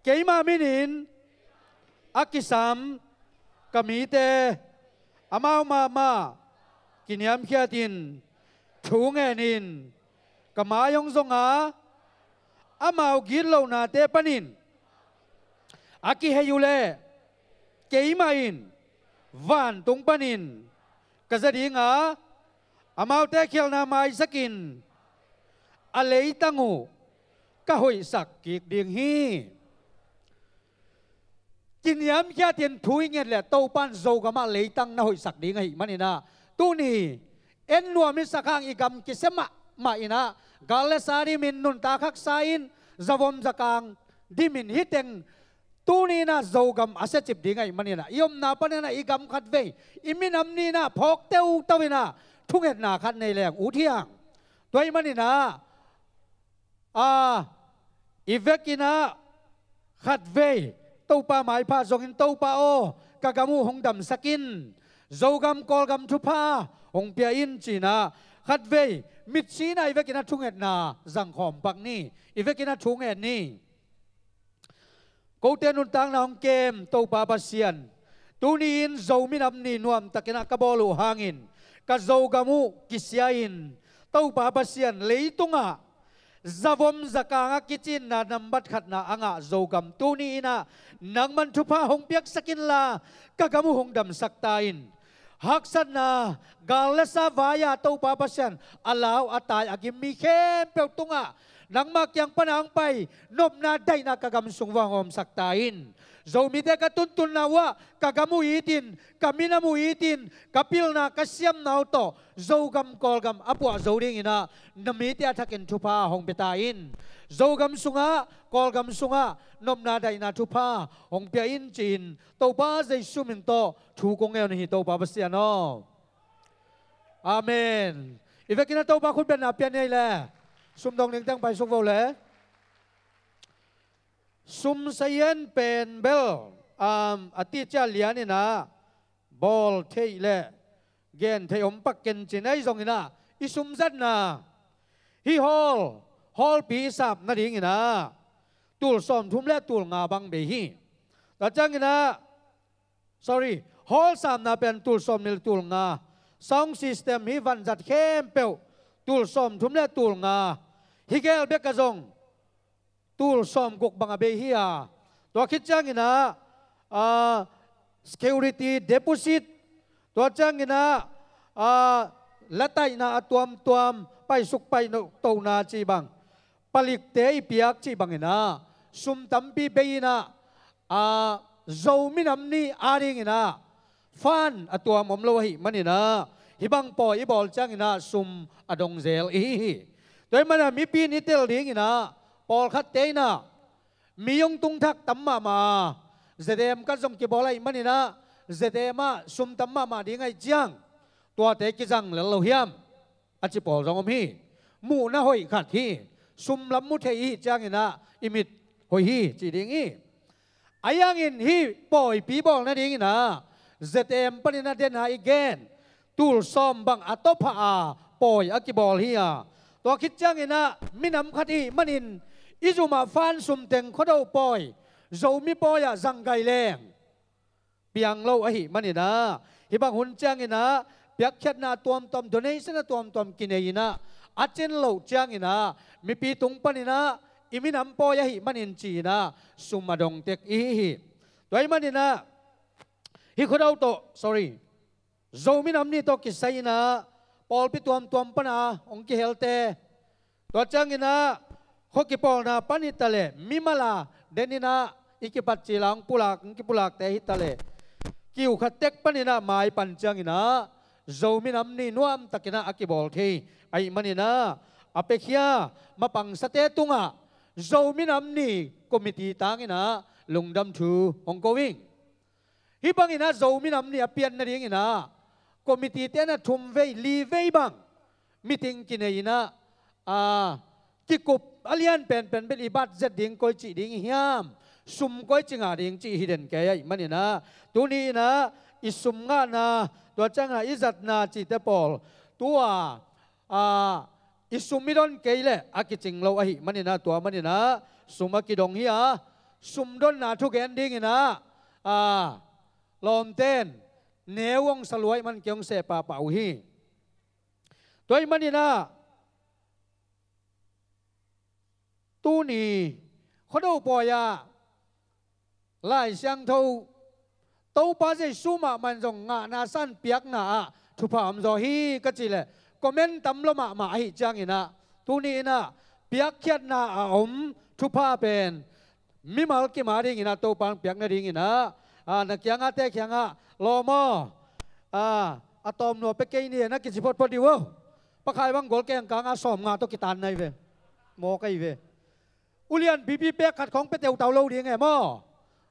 Keimah minin a kisam ka mite amau mahmah kiniamkhiatin thu ngenin ka mai hong zonga amau gitlohnate panin a kihei uh leh keimah in vantung panin ka za dinga amaute khialhna maisakin a leitang uh ka hoihsak kik ding hi. Kiniamkhiatin thu i nget leh Topan Zogamah leitang na hoihsak ding ahih manin ah tuni en nuam i sak hang i gam kisia mahmah in ah gal le sa dimin nuntak haksa in zavom zakang dimin hih teng tuni in ah Zogam a siacip ding ahih manin ah i omna panin ah i gam khatvei i minam ni in ah phawk teuteu in ah thungetna khat nei leng ut hiang. Tua ahih manin ah a i vekin ah khatvei Topa maipha zongin Topa aw ka gam uh hong damsak in Zogam Kawlgam thupha hong pia in ci-in ah khatvei mitsi in ah i vekin ah thungetna zangkhawm pak ni. I vekin ah thu ngen ni. Kote nuntakna hong kem Topa Pasian, tuni-in Zo minam ni nuamtakin ah ka bawl uh hangin ka Zogam uh kisia-in Topa Pasian leitungah zavom zakang a kicinna nambat khatna a ngah Zogam tuni-in ah nangman thupha hong piaksak inla ka gam uh hong damsak ta in. Haksatna gal le sa vai-a Topa Pasian a lau a tai a gim mi khempeuh tungah nangma kiang pana hong pai nopna daihna ka gam sung vang hawmsak ta in. Zomite ka tuntunna uhah ka gam uh itin ka minam uh itin ka pilna ka siamna uh tawh Zogam Kawlgam a puah zo dingin ah na mite a thakin thupha hong pia ta in. Zogam sungah Kawlgam sungah nopna daihna thupha hong pia in ci-in Topa Jesu min tawh thu kong ngen uh hi Topa Pasian aw. Amen. I vekin ah Topa khutbetna pian ni ei le sumdong ningteng paisuk vo le. Sum sayan pen bel a ti cia lianin ah bawl theih le gen theih om pak ken ci-in ah i zongin ah i sumzatna hih hawl hallpi sap nadingin ah tul sawmthum le tul nga bang bei hi. Tua ciangin ah, sorry, hall sapna pen tul sawmnih le tul nga, sound system hih vanzat khempeuh tul sawmthum le tul nga, hih gel bek ah zong tul sawmguk bang a bei hi a, tua khit ciangin ah, ah, security deposit, tua ciangin ah, ah, lataihna a tuamtuam, paisuk paitohna cih bang, palikte i piak cih bangin ah sum tampi bei in ah, ah, Zo minam ni adingin ah fund a tuam om lo ahih manin ah, hih bang pawi i bawl ciangin ah sum a dong zel i hi hi. Tua ahih manin ah mipi in i tel dingin ah, pawlkhatte in ah mi hong tung thak tam mahmah a, Z M card zong kibawl ahih manin ah, Z M ah sum tam mahmah ding ahih ciang, tuate kizang lel lo hiam, a ci pawl zong om hi. Muhna hoih khat hi. Sum lam mu thei i hih ciangin ah i mit hoih hi ci ding hi. Ahi hangin hih pawipi bawl nadingin ah Z M panin ah den a i gen tul sawm bang a tawpha a pawi a kibawl hi a, tua khit ciangin ah minam khat i hih manin i zum ah fund sum teng Khuado pawi, Zomi pawi ah zang gai leng piang lo ahih manin ah, hih bang hun ciangin ah piakkhiatna a tuamtuam, donation a tuamtuam kinei in ah, a cin loh ciangin ah mipi tung panin ah i minam pawi ahih manin ci-in ah sum a dong tek i hi hi. Tua ahih manin ah hih Khuado tawh, sorry, Zo minam ni tawh kisai in ah pawlpi tuamtuam pan a hong kihelte, tua ciangin ah khua kipawlna pan hi ta leh, mimal a den in ah i kipat cil a hong pulak, hong kipulakte hi ta leh, kiu khat tek panin ah mai pan ciangin ah Zo minam ni nuamtakin ah a kibawl thei ahih manin ah, a piakhia mapangsate tungah Zo minam ni committee tangin ah lungdam thu hong ko ing. Hih bangin ah Zo minam ni a pian nadingin ah committee te in ah thum vei, li vei bang meeting kinei in ah, ah, kikup a lian penpen bel i budget ding koi cih ding i hiam, sum koi ci ngah ding cih hi den kei ahih manin ah, tuni in ah i sum ngahna, tua ciangin ah i zatna cihte pawl, tua, ah, i sum i don kei leh a kicing lo ahih manin ah, tua manin ah sum a kidong hi a, sum donna thugen dingin ah, ah, lawmten neu hong sa lua ahih man kei hong seh pahpah uh hi. Tua ahih manin ah tuni Khuado pawi ah Lai Siangtho, Topa Jesu mahmah in zong ngahna san piakna ah thupha om zaw hi ka cih leh comment tam lua mahmah ahih ciangin ah, tuni in ah piakkhiatna a om thupha pen mimal kim a dingin ah Topa hong piak nadingin ah, ah, na kiangahte kiangah, lawm aw, ah, a tawm nua pia kei ni e, na kici photphot dih uh aw. Pakhai bang gol keng kang a sawm nga tawh kitan nai ve. Mawk ahi ve. Ulian pipi pek khat khawng pia teutau lo ding e maw?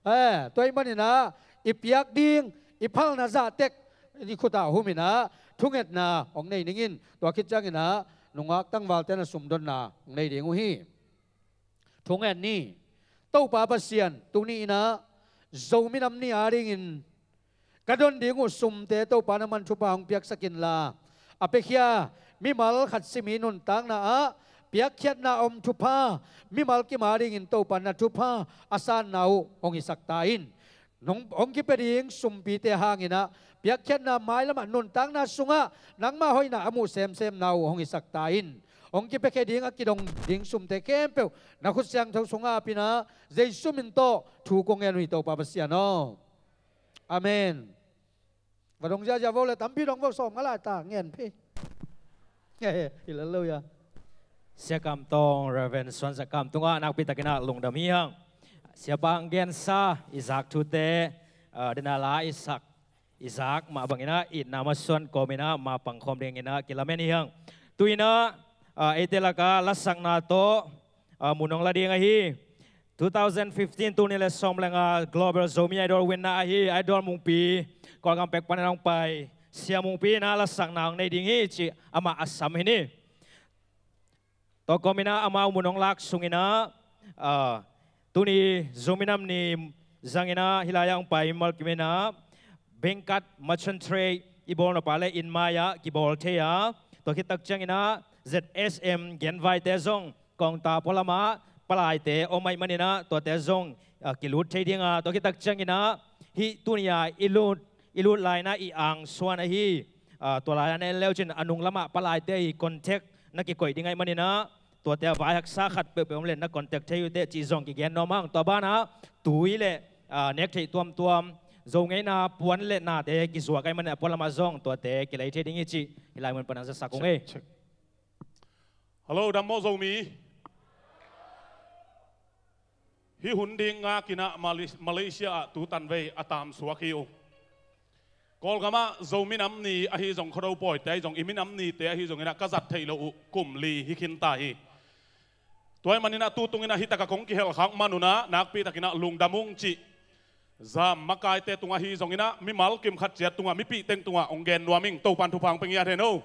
Eh, tua ahih manin ah i piak ding, i phalna zah tek i khut ah hum in ah thungetna hong nei ning in, tua khit ciangin ah nungak tangvalte na sumdonna hong nei ding uh hi. Thungen ni. Topa Pasian, tuni in ah Zo minam ni a dingin ka don ding uh sumte Topa na man thupha hong piaksak inla, a piakhia mimal khat simi nuntakna ah piakkhiatna om thupha, mimal kim a dingin Topa na thupha a sanna uh hong hisak ta in. Nong, hong kipia ding sumpite hangin ah piakkhiatna mailam ah nuntakna sungah nangmah hoihna a muh semsemna uh hong hisak ta in. Hong kipia khia ding a kidong ding sumte khempeuh na khut siangtho sungah ap in ah, Jesu min tawh thu kong ngen uh hi, Topa Pasian aw. Amen. Va dong ziahziah vo le, tampi dong vo, sawm nga lai ta ngen phei. Hi lel lo ia. Sia Kam Tawng, Reverend Suan Za Kam tungah nakpi takin ah lungdam hi hang. Siapa hong gensa i zak thute, ah, dena la i sak, i zak mah bangin ah itna masuan kawmin ah mapang khawm dingin ah kilamen hi hang. Tu-in ah, ah, eite lakah lasakna tawh, ah, mun hong la ding ahi. Two thousand fifteen, tul nih le sawm le nga Global Zomi Idol winner ahi, Idol Mungpi, Kawlgam pek panin hong pai Sia Mungpi in ah lasakna hong nei ding hi cih amah a sam hi ni. Tua kawmin ah amau mun hong lak sungin ah, ah, tuni Zomi Nam Ni zangin ah hih lai-ah hong pai mimal kimin ah Bengkat Merchant Trade i bawl nop a leh inn mai-ah kibawl thei a, tua khit tak ciangin ah Z S M genvaite zong Kawngta pualamah palaite om ahih maninah tuate zong, ah, kilut thei dinga, tua khit tak cianginah hih tuni-a i lut, i lut lai-inah i angsuan ahi, ah, tua lai-ah na en leucin a nung lamah palaite i contact na kikoih ding ahih maninah tuate a vai haksa khat peuhpeuh om le na contact thei uh teh cih zong kigen nuam ing. Tua banah tui le, ah, nek theih tuamtuam, Zo ngeina puan le nate kizuak ahih manin a pualamah zong tuate kilei thei ding hi cih hih lai mun panah zasak ung ei. Check, check. Hello, dam maw Zomi? Hih hun ding ngakinah Mali-, Malaysia ah tu tanvei a tamsuak hi uh. Kawlgamah Zo minam ni ahi zong, Khuado pawite ahi zong, i minam nite ahi zonginah ka zat theih loh uh kum li hi khinta hi. Tua ahih maninah tu tunginah hih takah kong kihelkhak man unah nakpitakinah lungdam ung cih zam makaite tungah ahi zonginah mimal kimkhat ciat tungah, mipih teng tungah hong gen nuam ing. Topan thupha hong pia ngiat hen aw.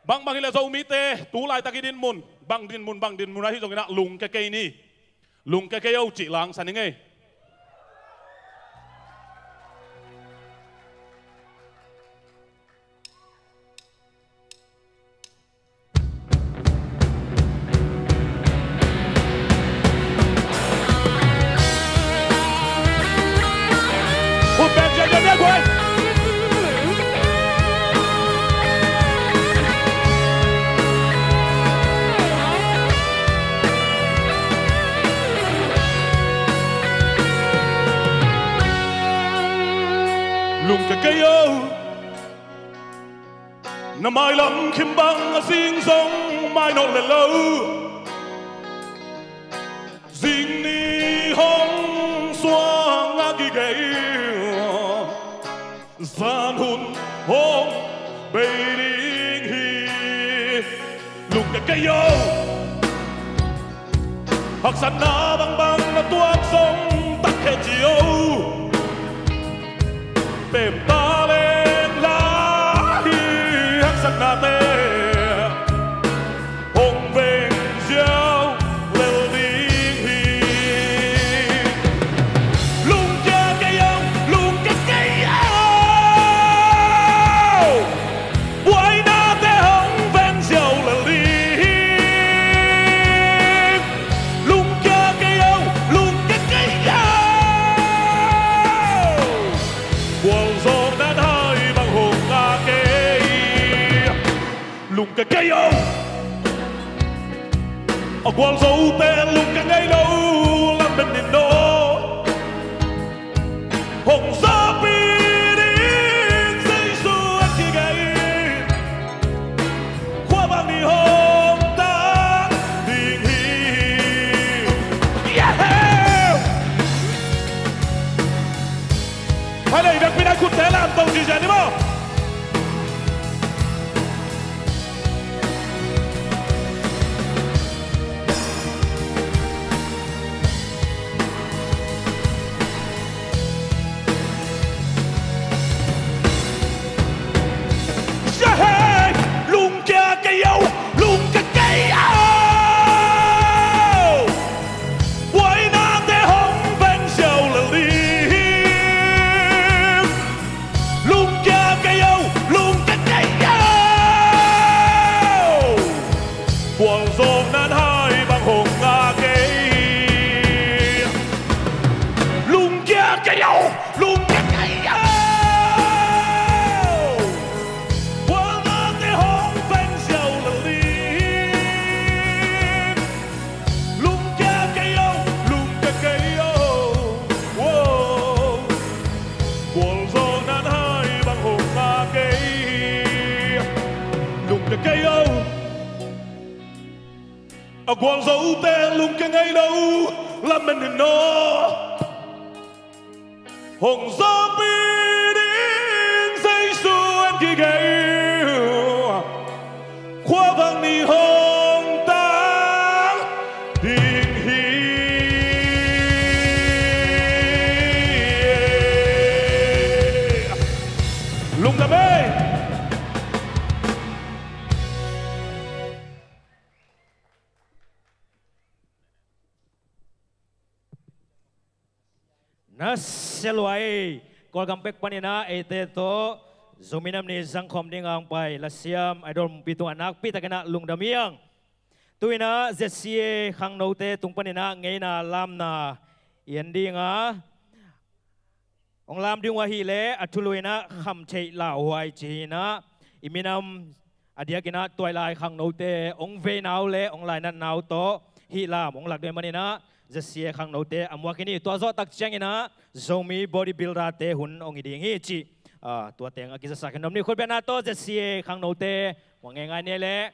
Bangbang hileh Zomite tu laitak i dinmun, bang dinmun bang dinmun ahi zonginah lungkia kei ni. Lungkia kei aw cih la hong sa ning ei. Lungkia kei aw. Na mailam khim bang a zing zong mai nawn lel lo. Zing ni hong suang a kigei uh, zan hun hong bei ding hi. Lungkia kei aw. Haksatna bangbang na tuak zong tak khe ci aw. Pemta leng la hi. Haksatnate hong veng ziau lel ding hi. Lungkia kei aw, lungkia kei aw. Buainate hong veng ziau lel ding hi. Lungkia kei aw, lungkia kei aw. Gualzawhna hai bang hong ngak ei. Lungkia kei aw. A gualzote lungkia ngei lo, lamen ni naw. Hong zawhpih ding Jesu a kigei. Khua bang ni hong tang ding hi. Yahoo! Hale, i biakpi-in a khutte lam to ziahziah ni maw. Yahoo! Lungkia kei aw, lungkia kei aw. Buainate hong veng ziau lel ding. Lungkia kei aw, lungkia kei aw. Gualzawhna hai bang hong ngak ei. Lungkia kei aw, lungkia kei aw. Gualnate hong veng ziau lel ding. Lungkia kei aw, lungkia kei aw. Gualzawhna hai bang hong ngak ei. Lungkia kei aw. A gualzote lungkia ngei lo, lamen ni naw. Hong zawhpih ding Jesu a kigei. Khua bang ni hong tang ding hi. Lungdam ei. Na sia lua ei. Kawlgam pek paninah eite tawh Zomi Nam Ni zangkhawm dingah hong pai lasiam Idol Mungpi tungah nakpitakinah lungdam hi hang. Tu-in ah Z C A khangnote tung panin ah ngeina lamna i en ding a, hong lam ding uh ahih leh a thulu in ah Khamtheih Lauhuai ci-in ah, i minam a diakin ah tuailai khangnote hong veina uh leh hong lainatna uh tawh hih lam hong lak ding ahih manin ah Z C A khangnote a muak i hi. Tua zawh tak ciangin ah Zomi bodybuilder-te hun hong hi ding hi cih, ah, tua teng a kizasak hi nuam ni. Khutbetna tawh Z C A khangnote muak ngeingai ni leh.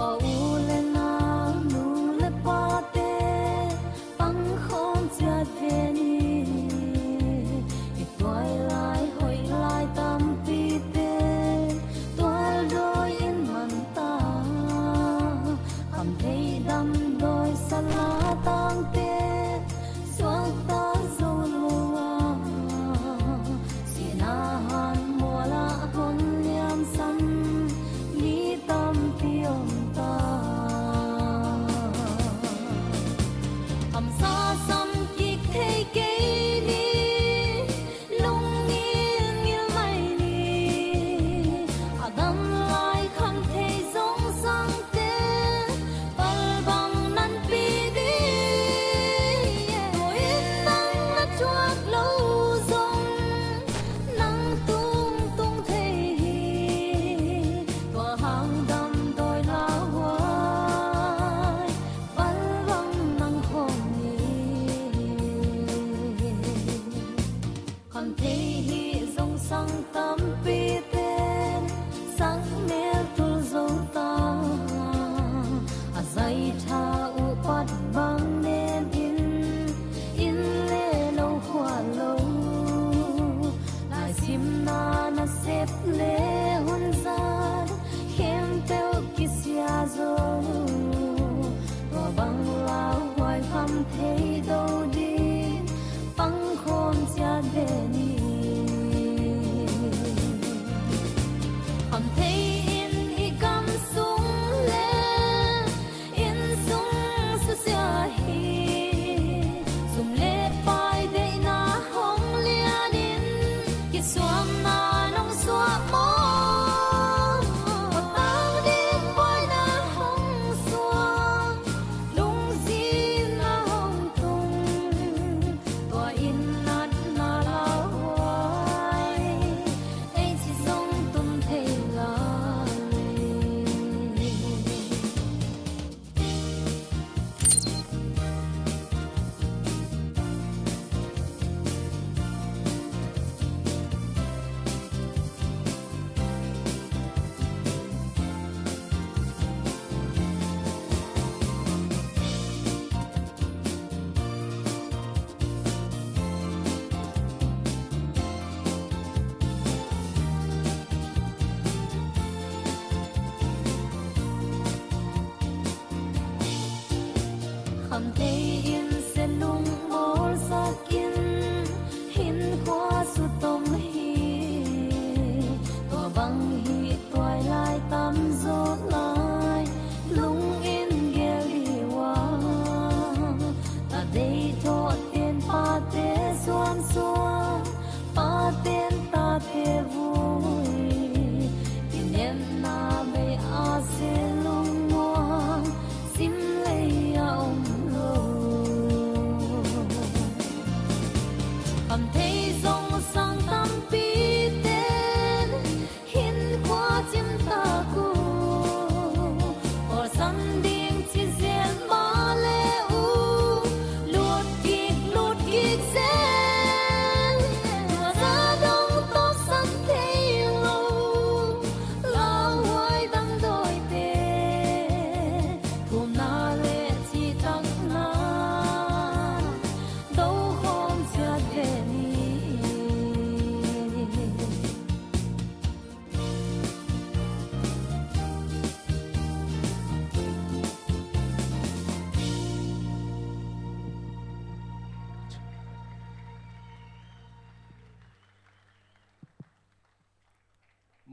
A u le nau, nu le pate, pangkhawm ciat ve ni. I tuailai hoih lai tampite, tualdawi in man ta. Khamtheih damdawi sala tangte, suakta zo lo a, sihna han mual ah hong liamsan mi tampi om ta. Khamsa sam kik thei kei ni, lungngilngil mai ni. A dam lai khamtheih zong sangte, pal bang nan pi ding. Tua in nang na thuak lo zong, nang tung tung thei hi. Tua hang damdawi lauhuai, pal bang nang khawm ni. Khamtheih hih zong sang tampite, sang mel tul zo ta. A zaitha uh pat bang nem in, inn le lo khuah lo. Laisimna nasep le hun zat, khempeuh kisia zo. Tua bang lauhuai khamtheih do ding, pangkhawm ciat ve ni. Khamtheih in i gam sung le innsung susia hi. Sum le pai deihna hong lianin, kisuamna nong suah maw? Khuatang ding buaina hong suak, lungzinna hong tung. Tua in natna lauhuai, ei ci zong tum thei lai.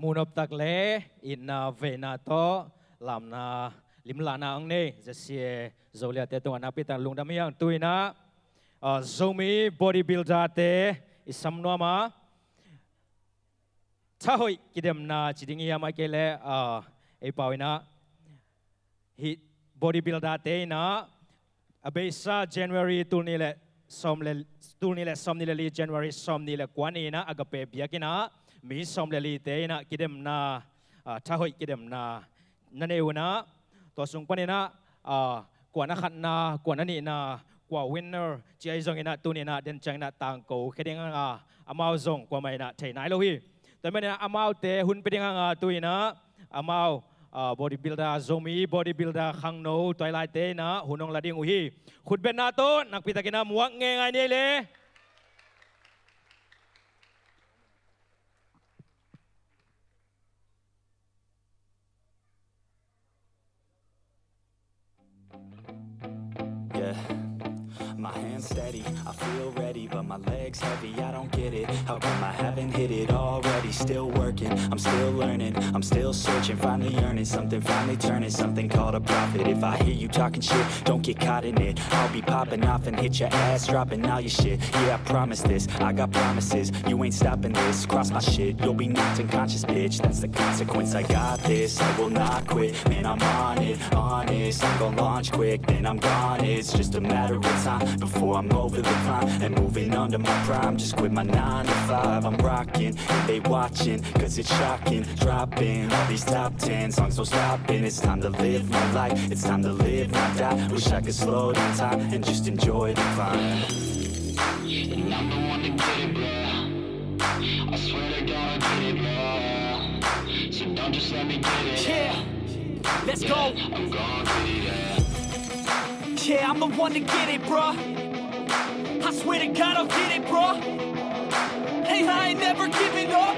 Muhnop tak le itna veina tawh lamna limlahna ang nei Z C A Zoliate tungah nakpi tak lungdam hi hang. Tu-in ah, ah, Zomi bodybuilder-te i sam nuam a, thahoih kidemna ci ding hi hiam, ahih kei leh, ah, ei pau in ah hih bodybuilder-te in ah a beisa January tul nih le sawm le, tul nih le sawmnih le li, January sawmnih le kua ni in ah Agape biakinn ah mi sawm le lite in ah kidemna, ah, thahoih kidemna na nei un ah, tua sung panin ah, ah, kua na khatna, kua na nihna, kua winner ci ahi zongin ah tuni in ah den ciangin ah tangko khia ding hang a, amau zong kuamah in ah thei nai lo hi. Tua ahih manin ah amaute hun pia ding hang a, tu-in ah amau, ah, bodybuilder, Zomi bodybuilder khangno tuailaite in ah hun hong la ding uh hi. Khutbetna tawh nakpi takin ah muak ngeingai ni ei le. Yeah. My hands steady, I feel ready, but my legs heavy, I don't get it. How come I haven't hit it already? Still working, I'm still learning, I'm still searching, finally earning something, finally turning something called a profit. If I hear you talking shit, don't get caught in it. I'll be popping off and hit your ass, dropping all your shit. Yeah, I promise this, I got promises, you ain't stopping this. Cross my shit, you'll be knocked unconscious, bitch, that's the consequence. I got this, I will not quit, man, I'm on it, honest. I'm gon' launch quick, then I'm gone. It's just a matter of time before I'm over the climb and moving on to my prime. Just quit my nine to five, I'm rocking, and they watching, 'cause it's shocking. Dropping all these top ten songs, no stopping. It's time to live my life, it's time to live my die. Wish I could slow down time and just enjoy the climb. And I'm the one to get it, bro. I swear to God, I get it, bro. So don't just let me get it. Yeah, let's go. I'm gonna get it, yeah. Yeah, I'm the one to get it, bro. I swear to God, I'll get it, bro. Hey, I ain't never giving up.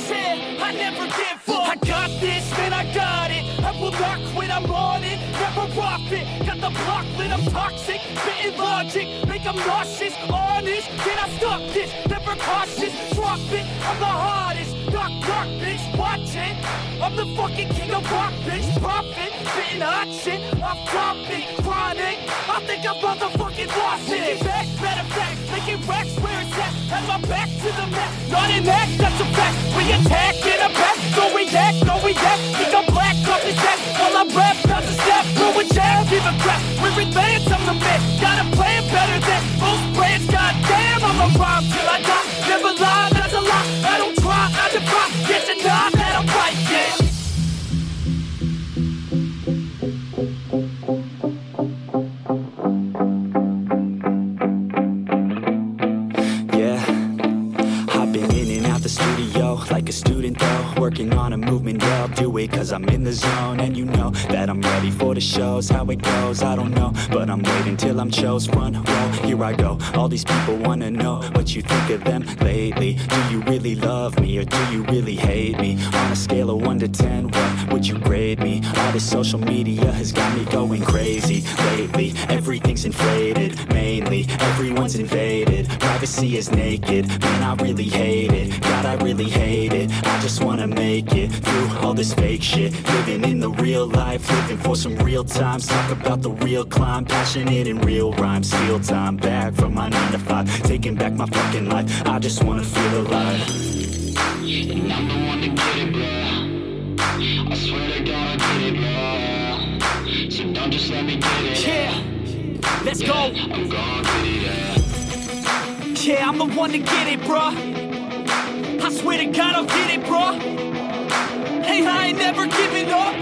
Yeah, I never give up. I got this, man, I got it. I will not quit, I'm on it. Never off it. Got the block lit, I'm toxic. Spitting logic, make 'em nauseous. Honest, can I stop this? Never cautious, drop it. I'm the hottest. Knock, knock, bitch, watch it. I'm the fucking king of rock, bitch. Profit, spitting hot shit. Off topic, chronic. I think I motherfucking lost it. Back, matter of fact, making racks where it's at. Have my back to the mat. Not an act, that's a fact. We attack in a back, don't react, no react. Think I'm black, off his back. While I rap, bounce a step, throw a jab, give a crap. We're advanced, I'm the man. Got a plan better than most brands. Goddamn, I'ma rhyme till I die. Never lie, that's a lie. I don't try, I defy. Get denied that I'm right, yeah. Yeah, I've been in and out the studio like a student though, working on a movement, yeah, I'll do it 'cause I'm in the zone. And you know that I'm ready for the shows, how it goes, I don't know, but I'm waiting till I'm chose. Front row, here I go, all these people wanna know what you think of them lately. Do you really love me or do you really hate me? On a scale of one to ten, what would you grade me? All this social media has got me going crazy lately. Everything's inflated, mainly everyone's invaded. Privacy is naked, man, I really hate it. God, I really hate it. I just wanna make it through all this fake shit. Living in the real life, living for some real times. Talk about the real climb, passionate in real rhymes. Steal time back from my nine to five, taking back my fucking life. I just wanna feel alive. And I'm the one to get it, bro. I swear to God, I get it, bro. So don't just let me get it. Yeah, let's go. I'm gonna get it, yeah. Yeah, I'm the one to get it, bro. I swear to God, I'll get it, bro. Hey, I ain't never giving up.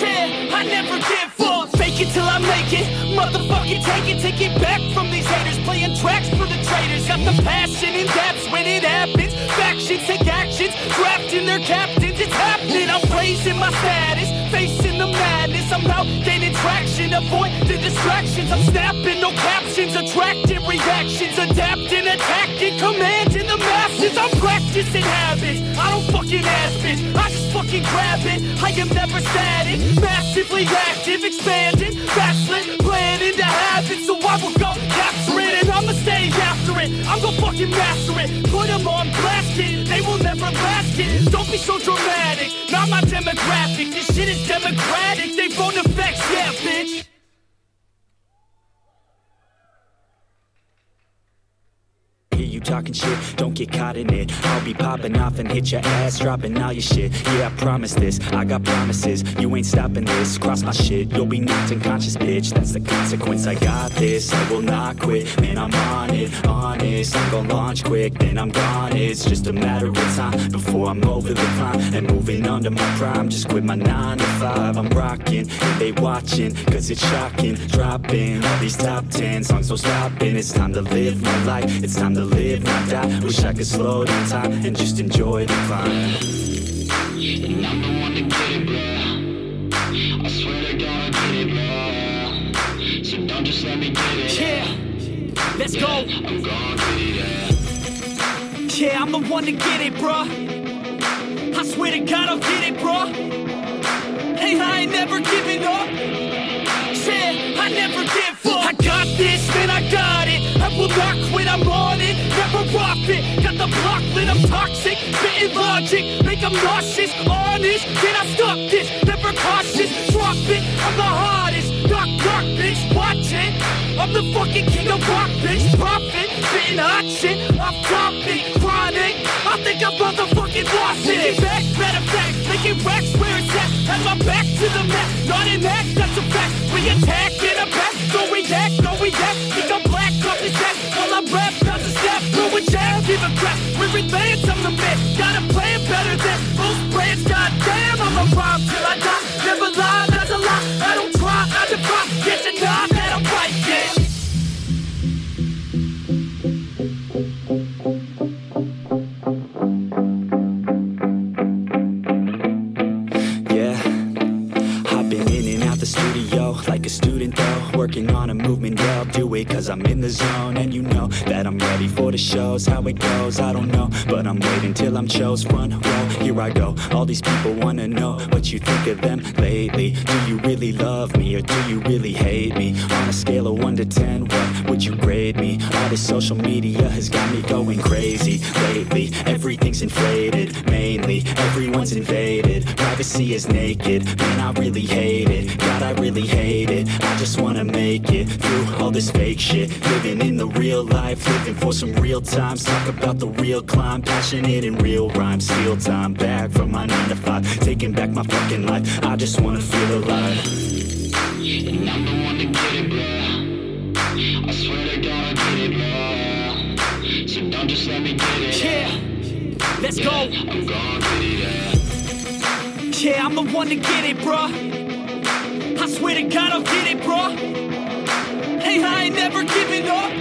Yeah, I never give up. Fake it till I make it. Motherfucking take it, take it back from these haters. Playing tracks for the traitors. Got the passion and that's when it happens. Factions take actions, drafting their captains. It's happening, I'm raising my status, facing the madness. I'm out gaining traction, avoid the distractions. I'm snapping, no captions, attracting reactions. Adapting, attacking, commanding the masses. I'm practicing habits, I don't fucking ask, bitch. I just fucking grab it. I am never static, massively active, expanding, backslid, planning to have it. So I will go capture it, and I'ma stay out. It. I'm gon' fucking master it. Put 'em on blast, kid. They will never last, kid. Don't be so dramatic. Not my demographic. This shit is democratic. They phone effects, yeah, bitch. Hear you talking shit, don't get caught in it. I'll be popping off and hit your ass, dropping all your shit. Yeah, I promise this, I got promises. You ain't stopping this, cross my shit. You'll be knocked unconscious, bitch. That's the consequence. I got this, I will not quit. Man, I'm on it, honest. I'm gon' launch quick, then I'm gone. It's just a matter of time before I'm over the climb and moving under my prime. Just quit my nine to five. I'm rocking, and they watching, 'cause it's shocking. Dropping all these top ten songs, no stopping. It's time to live my life. It's time to live, not die. Wish I could slow down time and just enjoy the climb. And I'm the one to get it, bro. I swear to God, I get it, bro. So don't just let me get it. Yeah, let's go. I'm gonna get it, yeah. Yeah, I'm the one to get it, bro. I swear to God, I'll get it, bro. Hey, I ain't never giving up. Yeah, I never give up. I got this, man, I got it. I will not quit, I'm on it. Never off it. Got the block lit, I'm toxic. Spitting logic, make 'em nauseous. Honest, can I stop this? Never cautious, drop it. I'm the hottest. Knock, knock, bitch, watch it. I'm the fucking king of rock, bitch. Profit, spitting hot shit. Off topic, chronic. I think I motherfucking lost it. Take it back, matter of fact, making racks where it's at. Have my back to the mat, not an act, that's a fact. We attack in a back, don't react, don't react. Think I'm black, off the set. While I rap, bounce a step, ruin jab, give a crap. We're advanced, I'm the man. Got a plan better than most brands. Goddamn, I'ma rhyme till I die. Never lie, that's a lie. I don't try, I defy. Get denied, that I'm right, yeah. Yeah, I've been in and out the studio like a student though, working on a movement, yeah, I'll do it 'cause I'm in the zone. And you know that I'm ready for the shows. How it goes, I don't know, but I'm waiting till I'm chose. Front row, here I go. All these people wanna know what you think of them lately. Do you really love me or do you really hate me? On a scale of one to ten, what would you grade me? All this social media has got me going crazy lately. Everything's inflated, mainly. Everyone's invaded, privacy is naked. Man, I really hate it. God, I really hate it. I just wanna make it through all this fake shit. Living in the real life, living for some real times. Talk about the real climb, passionate in real rhymes. Steal time back from my nine to five, taking back my fucking life. I just wanna feel alive. And I'm the one to get it, bro. I swear to God, I get it, bro. So don't just let me get it. Yeah, let's go. I'm gonna get it, yeah. Yeah, I'm the one to get it, bro. I swear to God, I'll get it, bro. Hey, I ain't never giving up.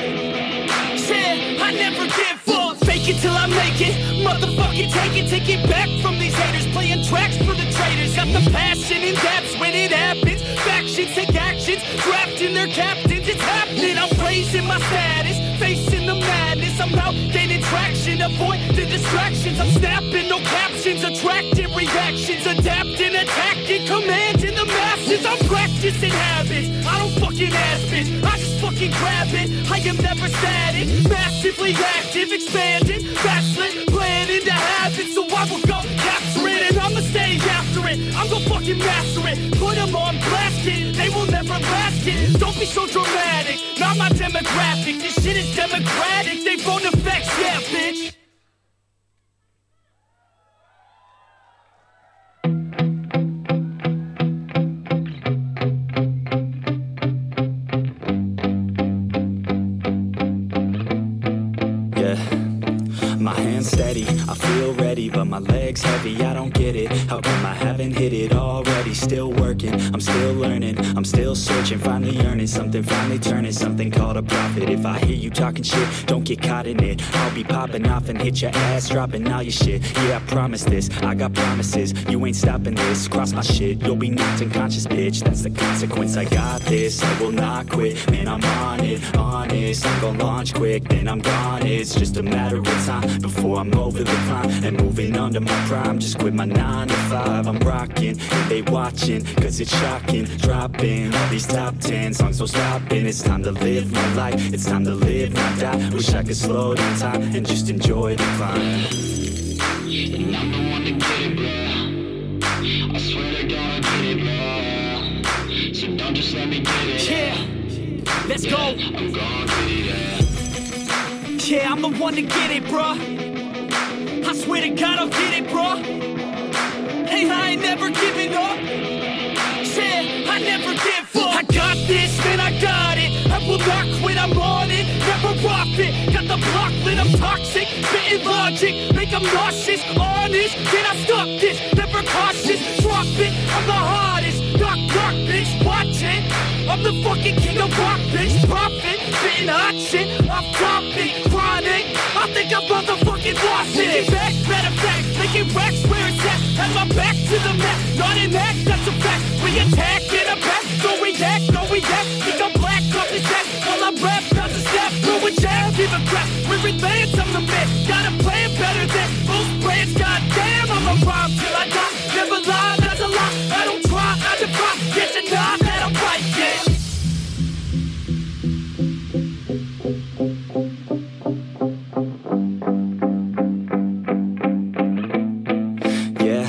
Yeah, I never give up. Fake it till I make it. Motherfucking take it, take it back from these haters. Playing tracks for the traitors. Got the passion in depths when it happens. Factions take actions, drafting their captains. It's happening, I'm raising my status. Facing the madness, I'm out gaining traction. Avoid the distractions, I'm snapping. No captions, attracting reactions. Adapting, attacking, commanding the masses. I'm practicing habits. I don't fucking ask, bitch, I just fucking grab it. I am never static, massively active, expanding, backslid, planning to have it. So I will go capture it, and I'ma stay after it. I'm gon' fucking master it. Put 'em on blast, kid. They will never last, kid. Don't be so dramatic. Not my demographic. This shit is democratic. They phone effects, yeah, bitch. Yeah. My hands steady, I feel ready, but my legs heavy, I don't get it. How come I haven't hit it already? Still working, I'm still learning, I'm still searching, finally earning something, finally turning something called a profit. If I hear you talking shit, don't get caught in it. I'll be popping off and hit your ass, dropping all your shit. Yeah, I promise this, I got promises. You ain't stopping this, cross my shit. You'll be knocked unconscious, bitch. That's the consequence. I got this, I will not quit. Man, I'm on it, honest. I'm gon' launch quick, then I'm gone. It's just a matter of time before I'm over the climb and moving under my Prime, just quit my nine to five. I'm rocking, and they watching, cause it's shocking. Dropping all these top ten songs, no stopping. It's time to live my life, it's time to live, not die. Wish I could slow down time and just enjoy the climb. And I'm the one to get it, bro. I swear to God, I get it, bro. So don't just let me get it. Yeah, let's go. I'm gonna get it, yeah. Yeah, I'm the one to get it, bro. I swear to God, I'll get it, bro. Hey, I ain't never giving up. Yeah, I never give up. I got this, man, I got it. I will not quit, I'm on it. Never off it. Got the block lit, I'm toxic. Spitting logic, make 'em nauseous. Honest, can I stop this? Never cautious, drop it. I'm the hottest. Knock, knock, bitch, watch it. I'm the fucking king of rock, bitch. Profit, spitting hot shit. Off topic, chronic. I think I motherfucking lost it. Take it back, matter of fact, making racks where it's at. Have my back to the mat, not an act, that's a fact. We attack in a back, don't react, no react. Think I'm black, copy that. While I rap, bounce a step, throw a jab, give a crap. We're advanced, I'm the man. Got a plan better than most brands. Goddamn, I'ma rhyme till I die. Never lie, that's a lie. I don't try, I defy. Can't deny that I'm right, yeah. Yeah,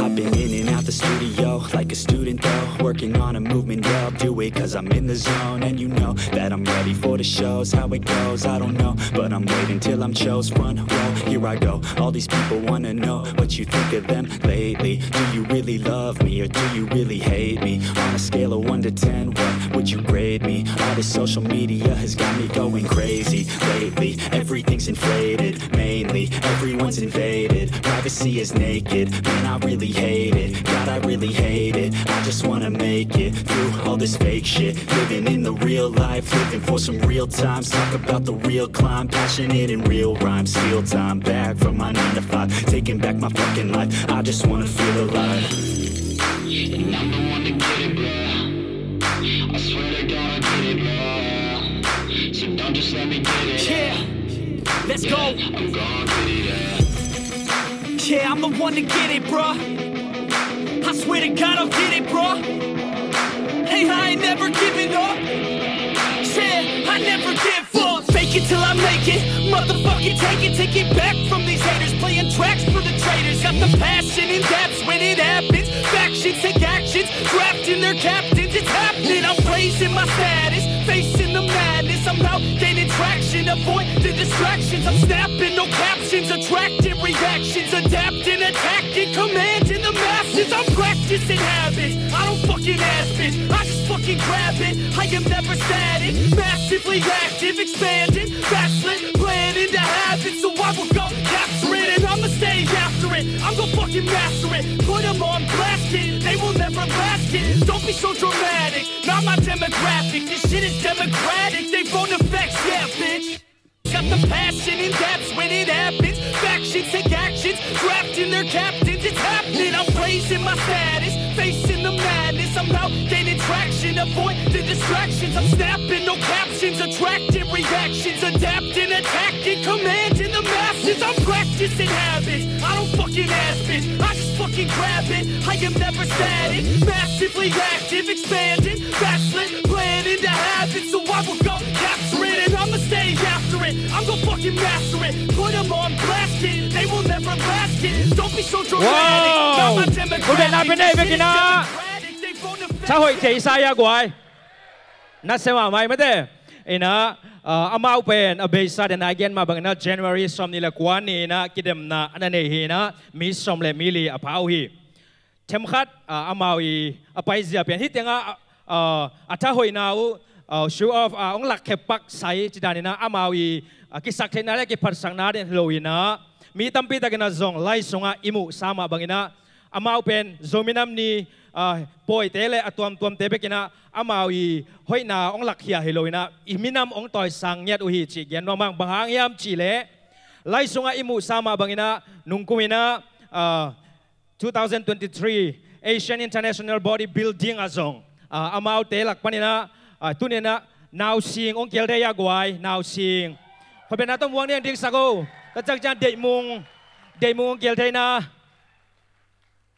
I've been in and out the studio like a student though, working on a movement, yeah, I'll do it cause I'm in the zone. And you know that I'm ready for the shows, how it goes, I don't know, but I'm waiting till I'm chose. Front row, here I go, all these people wanna know what you think of them lately. Do you really love me or do you really hate me? On a scale of one to ten, what would you grade me? All this social media has got me going crazy lately. Everything's inflated, mainly. Everyone's invaded, privacy is naked. Man, I really hate it. God, I really hate it. I just wanna make it through all this fake shit. Living in the real life, living for some real times. Talk about the real climb, passionate in real rhymes. Steal time back from my nine to five, taking back my fucking life. I just wanna feel alive. And I'm the one to get it, bro. I swear to God, I get it, bro. So don't just let me get it. Yeah, let's go. I'm gonna get it, yeah. Yeah, I'm the one to get it, bro. I swear to God, I'll get it, bro. Hey, I ain't never giving up. Yeah, I never give up. Fake it till I make it. Motherfucking take it. Take it back from these haters. Playing tracks for the traitors. Got the passion and that's when it happens. Factions take actions. Drafting their captains. It's happening. I'm raising my status. Facing the madness. I'm out gaining traction. Avoid the distractions. I'm snapping. No captions. Attracting reactions. Adapting. Attacking. Commanding the masses. I'm practicing habits. I don't fucking ask, bitch. I just fucking grab it. I am never static. Massively active. Expanding. Backslid. Planning to have it. So I will go capture it. And I'ma stay after it. I'm gonna fucking master it. Put 'em on blast, kid. They will never last, kid. Don't be so dramatic. Not my demographic. This shit is democratic. They phone effects, yeah, bitch. Got the passion and that's when it happens. Factions take actions, drafting their captains. It's happening. I'm raising my status, facing the madness. I'm out gaining traction, avoid the distractions. I'm snapping, no captions, attracting reactions, adapting, attacking, commanding the masses. I'm practicing habits. I don't fucking ask, bitch. I just fucking grab it. I am never static. Massively active, expanding, backslid, planning to have it. So I will go capture it, and I'ma stay after it. I'm gonna fucking master it. Put 'em on blast, kid. They will never last, kid. Don't be so dramatic. Wow. Not my demographic. This shit is democratic. They phone effects. Tha hoih thei sa ya guai. Na se mahmah mate. Ina, ah, amau pen a beisa den a gen mah bangina January sawmnih le kua ni ina kidemna a na nei hi ina mi sawm le mi li a pha uh hi. Themkhat, ah, amau i a paizia pen hih tengah, ah, a thahoihna uh, ah, show off, ah, hong lak kheppak sai ci dan ina amau i, ah, kisaktheihna le kiphatsakna den hi lo ina mi tampi tak ina zong lai sungah i muhsa mah bangina amau pen Zomi Nam Ni, ah, pawite le a tuamtuamte bek ina amau i hoihna hong lakkhia hi lo ina i minam hong tawisang ngiat uh hi cih gen nuam ing. Bang hang hiam cih leh lai sungah i muhsa mah bangina nungkum ina, ah, two thousand twenty-three Asian International Body Building ah zong, ah, amaute lak pan ina, ah, tuni ina Nausing hong kial de ya guai, Nausing. Khuapi na tawm huang ni ang ding sak o. Ka cak ciang Deih Mung. Deimung hong kial thei na.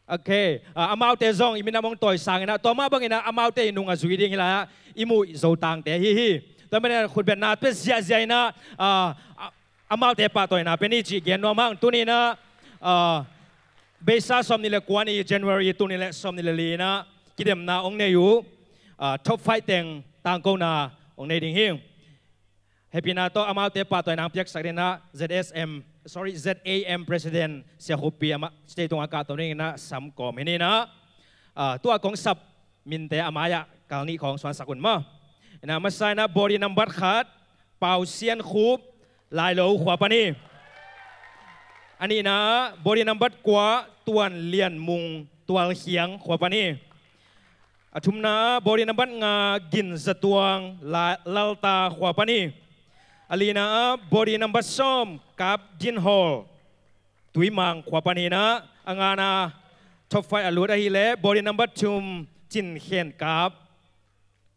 Ok. Ah, amaute zong i minam hong tawisang inah, tua mah bang inah amaute i nung a zui ding hi lai ah, i muh Zotangte hi hi. Tua manin ah khutbetna pia ziahziah inah, ah, ah, amaute pahtawina pia ni cih gen nuam hang. Tuni inah, ah, beisa sawmnih le kua ni January, tuni le sawmnih le li inah kidemna hong nei uh, ah, top five teng tangkona hong nei ding hi. Hehpihna tawh amaute pahtawina hong piaksak ding inah Z S M, sorry, Z A M President Sia Khup Pi amah stage tungah kahto ding inah sam kawm hi ni inah, ah, tua kong sap minte a mai-ah kal nih khawng suansak un maw. Inah masa inah body number khat, Pau Sian Khup, Lailo khua pan hi. A nihna body number kua, Tuan Lian Mung, Tualkhiang khua pan hi. A thumna body number nga, Gin Za Tuang, La-, Lalta khua pan hi. A lina body number sawm, Kap Din Hawl, Tuimang khua pan hi inah, a ngana top five a lut ahih leh body number thum, Cin Khen Kap,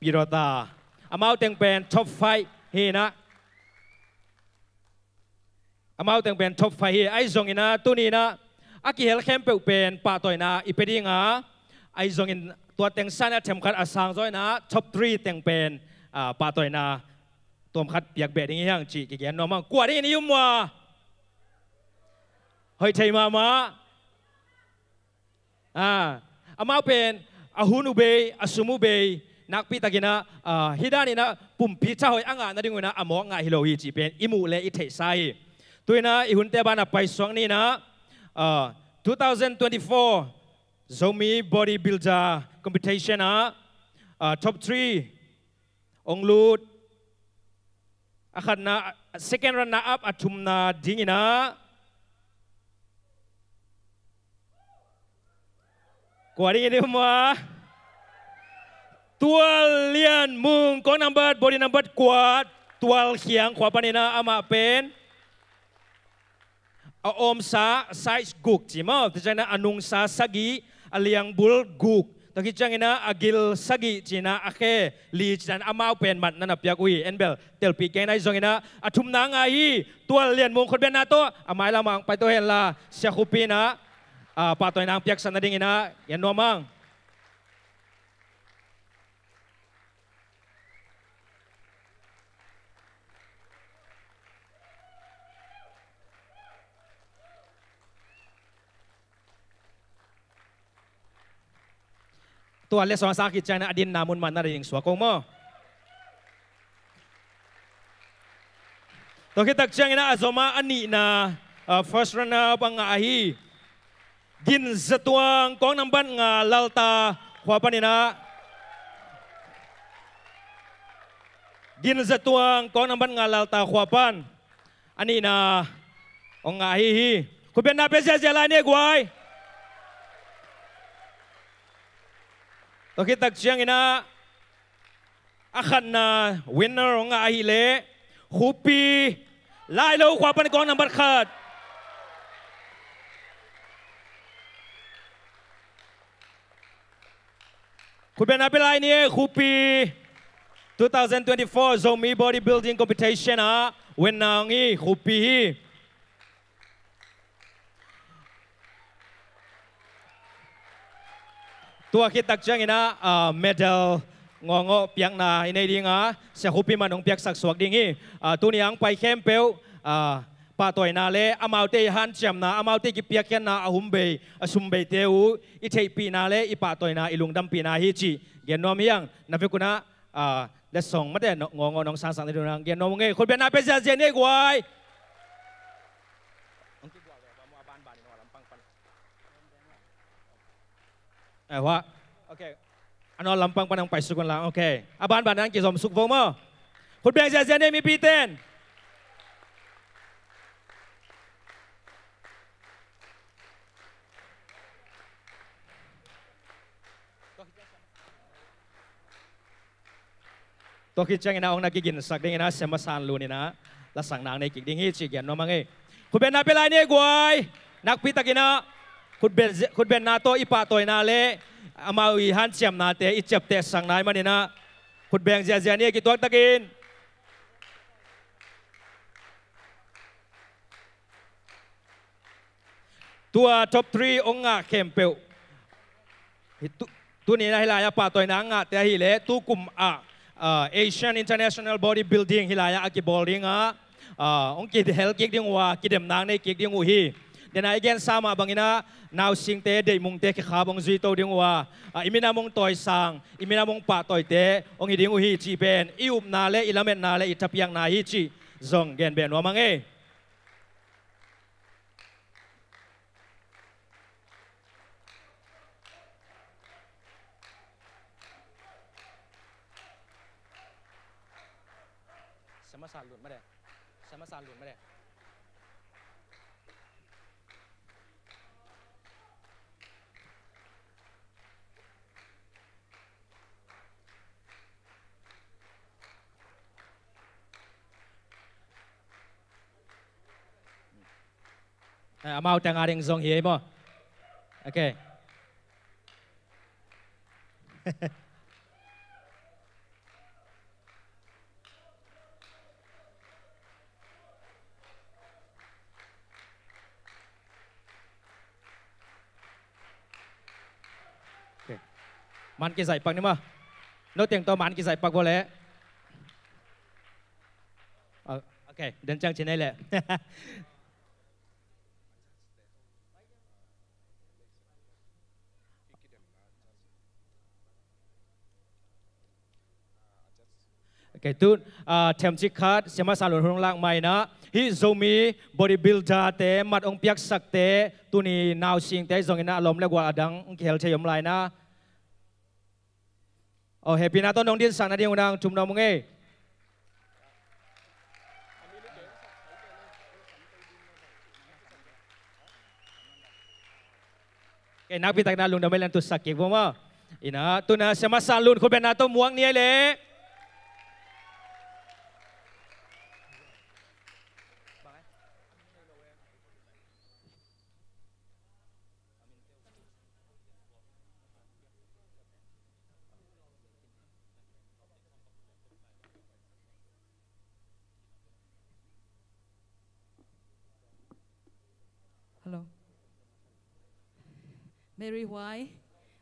Pirota. Amau teng pen top five hi inah. Amau teng pen top five hi. Ahi zong inah tuni inah a kihel khempeuh pen pahtawina i pia ding a, ahi zongin tua teng sangin a themkhat a sang zaw inah top three teng pen, ah, pahtawina tuam khat piak beh ding hi hang cih kigen nuam hang. Kua dingin i um ua? Hoih thei mahmah. Ah, amau pen a hun uh bei, a sum uh bei, nakpi takin ah, ah, hih dan inah pumpi thahoih a ngah nading uh inah a mawk ngah hi lo hi cih pen i muh le i theihsa hi. Tu inah i hunte banah paisuak ni inah, ah, two thousand twenty-four Zomi Bodybuilder Competition ah, ah, top three hong lut. A khatna, second runner up, a thumna ding inah. Kua dingin i um ua? Tual Lian Mung, kawng number, body number kua, Tualkhiang khua pan inah amah pen a awmsa size guk ci maw, tua ciangin ah a nungsa sagih, a liangbul guk. Tua khit ciangin ah a gil sagih ci inah a khe li ci dan amau pen matna na piak uh hi. En bel telpih kei inah, ahi zongin ah a thumna ngah hi. Tual Lian Mung, khutbetna tawh a mailam ah hong paito hen la, Sia Khup Pi inah, ah, pahtawina hong piaksak nading inah gen nuam hang. Tua le suang sang khit ciangin ah a dinna mun mah na ding suak kong maw. Tua khit tak ciangin ah a zom a, a nihna, ah, first runner up a ngah ahi. Gin Za Tuang, kawng number nga, Lalta khua pan inah. Gin Za Tuang, kawng number nga, Lalta khua pan a nihna hong ngah ahi hi. Khutbetna pia ziahziah lai ni guai. Tua khit tak ciangin ah a khatna winner hong ngah ahih leh Khup Pi, Lailo khua pan, kawng number khat. Khutbetna pia lai ni e, Khup Pi. Two thousand twenty-four Zomi Bodybuilding Competition ah winner hong hi Khup Pi hi. Tua khit tak ciangin ah, ah, medal ngawngawh piakna i nei ding a, Sia Khup Pi mah hong piaksak suak ding hi. Ah, tuni a hong pai khempeuh, ah, pahtawina le amaute i hanciamna, amaute i kipiakkhiatna a hun bei, a sum beite uh i theihpihna le i pahtawina, i lungdampihna hi cih gen nuam hi hang. Na vekun ah, ah, letsong mate ngawngawh nong sangsak nading uh gen nuam ung ei. Khutbetna pia ziahziah ni ei guai. Eh, hua. Ok. A nawl lampang pan hong paisuk un la. Ok. A banban ah hong kizomsuk vo maw. Khut beng ziahziah ni ei mipite'n. Tua khit ciangin ah hong na kiginsak dingin ah Sia Masan Lun in ah lasakna nei kik ding hi cih gen nuam hang ei. Khutbetna pia lai ni ei guai. Nakpi takin ah khutbet, khutbetna tawh i pahtawina le amau i hanciamnate i ciaptehsak nai manin ah khut beng ziahziah ni ei, kituak takin. Tua top three hong ngah khempeuh. Hi tu, tuni-in ah hih lai-ah pahtawina a ngahte ahih leh tukum ah, ah, Asian International Bodybuilding hih lai-ah a kibawl ding a, ah, hong kihel kik ding uh a, kidemna nei kik ding uh hi. Dena i gensa mah bangin ah nausingte, deihmungte kikhap hong zuito ding uh a, ah, i minam hong tawisang, i minam hong pahtawite hong hi ding uh hi cih pen i upna le i lametna le i thapiakna hi cih zong gen beh nuam ing ei. Eh, amau teng ading zong hi ei maw? Ok. Ok. Man kizaih pak ni maw. No teng tawh man kizaih pak vua leh. Ah, ok, den ciang ci nei leh. Ok, tu, ah, themcik khat, Siamah San Lun hun hong lak mai-in ah, hih Zomi bodybuilder-te mat hong piaksakte, tuni nausingte zongin ah a lawm le gual adang hong kihel thei om lai-in ah. Aw, hehpihna tawh nong dinsak nading uh nang thum nuam ung ei. Ok, nakpi takin ah lungdam ei leh tutsak kik vua maw. Ina, tu-in ah Siamah San Lun khutbetna tawh muak ni ei leh. Hello. Mary Huai,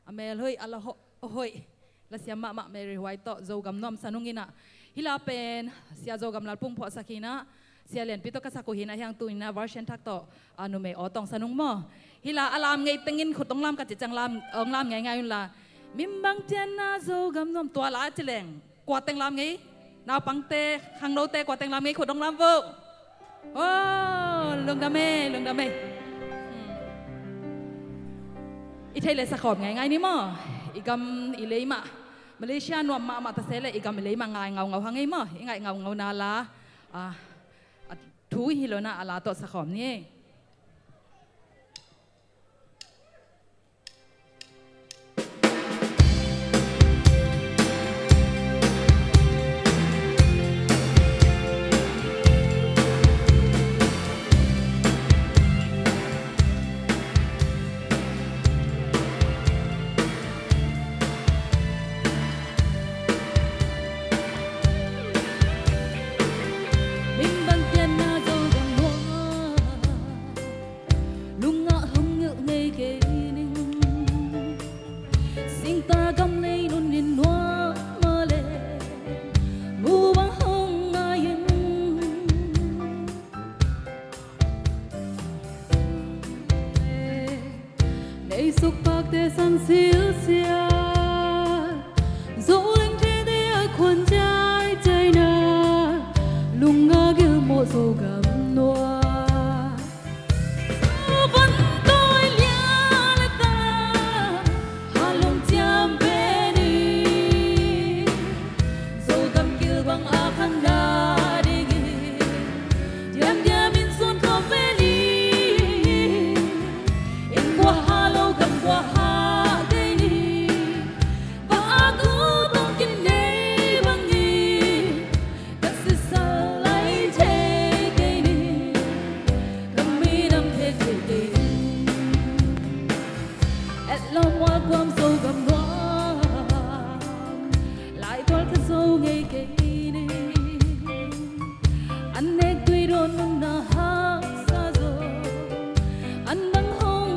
a mel hoih, a la ho-, hoih, lasiam mahmah Mary Huai tawh Zogam nuamsa nung in ah. Hih la pen Sia Zogam Lalpung phuahsak hi-in ah, Sia Lianpi tawh ka sak uh hi-in ah, hiang tu-in ah version thak tawh, a, numei aw tawngsa nung maw. Hih la a lam ngei tengin khut hong lam ka cih ciang lam, hong lam ngeingai un la. Min bang tianna Zogam nuam, tua la ci leng kua teng lam ngei? Naupangte, khangnote, kua teng lam ngei khut hong lam vo. Oh, lungdam ei, lungdam ei. Hmm. I theih leh sakhawm ngeingai ni maw. I gam i lei mah, Malaysia nuam mahmah ta se leh i gam i lei mah ngai ngaungau hang ei maw. I ngaih ngaungauna la, ah, a thu hi lo-in ah a la tawh sakhawm ni ei. Min bang tianna Zogam nuam, lungah hong ngilh ngei kei ning. Singta gam nei nun in nuam mah leh, mu bang hong ngai in. Nei sukpakte san silsial, Zo leng thete a khuan ciaicaina, lungah gilmawh Zogam nuam. Van tawi lian a ta, halong ciam pen in, Zogam kilbang a khan nadingin, diamdiam in sun khawm pen in, inn kua ha lo gam kua ha kei ni, va a gu tong kin nei bangin, ka sisal lai thei kei ni, ka minam thei thei kei ni. Etlawm mual kuam Zogam nuam, lai tual kha zo ngei kei ni. An nek tui dawn nunna haksa zo, an dang hong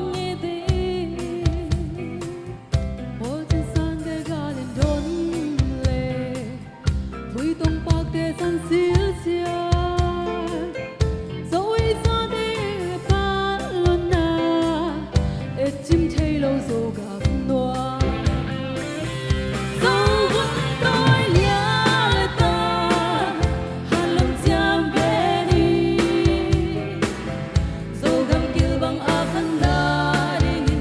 thei lo Zogam nuam. Zo vun tawi lian le ta, han lung ciam ve ni. Zogam gil bang a khan dah ding hi.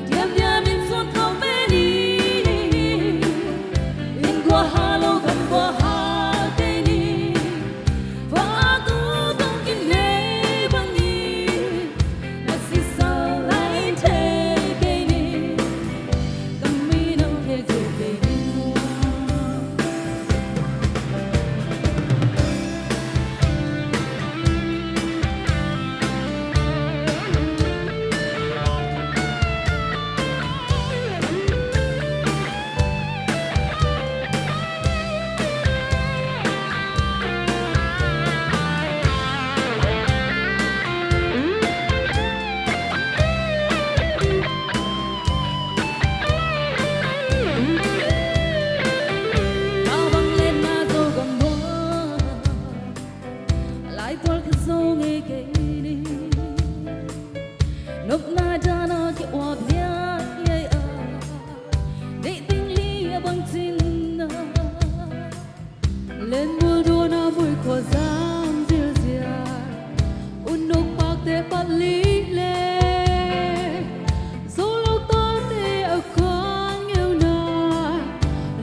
Diamdiam in suan khawm ve ni. Inn gua ha lo, gam gua ha kei ni. Vak ut hong kinei bangin na sisal lai thei kei ni. Ka minam khek thei kei ni. Lai tual khat zo ngei kei ni. Nopna dana ki uap liai liai a, deih ding li a bang cin a, len bul duana mui khua zang zialzial. Unnuk pakte pat li le, zo lo tate a kuan ngeuna,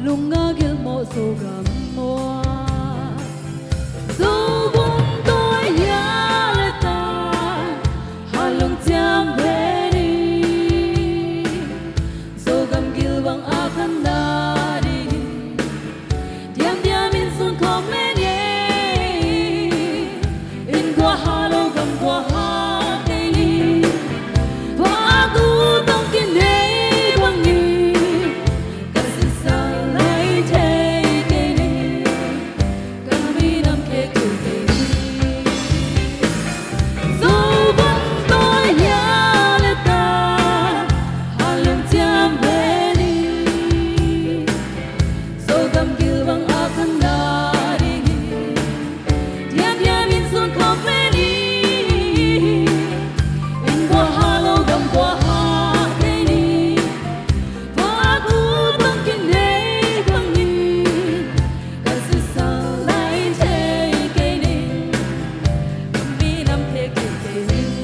lunga gilmawh Zogam mua. Zo vun tawi lian le ta, han lung ciam ve ni. Zogam gil bang a khan dah ding hi. Diamdiam in suan khawm ve ni. Inn gua ha lo, gam gua ha kei ni. Vak ut hong kinei bangin ka sisal lai thei kei ni. Ka minam khek thei kei ni. Zo vun tawi lian le ta, han lung ciam ve ni. Zogam gil bang a khan dah ding hi. Diamdiam in suan khawm ve ni. Inn gua ha lo, gam gua ha kei ni. Vak ut hong kinei bangin ka sisal lai thei kei ni. Ka minam khek thei kei ni.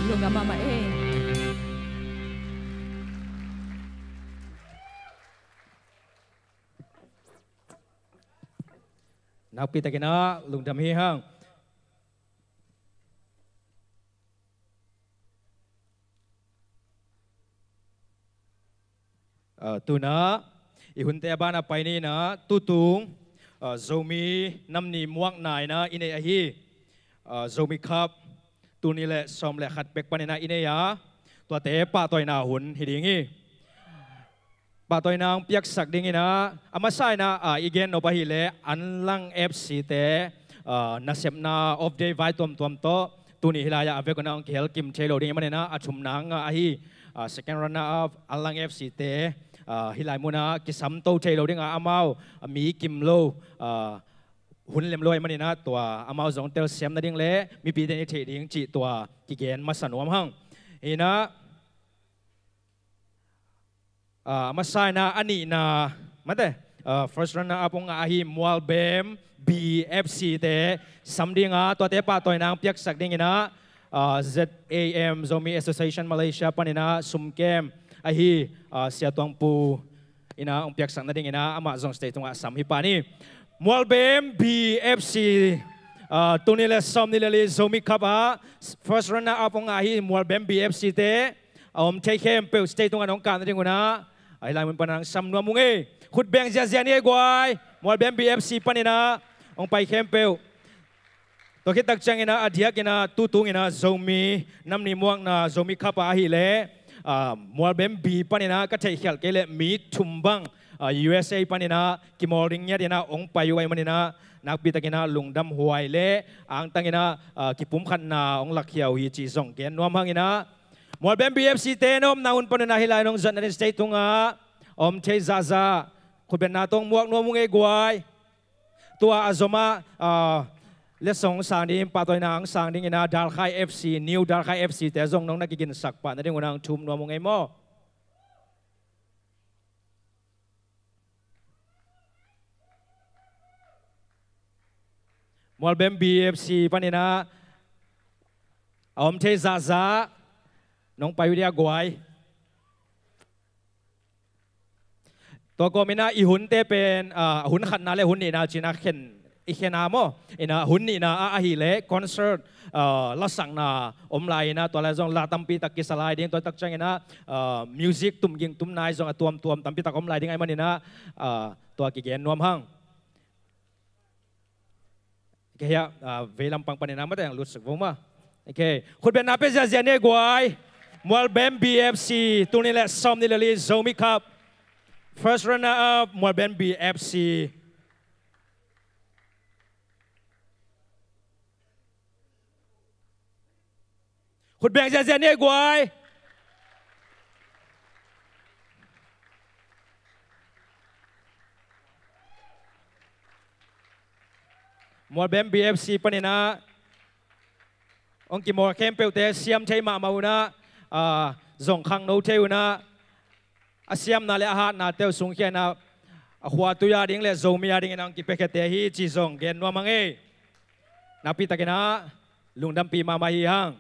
Lungdam mahmah ei. Nakpi takin ah lungdam hi hang. Ah, tu-in ah i hunte a ban ah pai ni in ah, tutung, ah, Zomi nam ni muakna in ah i neih ahi, ah, Zomi Cup tul nih le sawm le khat pek panin ah i nei a, tuate pahtawina hun hi ding hi. Pahtawina hong piaksak dingin ah, a masa in ah, ah, i gen nop ahih leh Anlang F C te, ah, nasepna off day vai tuamtuam tawh tuni hih lai-ah a vekun ah hong kihel kim thei lo ding ahih manin ah, a thumna ngah ahi, ah, second runner up Anlang F C te, ah, hih lai munah kisam to thei lo ding a, amau, ah, mi kim lo, ah, hun lem lo ahih manin ah, tua amau zong telsiam nading le mipite in i theih ding cih tua kigen masa nuam hang. Hi in ah, ah, a masa in ah a nihna, mate, ah, first runner up hong ngah ahi Mualbem B F C te sam ding a, tuate pahtawina hong piaksak dingin ah, ah, Z A M, Zomi Association Malaysia panin ah sum kem ahi, ah, Sia Tuang Pu in ah hong piaksak nadingin ah, amah zong stage tungah sam hi pah ni. Mualbem B F C, ah, tul nih le sawm nih le li Zomi Cup ah first runner up hong ngah ahi Mualbem B F C te, a om thei khempeuh stage tungah nong kah nadingun ah, a, hih lai mun panin ah sam nuam ung ei. Khut beng ziahziah ni ei guai. Mualbem B F C panin ah hong pai khempeuh. Tua khit tak ciangin ah, a diakin ah, tutungin ah Zomi nam ni muakna Zomi Cup ah ahih leh, ah, Mualbem B panin ah ka theihkhial kei leh mi thum bang ah, U S A panin ah kimawl ding ngiat in ah hong pai uh ahih manin ah nakpi takin ah lungdam huai le angtangin ah, ah, kipumkhatna hong lakkhia uh hi cih zong gen nuam hang in ah, Mualbem B F C te na omna hun panin ah hih lai-in hong zat nading stage tungah om thei zahzah khutbetna tawh hong muak nuam ung ei guai. Tua a zom ah, ah, letsong sang ding, pahtawina hong sang dingin ah Dalkhai F C, New Dalkhai F C te zong nong na kiginsak pah nadingun ah hong thum nuam ung ei maw. Mualbem B F C panin ah a om thei zahzah nong pai uh dia guai. Tua kawmin ah i hunte pen, ah, hun khatna le hun nihna ci-in ah khen, i khen a maw. In ah hun nihna ah ahih leh concert, ah, lasakna om lai in ah tua lai zong la tampi tak kisa lai ding, tua tak ciangin ah, ah, music tum ging tum nai zong a tuamtuam tampi tak om lai ding ahih manin ah, ah, tua kigen nuam hang. Okay, hiah, ah, veilam pang panin ah mate ang lut suk vo maw. Okay, khutbetna pia ziahziah ni ei guai. Mualbem B F C, tul nih le sawmnih le li Zomi Cup. First runner up, Mualbem B F C. Khut beng ziahziah ni ei guai. Mualbem B F C panin ah hong kimawl khempeuhte siam thei mahmah un ah, ah, zong khangno thei un ah, a siamna le a hatnate uh sungkhia in ah, a khua tui a ding le Zomi a dingin ah hong kipiakhiate hi cih zong gen nuam hang ei. Nakpi takin ah lungdampih mahmah hi hang.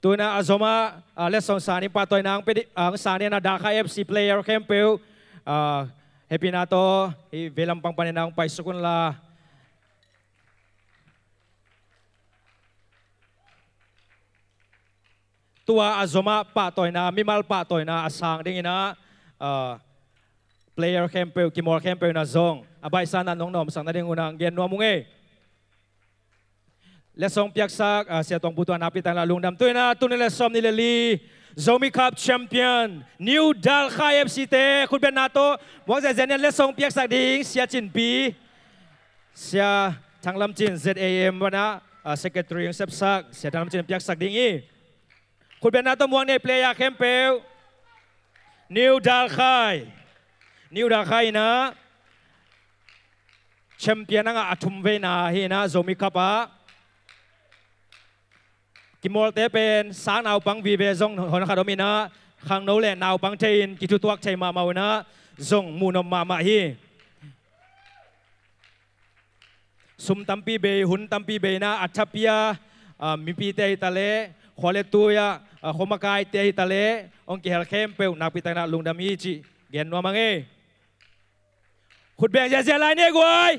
Tu-in ah a zom ah, ah, letsong sang ding, pahtawina hong pia di-, ah, hong sang ding in ah Dalkhai F C player khempeuh, ah, hehpihna tawh hih veilam pang panin ah hong paisuk un la. Tua a zom ah pahtawina, mimal pahtawina a sang dingin ah, ah, player khempeuh, kimawl khempeuh in ah zong a baihsa in ah nong na omsak nadingun ah hong gen nuam ung ei. Letsong piaksak, ah, Sia Tuang Pu Tuan, nakpi takin ah lungdam. Tu-in ah tul nih le sawmnih le li Zomi Cup champion New Dalkhai F C te khutbetna tawh muak ziahziah ni ei. Letsong piaksak ding Sia Cin Pi, Sia Thang Lam Cin, Z A M pan ah, ah, secretary hong sepsak Sia Thang Lam Cin piaksak ding hi. Khutbetna tawh muak ni ei player khempeuh. New Dalkhai. New Dalkhai in ah champion a ngah a thumveina hi in ah Zomi Cup ah. Kimawlte pen sang naupang vive zong hon khat om in ah, khangno le naupang thei-in kithutuak thei mahmah un ah zong muhnop mahmah hi. Sum tampi bei, hun tampi bei in ah, a thapia, ah, mipite hi ta leh, khua le tui ah, ah, khuamakaite hi ta leh, hong kihel khempeuh nakpi takin ah lungdam hi cih gen nuam hang ei. Khut beng ziahziah lai ni ei guai.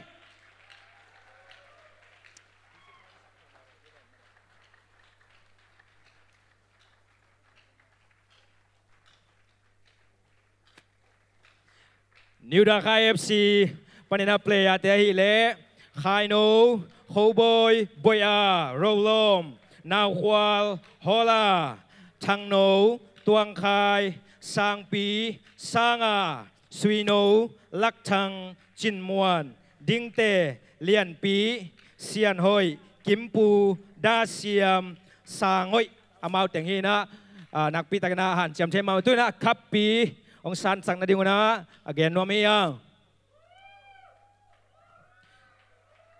New Dalkhai F C panin ah playerte ahih leh Khaino, Khobawi, Boih-a, Rolawm, Naukhual, Hawla, Thangno, Tuangkhai, Sangpi, Sanga, Suino, Lakthang, Cinmuan, Dingte, Lianpi, Sianhoih, Kimpu, Dasiam, Sangoih, amau teng hi in ah, ah, nakpi takin ah hanciam thei mahmah. Tu-in ah a kappi hong sansak nadingun ah a gen nuam hi hang.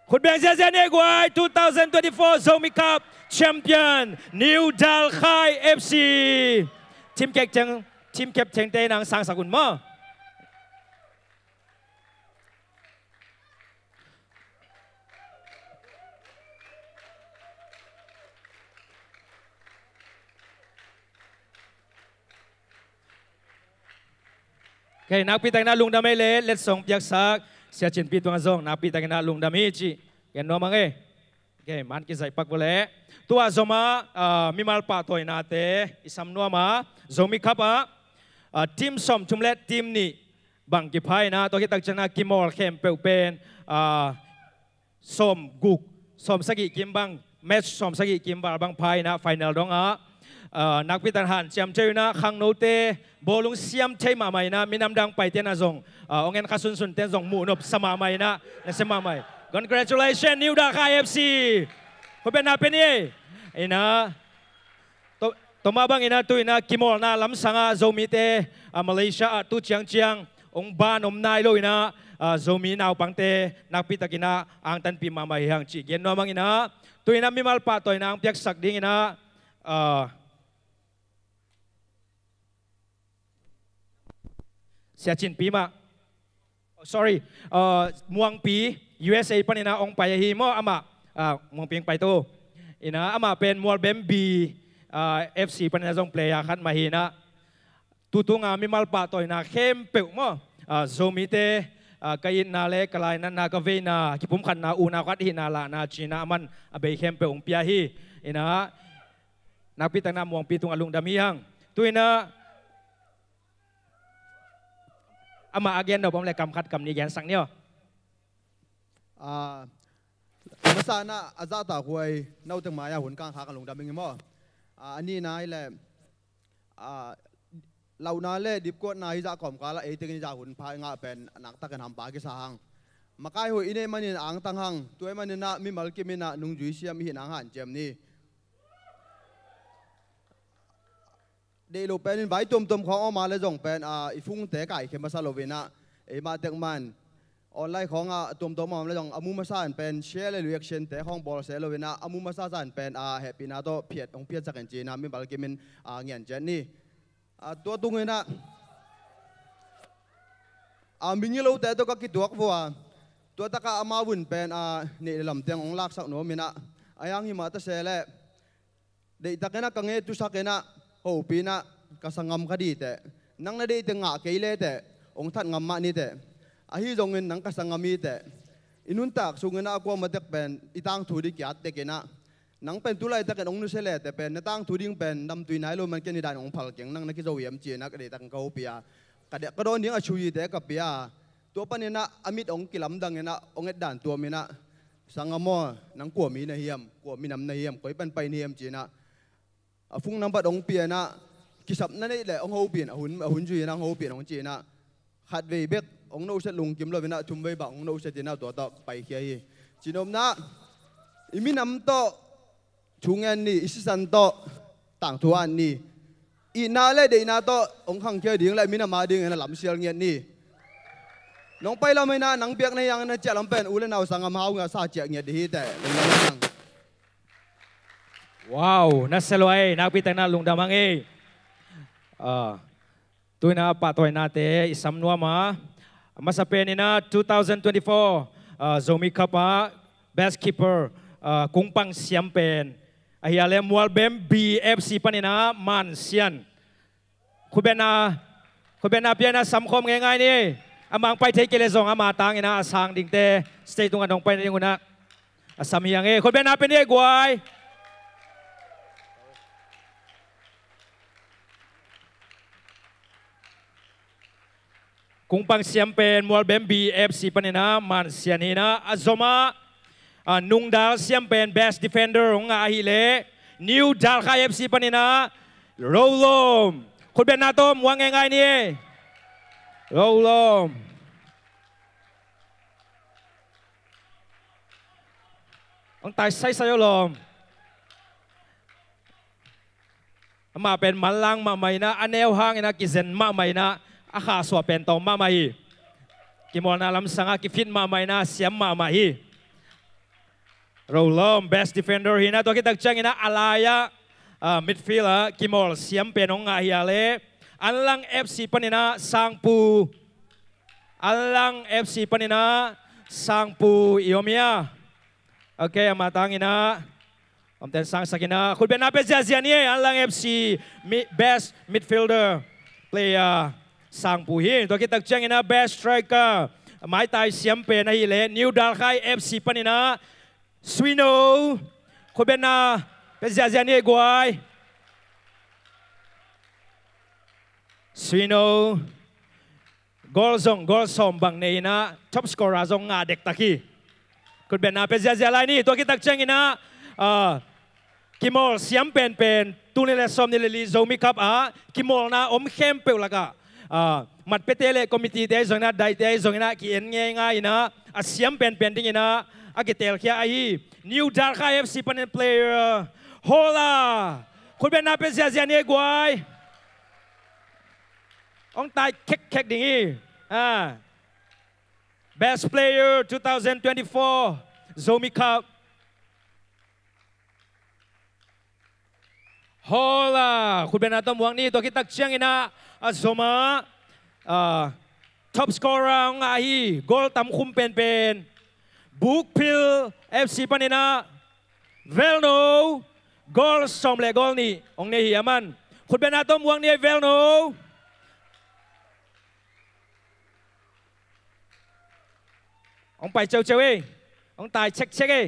Khut beng ziahziah ni ei guai, two thousand twenty-four Zomi Cup champion New Dalkhai F C. Team captain, team captain te in ah hong sangsak un maw. Okay, nakpi takin ah lungdam ei le, letsong piaksak Sia Cin Pi Tuang zong nakpi takin ah lungdam hi cih gen nuam hang ei. Okay, man kizaih pak vo leh. Tua zom ah, ah, mimal pahtawinate i sam nuam a, Zomi Cup ah, ah, team sawmthum le team nih bang kipha in ah, tua khit tak ciangin ah kimawl khempeuh pen, ah, sawmguk, sawmsagih kim bang, match sawmsagih kim val bang pha in ah final dong ah, Ah, nakpi takin hanciam thei uh inah, khangnote bawlung siam thei mahmah inah, minam dang paite na zong, ah, hong en kha sunsunte zong muhnop sa mahmah inah, na sia mahmah hi. Congratulations, New Dalkhai F C. Khutbetna pia ni ei. Inah, tua, tua mah bang inah tu inah kimawlna lamsang ah Zomite, ah, Malaysia ah tu ciangciang hong ban om nai lo inah, ah, Zomi naupangte nakpi takin ah angtanpih mahmah hi hang cih gen nuam ing inah, tu inah mimal pahtawina hong piaksak ding inah, ah, Sia Cin Pi mah. Oh, sorry. Uh, Muang Pi, U S A panin ah hong pai ahi maw, amah. Uh, Muang Pi hong pai to. Inah, amah pen Mualbem B, uh, F C panin ah zong player khat mah hi inah. Tutung a mimal pahtawina khempeuh maw, uh, Zomite, uh, ka itna le ka lainatna, ka veina, kipumkhatna, unau khat hihna, lahna, cihna, aman a bei khempeuh hong pia hi. Inah, nakpi takin ah Muang Pi tungah lungdam hi hang. Tu inah, amah a gen nop om leh kam khat kam nih gensak ni aw. Ah, masa inah a zahtakhuai note mai-ah hun kang khak a lungdam ing maw. Ah, a nihna hi leh, ah, launa le dipkuatna hi zah kawmkal ah ei teng in zah hun pha i ngah pen naktakin hampa kisa hang. Makai hoih i neih manin angtang hang, tua ahih manin ah mimal kim inah nungzui siam i hih nang hanciam ni. Deih lo pen invite tuamtuam khawng om a leh zong pen, ah, i phungte kaikhia masa lo inah, eimah tek man online khawng ah tuamtuam om a leh zong a mu masa in pen share le reaction te khawng bawl se lo inah, a mu masa sa in pen, ah, hehpihna tawh phiat, hong phiatsak in ci inah mimal kim in, ah, ngen ciat ni. Ah, tua tung inah, ah, migilote tawh ka kituak vua, tua takah amau in pen, ah, neih le lam teng hong laksak nuam inah, a hiang hi mah ta se leh, deihtakin ah ka ngettusak inah, hopih inah, ka sanggam kha di teh. Nang na deih teh ngah kei le teh, hong that ngam mah ni teh. Ahi zongin nang ka sanggam hi teh. I nuntak sung inah a kuamah tek pen i tangthu ding kiat tek inah, nang pen tu laitakin hong nusia le teh pen na tangthu ding pen namtui nai lo man ken hi dan hong phal keng, nang na kizo hiam ci inah ka deihtakin ka hopih a, ka dek ka dawn ding a sui hi teh ka pia a. Tua panin ah a mit hong kilamdang inah, hong etdan tuam inah, sanggam aw, nang kua mi na hiam, kua minam na hiam, koi pan pai na hiam ci inah, a phone number hong pia inah, kisapna neih leh hong hopih in, a hun, a hun zui inah hong hopih in hong ci inah, khatvei bek hong nusia lungkim lo inah, thumvei bang hong nusia inah tua tawh paikhia hi. Cinopna, i minam tawh thu ngen ni, i sisan tawh tangthu an ni. Itna le deihna tawh hong khangkhia ding le minam a dingin a lamsial ngiat ni. Nong pai lam inah nang biakna hiang na ciah lam pen u le nau sanggam hau ngiat sa ciah ngiat ding hi teh. Lungdam hang. Wow, na sia lua ei, nakpi takin ah lungdam hang ei. Ah, tu inah pahtawinate i sam nuam a, a masa pen inah two thousand twenty-four, ah, Zomi Cup ah best keeper, ah, kung pang siam pen, ahi a leh Mualbem B F C panin ah Man Sian. Khutbetna, khutbetna pia inah samkhawm ngeingai ni. Amah hong pai thei kei leh zong ama tang inah a sang dingte stage tungah hong pai ding un ah a sam hi hang ei. Khutbetna pia ni ei guai. Kung pang siam pen Mualbem B F C panin ah Man Sian hi inah, a zom ah, ah, nungdal siam pen best defender hong ngah ahih leh New Dalkhai F C panin ah Ro Lom. Khutbetna tawh muang ngeingai ni ei. Ro Lom. Hong tai saisai aw Lom. Amah pen manlang mahmah inah, a neu hang inah kizen mahmah inah, a khahsuah pen tawm mahmah hi. Kimawlna lamsang ah kifit mahmah inah, siam mahmah hi. Ro Lom, best defender hi inah, tua khit tak ciang inah a lai ah, ah, midfield ah kimawl siam pen hong ngah hi a leh, Anlang F C panin ah Sangpu. Anlang F C panin ah Sangpu i om hi a. Ok, amah tang inah, omten sangsak inah, khutbetna pia ziahziah ni ei, Anlang F C mi-, best midfielder player Sangpu hi. Tua khit tak ciang inah best striker, maitai siam pen ahih leh New Dalkhai F C panin ah Suino. Khutbetna pia ziahziah ni ei guai. Suino. Goal zong, goal sawm bang nei inah, top scorer zong ngah dektak hi. Khutbetna pia ziahziah lai ni, tua khit tak ciang inah, ah, Kimawl siam penpen, tul nih le sawm nih le li Zomi Cup ah kimawlna om khempeuh lakah, ah, matpiate le committee-te ahi zongin ah, daihte ahi zongin ah, ki-en ngeingai inah, a siam penpen dingin ah a kitelkhia ahi New Darkha F C panin player Hola, khutbetna pia ziahziah ni ei guai. Hong tai khekkhek ding hi. Ah. Best player two thousand twenty-four Zomi Cup. Hola, khutbetna tawh muak ni. Tua khit tak ciangin ah, a zom ah, ah, top scorer hong ngah hi, goal tam khum penpen, Bukphil F C panin ah Velno, goal sawm le goal nih hong nei hi. Aman khutbetna tawh muak ni ei, Velno. Hong pai ceuceu ei. Hong tai cekcek ei.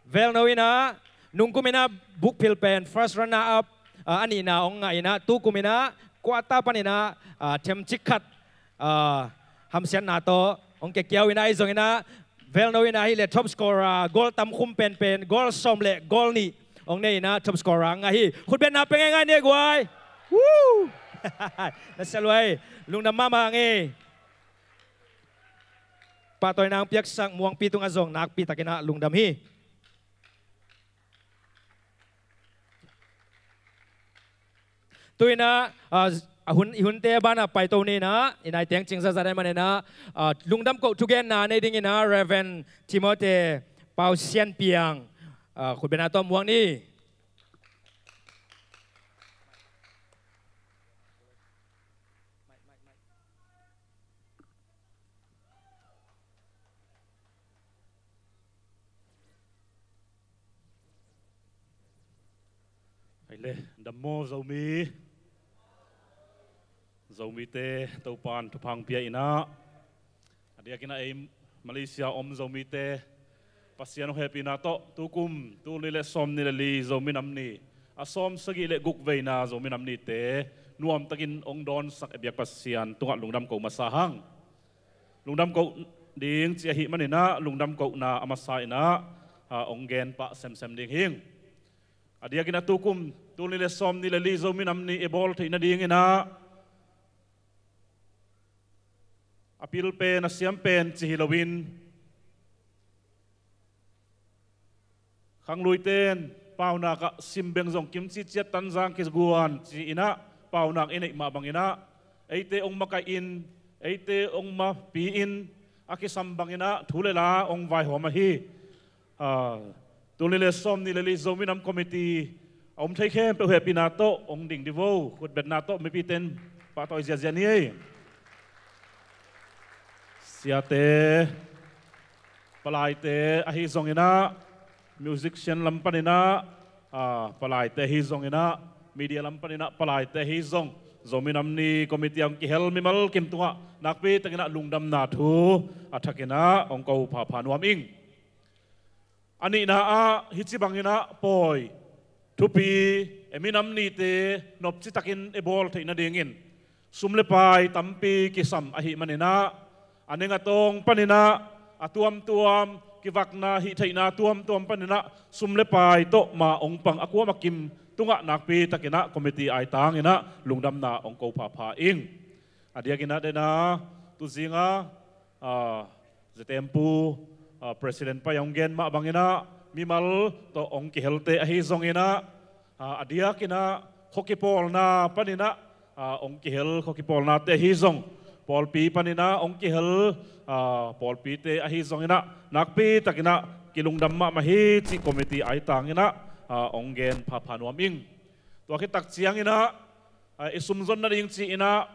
Velno in ah nungkum in ah Bukphil pen first runner up, ah, a nihna hong ngah in ah, tukum in ah quarter panin ah, ah, themcik khat, ah, hamsiatna tawh hong kiakiau in ah, ahi zongin ah Velno in ah hi le top scorer, goal tam khum penpen, goal sawm le goal nih hong nei in ah top scorer hong ngah hi. Khutbetna pia ngeingai ni ei guai. Woo! Na sia lua ei. Lungdam mahmah ing ei. Pahtawina hong piaksak Muangpi tungah zong nakpi takin ah lungdam hi. Tu-in ah, ah, a hun, i hunte a banah paito ni in ah, i naiteng cing zazat ahih manin ah, ah, lungdam koh thugenna nei dingin ah Reverend Timothy Pau Sian Piang, ah, khutbetna tawh muak ni. Hei le, dam maw Zomi. Zomite Topan thupha hong pia in ah, a diakin ah ei Malaysia om Zomite Pasian hong hehpihna tawh tukum tul nih le sawm nih le li Zomi Nam Ni, a sawm sagih le guk veina Zomi Nam Nite nuamtakin hong dawnsak a biak Pasian tungah lungdam ko masa hang. Lungdam koh ding ci ahih manin ah lungdam kohna a masa in ah, ah, hong gen pah semsem ding hing. A diakin ah tukum tul nih le sawm nih le li Zomi Nam Ni i bawl theih nadingin ah a pil pen, a siam pen ci hi loin, khangluite in paunak ah sim beng zong kimci ciat tanzang kiguan ci-in ah paunak i neih mah bangin ah eite hong makaih in, eite hong mapi in, a kisam bangin ah thu le la hong vaihawm ahi. Ah, tul nih le sawm nih le li Zomi Nam Committee a om thei khempeuh hehpihna tawh hong ding di vo. Khutbetna tawh mipite in pahtawi ziahziah ni ei. Siate, palaite ahi zongin ah, musician lam panin ah, ah, palaite ahi zongin ah, media lam panin ah palaite ahi zong, Zomi Nam Ni Committee ah hong kihel mimal kim tungah nakpi takin ah lungdamna thu a thakin ah hong ko phapha nuam ing. A nihna ah hih ci bangin ah pawi, thupi, ei minam nite nopci takin i bawl theih nadingin sum le pai tampi kisam ahih manin ah, a neng a tawng panin ah, a tuamtuam, kivakna hih theihna tuamtuam panin ah sum le pai tawh ma hong pang a kuamah kim tungah nakpi takin ah committee aitangin ah lungdamna hong ko phapha ing. A diakin ah dena, tu zinga, ah, zetempu, ah, president pai hong gen mah bangin ah mimal tawh hong kihelte ahi zongin ah, ah, a diakin ah khuakipawlna panin ah, ah, hong kihel khuakipawlnate ahi zong, pawlpi panin ah hong kihel, ah, pawlpite ahi zongin ah nakpi takin ah kilungdam mahmah hi cih committee aitangin ah, ah, hong gen phapha nuam ing. Tua khit tak ciangin ah, ah, i sumzon nading ci-in ah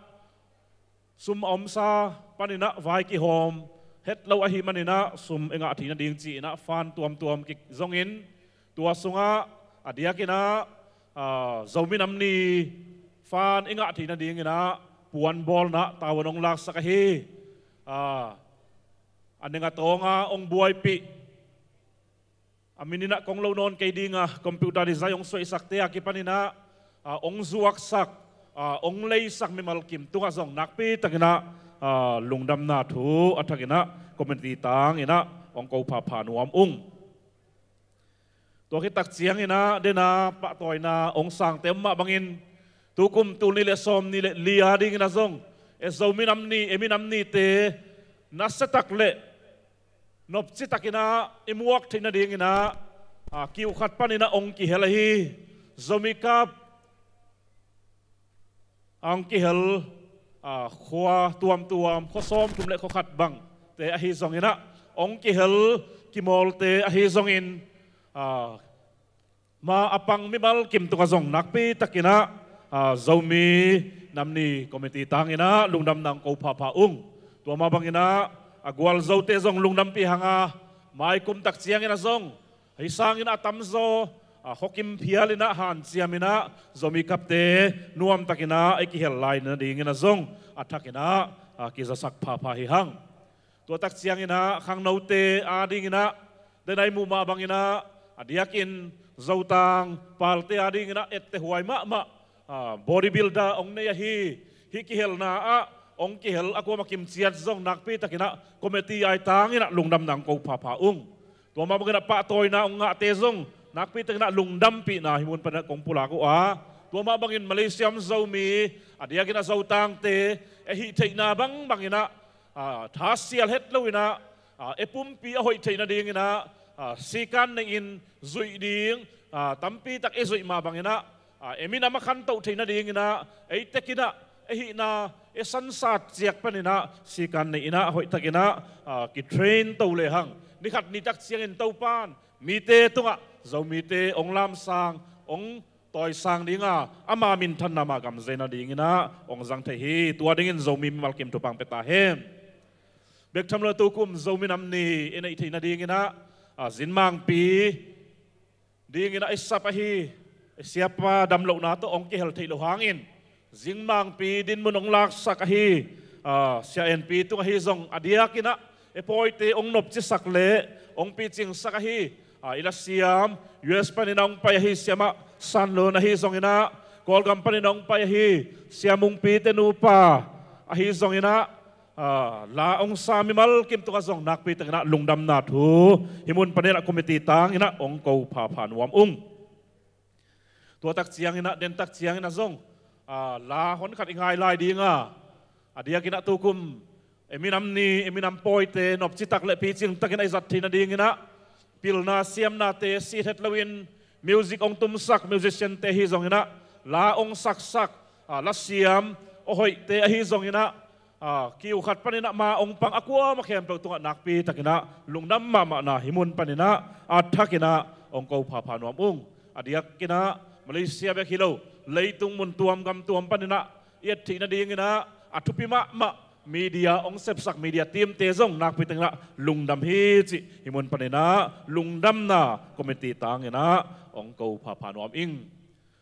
sum a omsa panin ah vai kihawm het lo ahih manin ah sum i ngah theih nading ci-in ah fund tuamtuam kizongin, tua sungah a diakin ah, ah, Zomi Nam Ni fund i ngah theih nadingin ah puan bawlna tavuan hong laksak ahi. Ah, a neng a tawnga hong buaipih, a min in ah kong lo nawn kei dinga computer design hong suaisakte a kipanin ah, ah, hong zuaksak, ah, hong leisak mimal kim tungah zong nakpi takin ah, ah, lungdamna thu a thakin ah committee tangin ah hong ko phapha nuam ung. Tua khit tak ciangin ah, dena pahtawina ong sangte om mah bangin, tukum tul nih le sawm nih le li a dingin ah zong, e Zomi Nam Ni, e minam nite nasia tak le nopci takin ah i muak theih nadingin ah, a, kiu khat panin ah ong kihel ahi Zomi Cup a ong kihel, a, khua tuamtuam, khua sawmthum le khua khat bangte ahi zongin ah, ong kihel kimawlte ahi zongin, a, ma a pang mimal kim tungah zong nakpi takin ah, a, Zomi Nam Ni Committee tangin ah lungdamna ong ko phapha ung. Tua mah bangin ah, a gualzote zong lungdampih hang a, mai kum tak ciangin ah zong, hih sangin a tamzaw, a, khuakim phialin ah hanciamin ah Zomi Cup-te nuamtakin ah i kihel lai nadingin ah zong a thakin ah, a, kizasak phapha hi hang. Tua tak ciangin ah khangnote a dingin ah, dena i muh mah bangin ah, a diakin Zotang palte a dingin ah etteh huai mahmah, a, bodybuilder ong nei ahi, hih kihelna ah ong kihel a kuamah kim ciat zong nakpi takin ah committee ai tangin ah lungdamna ong ko phapha ung. Tua mah bangin ah pahtawina ong ngahte zong nakpi takin ah lungdampihna hih mun panin ah kong pulak uh a, tua mah bangin Malaysia om Zomi, a diakin ah Zotangte, e hih theihna bangbangin ah, a, thasial het loin ah, a, e pumpi a hoih theih nadingin ah, a, sikan neihin zuih ding, a, tampi tak e zuih mah bangin ah, a, e minam a khantoh theih nadingin ah, ei tekin ah, e hihna, e sansat ciak panin ah sikan neihin ah, hoih takin ah, a, kitrain to lehang, ni khat ni tak ciangin Topan mite tungah Zomite ong lamsang, ong tawisang ding a, ama minthanna mah gamzei nadingin ah ong zang thei hi. Tua dingin Zomi mimal kim thupha ong pia ta hen. Bek tham lo tukum Zomi Nam Ni i neih theih nadingin ah, a, zinmangpi dingin ah i sap ahi, i siapa damlohna tawh ong kihel theih loh hangin, zinmangpi dinmun ong laksak ahi, a, Sia En Pi tung ahi zong, a diakin ah e pawite ong nopcisak le ong picingsak ahi, a, i lasiam, U S panin ah ong pai ahi Siamah San Lun ahi zongin ah, Kawlgam panin ah ong pai ahi Sia Mung Pi te nupa ahi zongin ah, a, la ong sa mimal kim tungah zong nakpi takin ah lungdamna thu hih mun panin ah committee tangin ah ong ko phapha nuam ung. Tua tak ciangin ah, den tak ciangin ah zong, a, la hon khat i ngai lai ding a, a diakin ah tukum e minam ni, e minam pawite nopci tak le picing takin ah i zat theih nadingin ah, pilna siamnate sit het loin music ong tumsak musician-te ahi zongin ah, la ong saksak, a, lasiam a hoihte ahi zongin ah, a, kiu khat panin ah ma ong pang a kuamah khempeuh tungah nakpi takin ah lungdam mahmahna hih mun panin ah a thakin ah ong ko phapha nuam ung. A diakin ah Malaysia bek hi lo, leitung mun tuam gam tuam panin ah i et theih nadingin ah a thupi mahmah media ong sepsak media team-te zong nakpi takin ah lungdam hi cih hih mun panin ah lungdamna committee tangin ah ong ko phapha nuam ing.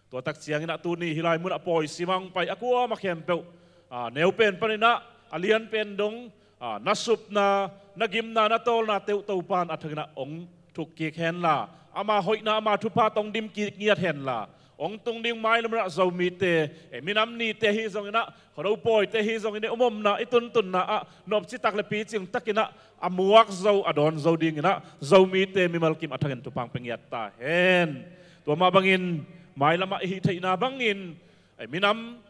Tua tak ciangin ah tuni hih lai mun ah pawi sim a ong pai a kuamah khempeuh, a, neu pen panin ah a lian pen dong, a, na supna, na gimna, na tawlna teuh Topan a thakin ah ong thuk kik henla, ama hoihna, ama thupha tawh ong dim kik ngiat henla, ong tung ding mailam ah Zomite, e minam nite ahi zongin ah, khuado pawite ahi zongin ah, i omomna, i tuntunna ah nopci tak le picing takin ah a muak zo, a dawn zo dingin ah Zomite mimal kim a thakin thupha ong pia ngiat ta hen. Tua mah bangin mailam ah i hih theihna bangin, e minam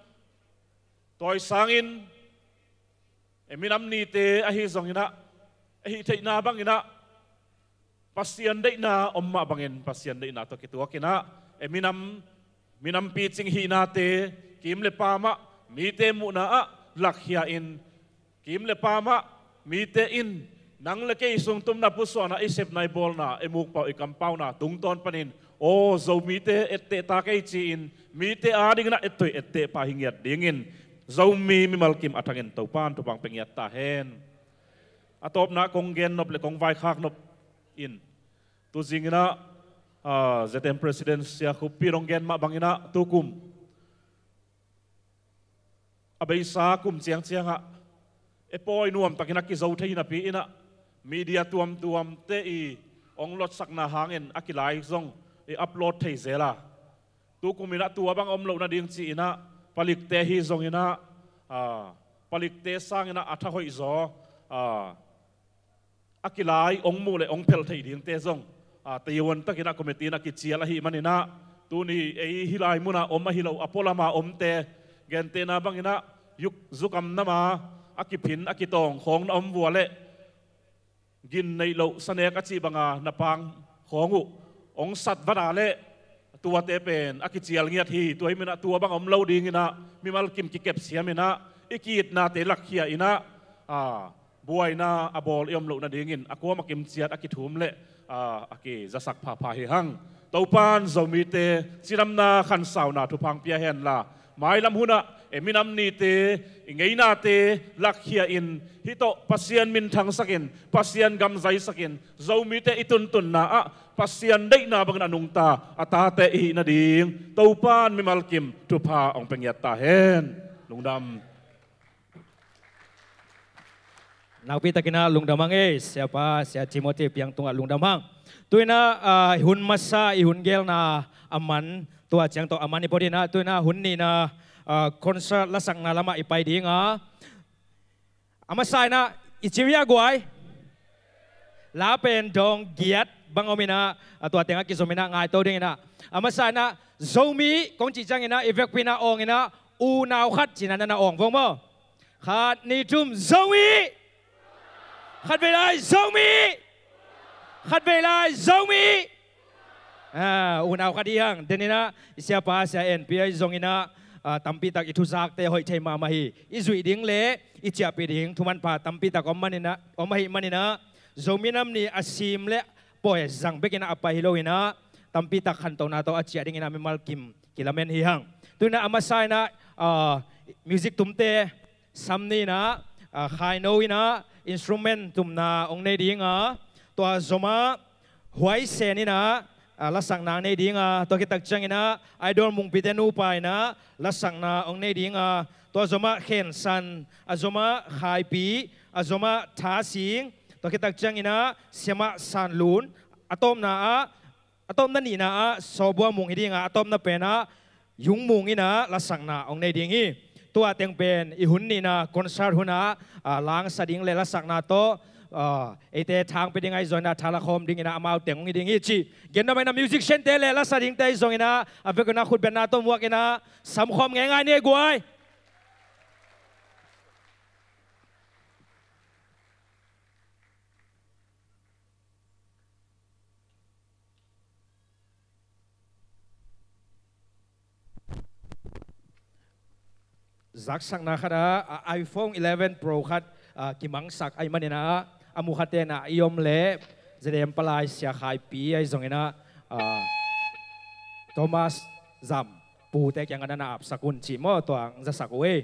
tawisangin, e minam nite ahi zongin ah, e hih theihna bangin ah Pasian deihna om mah bangin Pasian deihna tawh kituakin ah, e minam, minam picing hihnate kim le pam ah mite muhna ah lakkhia in, kim le pam ah mite in nang le kei sung tumna pusuahna, i sepna, i bawlna, i mukpau, i kampauna tungtawn panin, aw, Zomite etteh ta kei ci-in mite a dingin ah ettawh etteh pah hi ngiat dingin Zomi mimal kim a thakin Topan thupha ong pia ngiat ta hen. A tawpna kong gen nop le kong vaikhak nop in, tu zingin ah, a, Z M President Sia Khup Pi in ong gen mah bangin ah tukum a beisa kum ciangciang ah e pawi nuam takin a kizo thei napi-in ah media tuamtuamte i ong lotsakna hangin a kilai zong i upload thei zel a, tukum in ah tua bang om loh nading ci-in ah palikte ahi zongin ah, a, palikte sangin ah a tha hoih zaw, a, a kilai ong muh le ong phelh thei dingte zong, a, teiuan takin ah committee in a kicial ahih manin ah, tuni ei hih lai munah om ahi lo a pualama omte gentehna bangin ah, yuk zukam nama a kiphin a kitawng khawng na om vua leh, gin neih loh sanek a cih banga na pang khawng uh hong sat vana leh, tuate pen a kicial ngiat hi. Tua hih manin ah tua bang om lo dingin ah mimal kim kikep siamin ah, i ki-itnate lakkhia in ah, a, buaina a bawl i om loh nadingin a kuama kim ciat a kithum leh, a, a kizasak phapha hi hang. Topan Zomite cidamna khansauna thupha pia henla, mailam hunah ei minam nite, i ngeinate lakkhia in, hih tawh Pasian minthangsakin, Pasian gamzaisakin, Zomite i tuntunna ah Pasian deihna bangin a nungta a tate i hih nading Topan mimal kim thupha hong pia ngiat ta hen. Lungdam. Nakpi takin ah lungdam hang ei, Siapa, Sia Timothy piang tungah lungdam hang. Tu-in ah, ah, hun masa i hun gelna a man, tua ciang tawh a man i pawt in ah, tu-in ah hun nihna, ah, concert lasakna lamah i pai ding a. A masa in ah i ci uh hia guai? La pen dawng giat bang om in ah, a, tua teng a kizom in ah ngaito ding in ah. A masa in ah Zomi kong cih ciangin ah i vekpi in ah awng in ah, unau khat ci-in ah na na awng vong maw. Khat, nih, thum, Zomi. Khatvei lai, Zomi. Khatvei lai, Zomi. A, unau khat hi hang. Den in ah i Siapa, Sia En Pi ahi zongin ah, a, tampi tak i thuzakte hoih thei mahmah hi. I zuih ding leh i ciahpih ding thu manpha tampi tak om manin ah, om ahih manin ah, Zomi Nam Ni a sim leh pawi zang bekin ah a pai hi lo in ah, tampi tak khantohna tawh a ciah dingin ah mimal kim kilamen hi hang. Tu-in ah a masa in ah, a, music tumte Sam Ni in ah, a, Khaino in ah instrument tumna hong nei ding a, tua zomah Huai Sen in ah, a, lasakna hong nei ding a, tua khit tak ciangin ah Idol Mungpite nupa in ah lasakna hong nei ding a, tua zomah Khen San, a zomah Khaipi, a zomah Tha Sing, tua khit tak ciangin ah Siamah San Lun, a tawpna ah, a tawpna nihna ah Sawbua Mung hi ding a, a tawpna pen ah Yung Mung in ah lasakna hong nei ding hi. Tua teng pen i hun nihna concert hun ah, a, la hong sa ding leh lasakna tawh, a, eite tha hong pia ding ahi zongin ah tha la khawm dingin ah amau teng hong hi ding hi ci. Gen nuam ing a, musiciante leh lasa dingte ahi zongin ah a vekpi in ah khutbetna tawh muak in ah sam khawm ngeingai ni ei guai. Zaksakna khat ah, a, iPhone eleven Pro khat, a, kimangsak ahih manin ah, a mu khatte na i om leh, Zedem palai Sia Khaipi ahi zongin ah, a, Thomas Zam pute kiangah na na apsak un ci maw, tua hong zasak uh ei.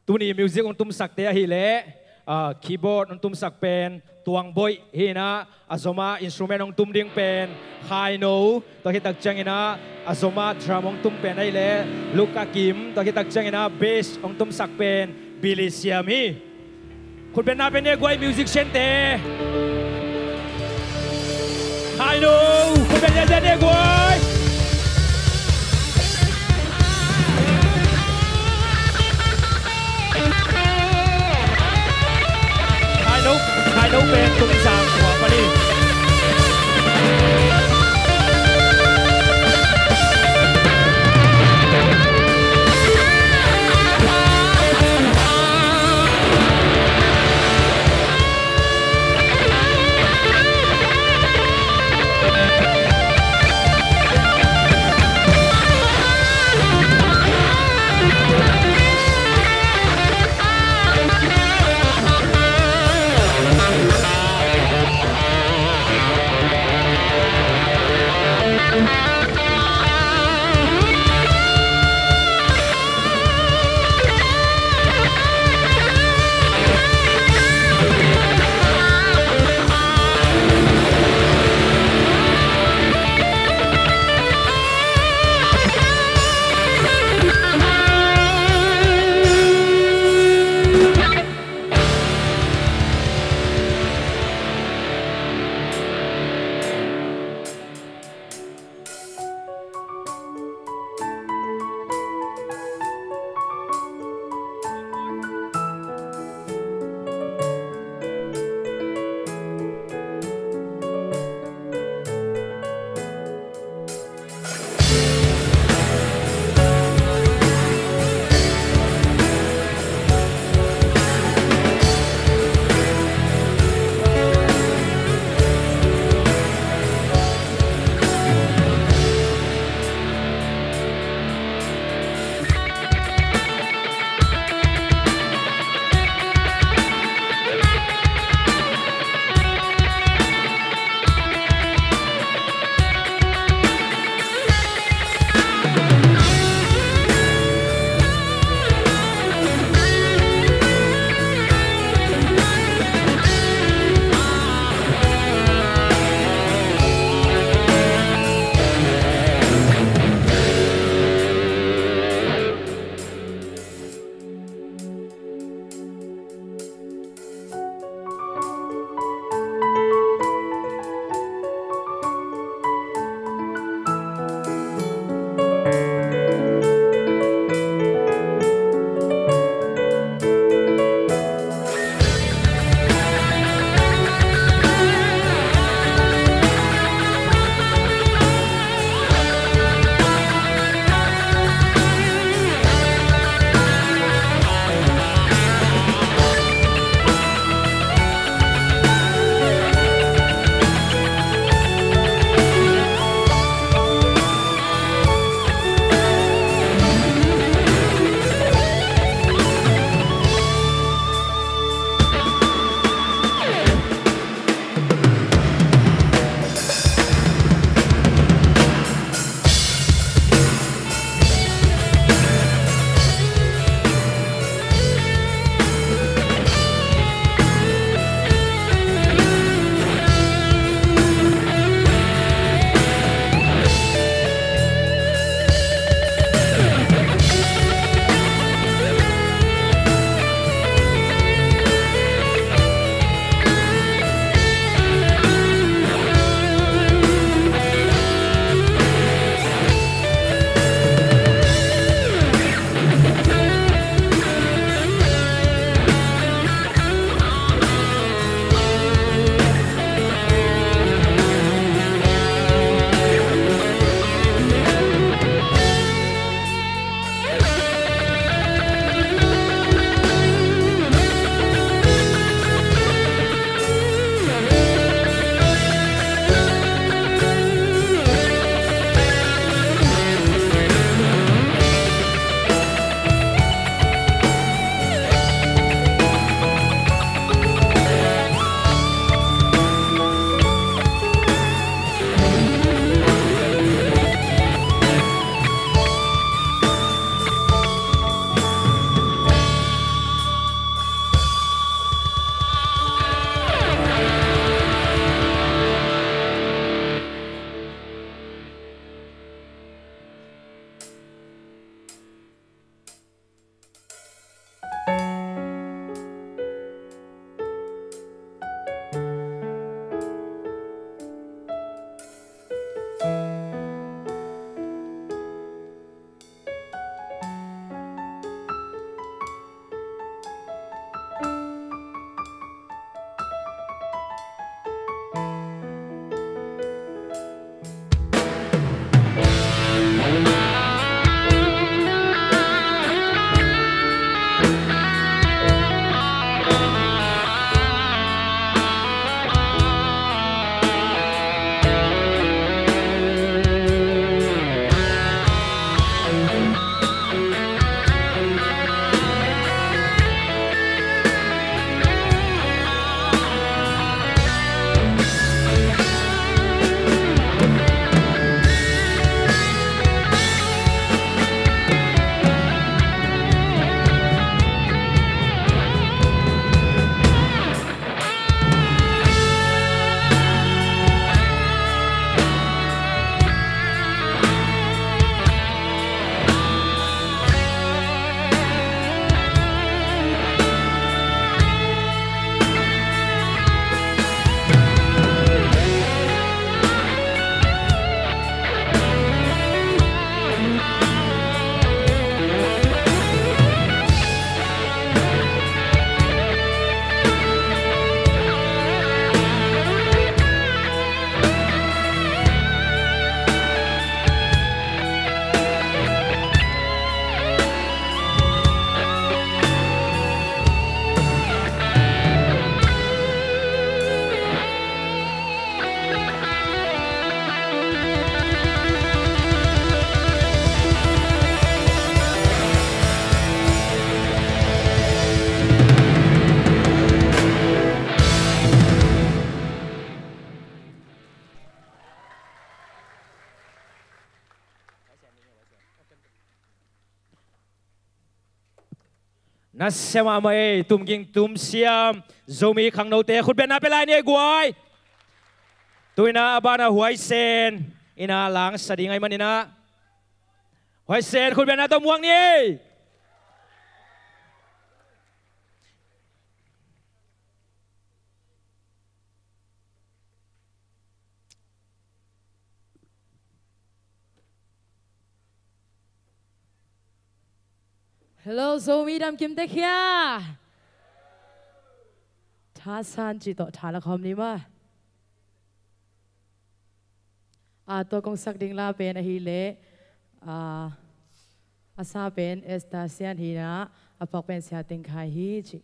Tuni music hong tumsakte ahih leh, a, keyboard hong tumsak pen Tuang Boih hi in ah, a zomah instrument hong tum ding pen Khaino, tua khit tak ciangin ah a zomah drum hong tum pen ahih leh Luka Kim, tua khit tak ciangin ah bass hong tumsak pen Billy Siam hi. Khutbetna pia ni ei guai, musiciante. Khaino, khutbetna pia ni ei guai. Khaino, Khaino pen Tung Sang khua pan hi. Nasia mahmah ei, tumging tumsiam Zomi khangnote khutbetna pia lai ni ei guai. Tu-in ah a banah Huaisen in ah langsa ding ahih manin ah Huaisen khutbetna tawh muak ni ei. Hello, Zomi damkim tek hia? Thasan cih tawh tha la khawm ni maw. A, tua kong sak ding la pen ahih leh, a, a sa pen Esther Sian hi-in ah, a pak pen Sia Teng Khai hi ci.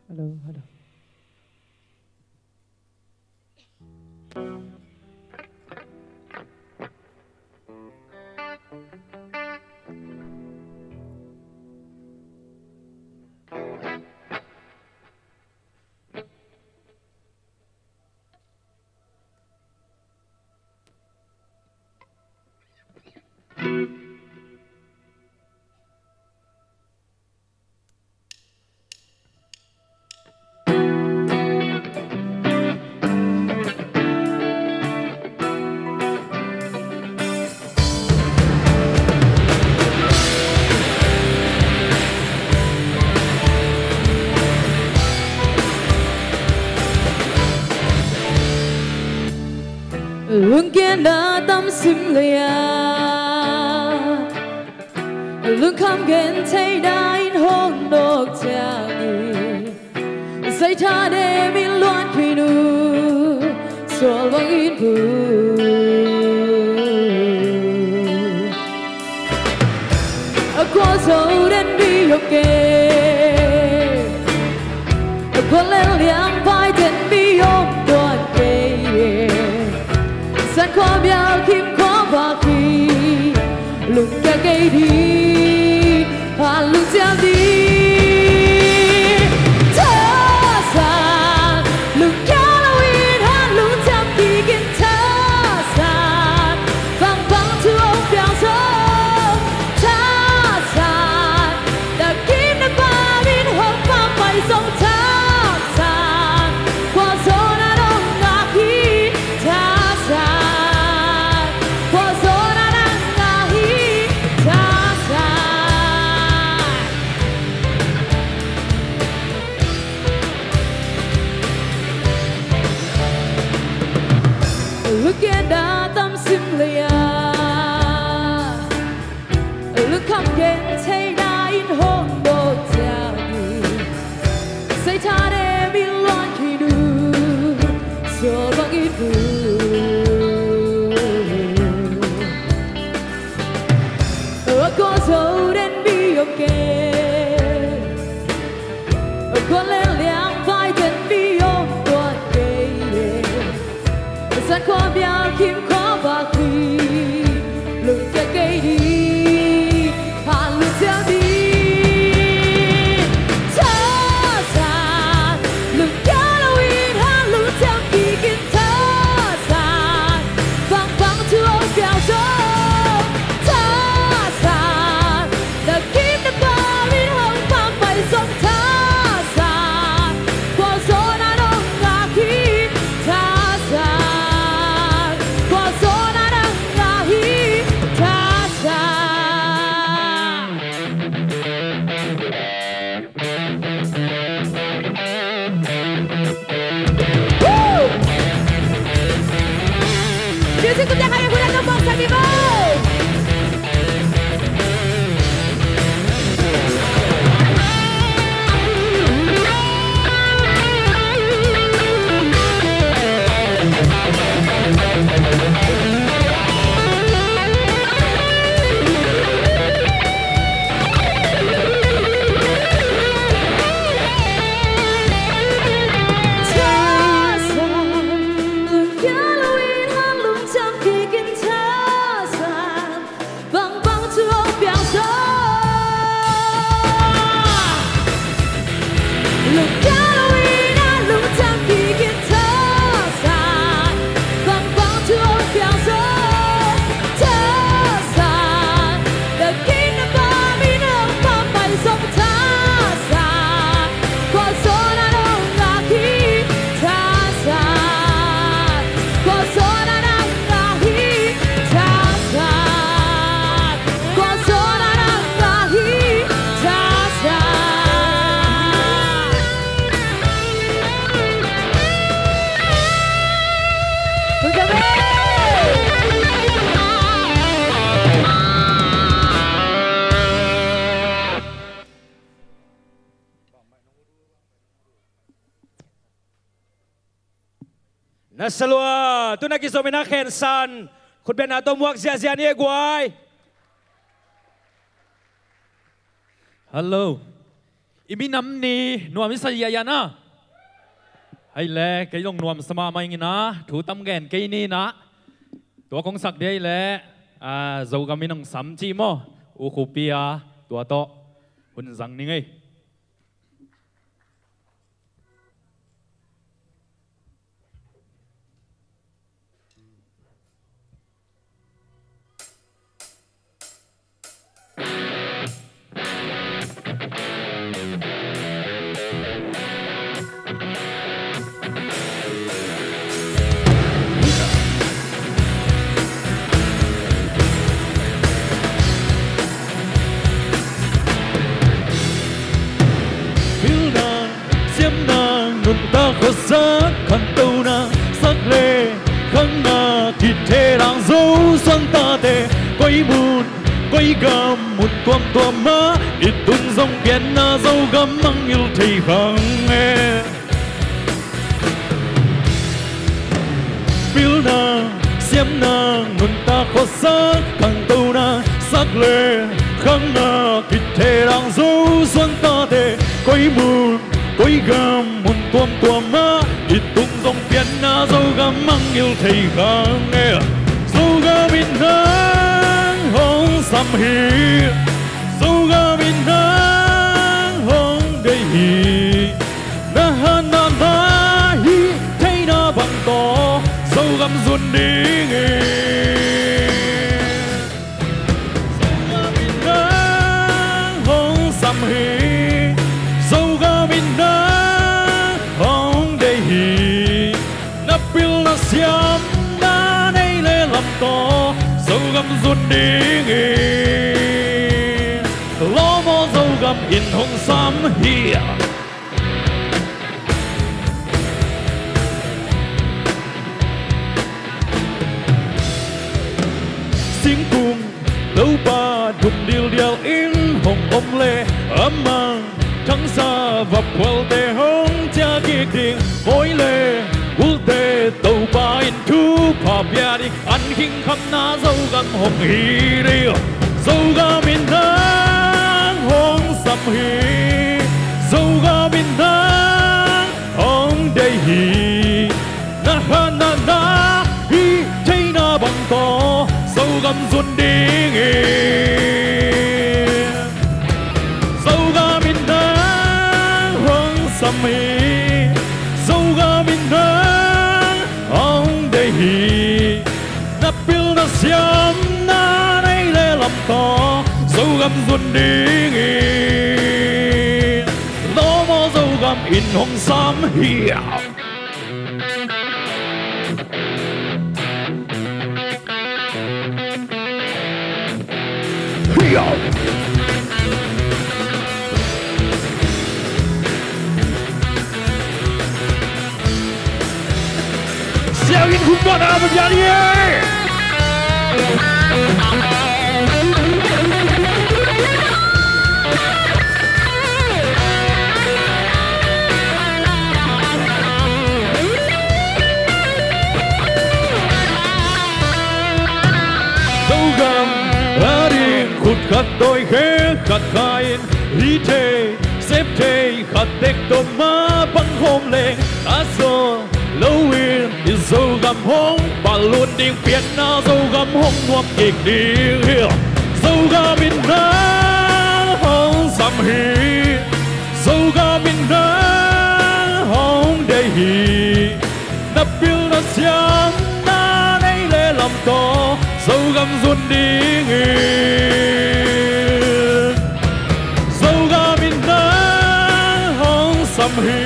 Hello, hello. Lungkiatna tam sim lei-a, lungkham gentheihna in hong nawk ciangin, zaitha nemin luan khin uh sual bangin pu. A kua zo den mi om kei, a kua lel liang pai den mi om tuan kei. San khua mial kim khua bak hi, lungkia kei ding, a lungciam ding. Thasan, lungkia lo in a lungciam kik in thasan, bangbang thu hong piang zong thasan, na kim na pam in hong pam pai zong thasan, kua zaw na dong ngak hi thasan, kua zaw na dong ngak hi thasan. Lungkiatna tam sim lei-a, lungkham gentheihna in hong nawk ciangin, zaitha nemin luan khin uh sual bangin pu. A kua zo den mi om kei, a kua lel liang pai den mi om tuan kei. San khua mial kim khua bak hi, lungkia kei ding, a lungciam ding. Thasan, lungkia lo in a lungciam kik in Na salua, tu-in a kizom in a khensan khutbetna tawh muak ziahziah ni e guai. Hello. I minam ni nuam i sa hiahiah na. Hei le, kei zong nuamsa mahmah ing in a, thu tam gen kei ni na. Tua kong sak dia hei le, a, Zogam in hong sam ci maw. U Khupi a, tua tawh hun zang ning ei. Pilna, siamna, nuntak khuasak, khangtona, sak le khangna, kithehlang Zo suantate, koi mun koi gam mun tuamtuam ah, i tung zong pianna Zogam mangngilh thei kha ing e. Pilna, siamna, nuntak khuasak, khangtona, sak le khangna, kithehlang Zo suantate, koi mun koi gam mun tuamtuam ah, i tung zong pianna Zogam mangngilh thei kha ing e. Zogam in nang hong sam hi. Zogam in nang hong deih hi. Na hatna na hih theihna bang tawh Zogam zun ding hi. Zogam in nang hong sam hi. Zogam in nang hong deih hi. Na pil na siam na neih le lam tawh Zogam zun ding hi. Lawm aw, Zogam in hong sam hi. Singkung Topa dum dildial in hong om leh, a mang thangsa vaphualte hong ciah kik ding. Mawi le gulte Topa in thupha pia ding. An khing khamna Zogam hong hi ding. Zogam in nang hong sam hi. Zogam in nang hong deih hi. Na hatna na hih theihna bang tawh Zogam zun ding hi. Zogam in nang hong sam hi. Zogam in nang hong deih hi. Na pil na siam na neih le lam tawh Zogam zun ding hi. Lawm aw, Zogam in hong sam hi. Sianginn hun pan a, Pasian hi. Zogam a ding khut khat tawi khe khat kha in, hi thei sep thei khat tek tawh mah pang khawm leng, a zaw loin i Zogam hong pal lut ding, pianna Zogam hong nuam kik ding hi. Zogam in nang hong sam hi. Zogam in nang hong deih hi. Na pil na siam na neih le lam tawh Zogam zun ding hi. Zogam in nang hong sam hi.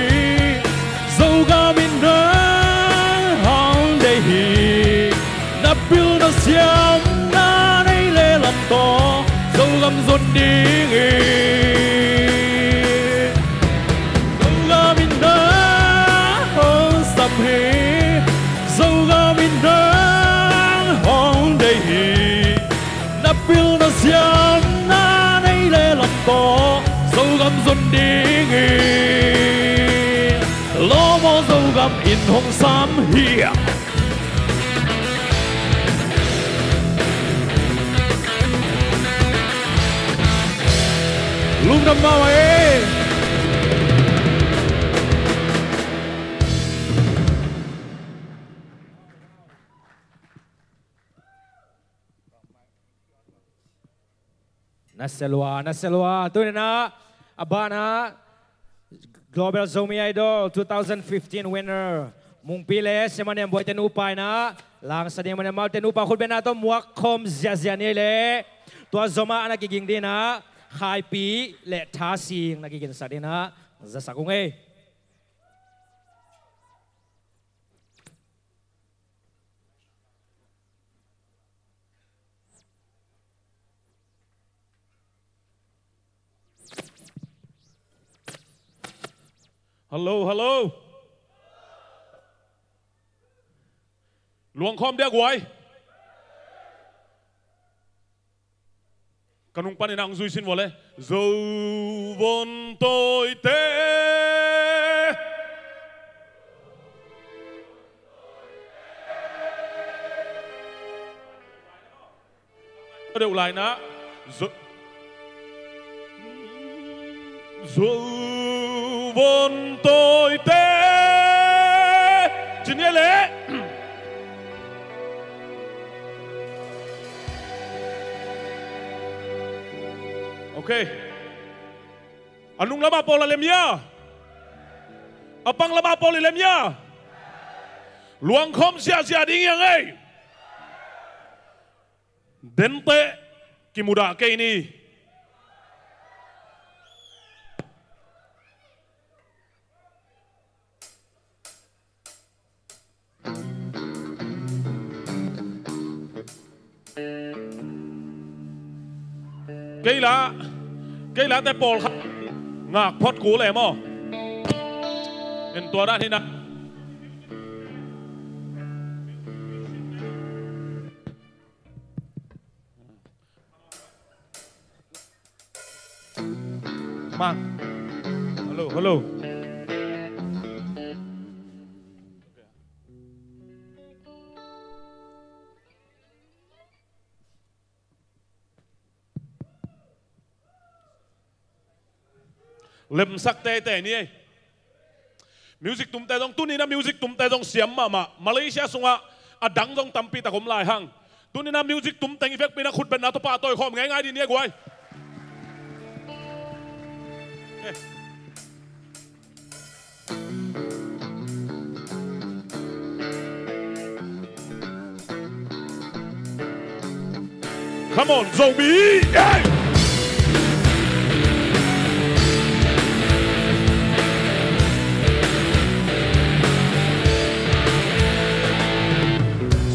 Zogam in nang hong deih hi. Na pil na siam na neih le lam tawh Zogam zun ding hi. Zogam in nang hong sam hi. Zogam in nang hong deih hi. Na pil na siam na neih le lam tawh Zogam zun ding hi. Lawm aw, Zogam in hong sam hi. Lungdam mahmah e. Na sia lua, na sia lua. Tuni-in ah, a banah Global Zomi Idol two thousand fifteen winner Mungpi le Siamah Niambuaite nupa in ah, Langsa Ding Mah Niammalte nupa khutbetna tawh muak khawm ziahziah ni ei leh. Tua zom ah a na kiging dingin ah, Khaipi le Thasing na kiginsak dingin ah, zasak ung ei. Hello, hello. Luang khawm dia guai. Ka nung panin ang zui sin vua le. Zo vun tawite. Deuh lai na. Zo, zo vun tawite. Ci ni ei leh. Ok. A nung lamah pawl a lem hia? A pang lamah pawl i lem hia? Luang khawm ziahziah ding hi hang ei. Denteh kimudah kei ni. Kei lah, kei lah te pawl khat ngak phot kul e maw. En tua dan hi na. Mang. Hello, hello. Lemsak teitei ni ei. Music tumte zong, tuni-in a music tumte zong siam mahmah. Malaysia sungah a dang zong tampi tak om lai hang. Tuni-in a music tum teng i vekpi-in a khutbetna tawh pahtawi khawm ngeingai ding ni ei guai. Come on, Zomi! Hey!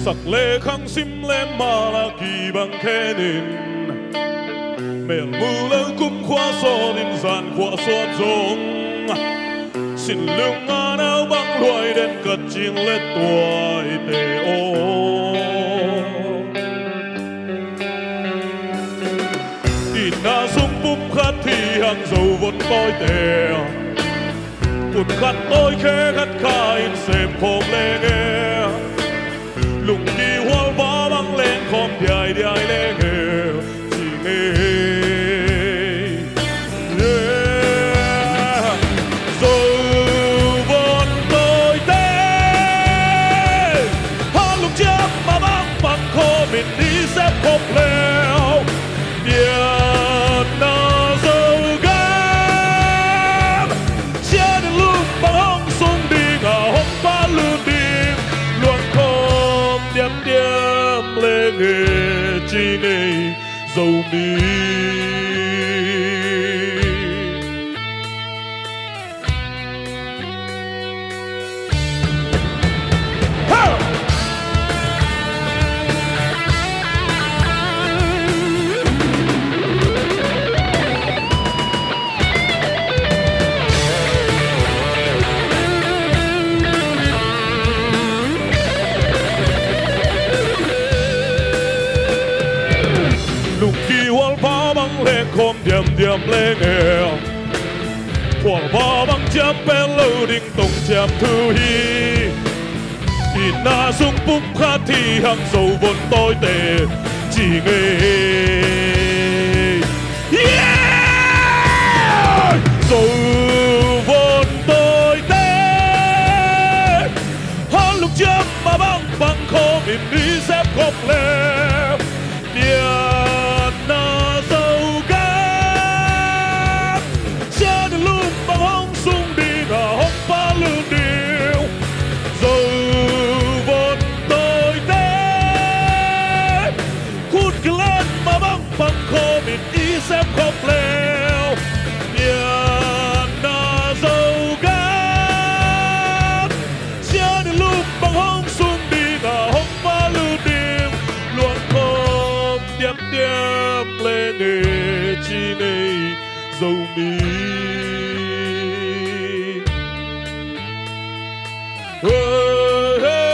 Sak le khang, sim le mala kibang khenin, melmu lo kumkhua sawtin zankhua sawt zong, sinlung a nau bang luai den ka cin le tuaite aw. Itna sung pumkhat hi hang, Zo vun tawite. Ut khat tawi khe khat kha in sem khawm leng e. Lungkihual va bang leng khawm diaidiai leng e. Ci ngei. Yeah. Zo vun tawite. Ha lungciam mah bang pang khawm in i sep khop leu. Pianna Zogam. Sian in lum bang hong sung ding a, hong pha lut ding. Luang khawm diamdiam leng e, ci ngei Zomi. Lungkihual va bang leng khawm diamdiam leng e. Khual va bang Ciam pen lo ding tong ciam thu hi. Itna sung pumkhat hi hang, Zo vun tawite ci ngei hi. Yeah! Zo vun tawite, hang lungciam mah bang pang khawm in i sep khop le. Pianna Zogam, sian in lum bang hong sung ding a hong palut ding. Zo vun tawite, khut kilen mah bang pang khawm in i sep khop le. Pianna Zogam, sian in lum bang hong sung ding a hong palut ding. Luang khawm diamdiam leng e ci ngei Zomi. Hey, hey.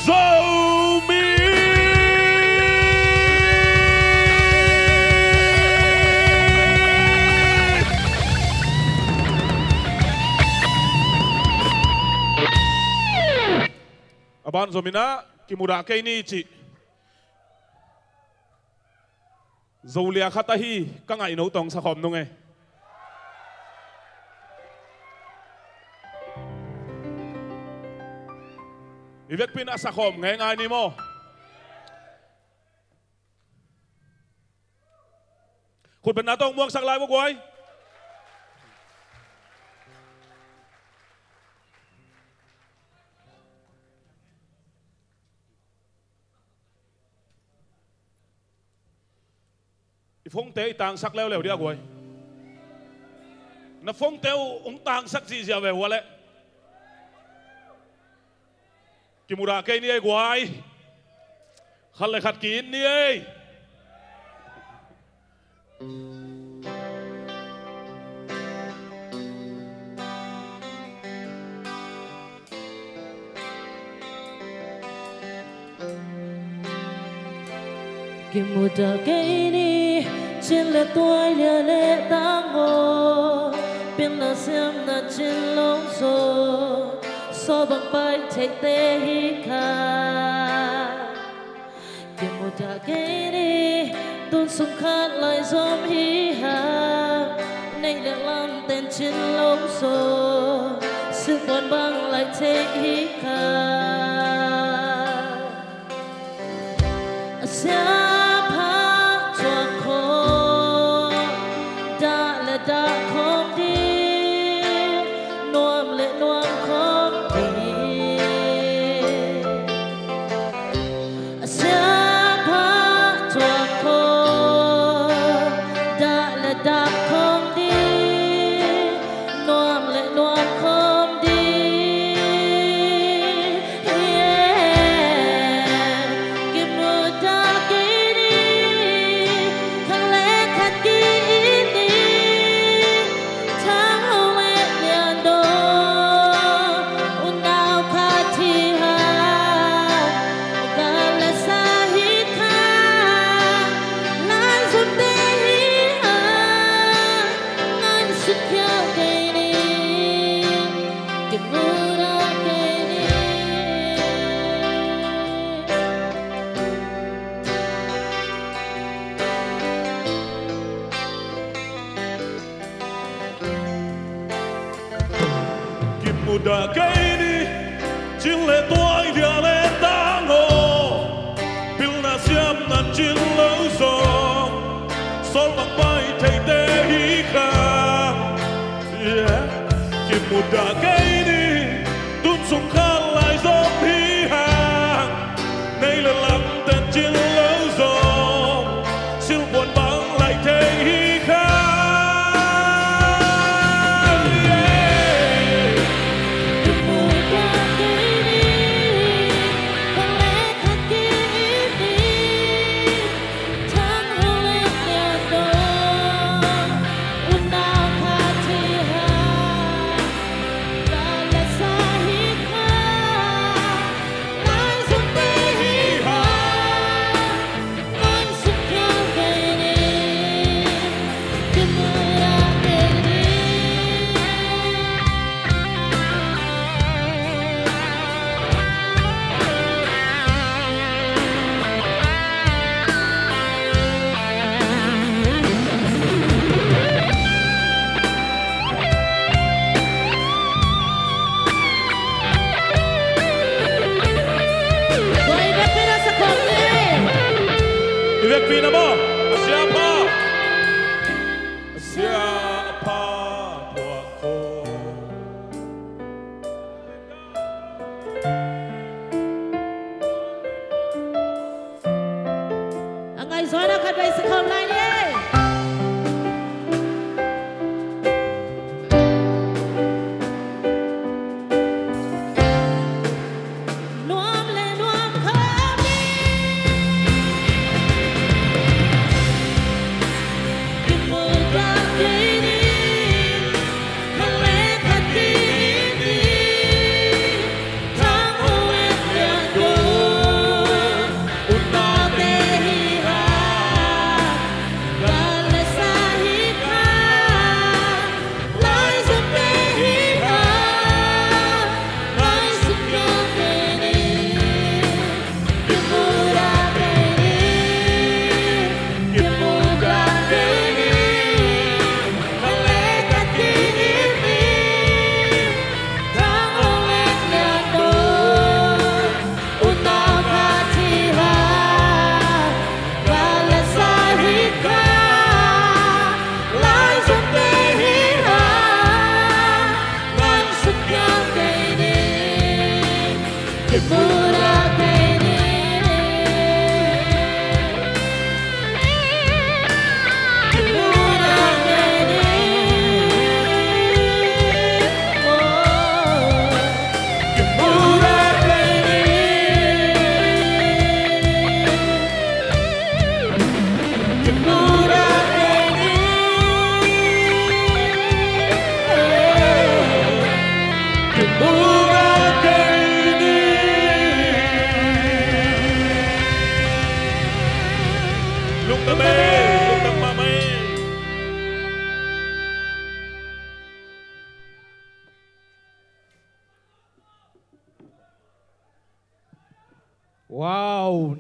Zomi. A ban zom in ah, kimudah kei ni cih. Zolia khat ahi ka ngaihno tawh hong sakhawm nung e. I vekpi in a sakhawm ngeingai ni maw? Khutbetna tawh hong muangsak lai vo guai. I phone-te i tangsak leuleu dia guai. Na phone-te uh hong tangsak zihziah ve hua leh. Kimudah kei ni ei guai. Khat le khat ki-it ni ei. Kimudah kei ni, cin le tuai, lia le tang aw, pilna siamna cin lo zaw, sawl bang pai theite hi kha. Kimudah kei ni, tun sung khat lai zom hi hang, neih le lam ten cin lo zaw, silhpuan bang lai thei hi kha. A siaphah tuak khawm, dah le dah khawm ding, nuam le nuam khawm ding. A siaphah tuak khawm, dah le dah khawm ding, nuam le nuam khawm ding. Kimudah kei ni, khat le khat ki-it ni. Thang Ho le Lian Daw, unau khat hi hang, gal le sa hi hang, lai zomte hi hang, ngaihsun khial kei ni, kimudah kei ni. Kimudah kei ni, cin le tuai, lia le tang aw, pilna siamna cin lo zaw, sawl bang pai theite hi kha. Yeah. Kimudah kei ni, tun sung khat lai zom hi hang, neih le lam ten cin lo zaw, silhpuan bang lai thei hi kha. Yeah. Kimudah kei ni, khat le khat ki-it ni.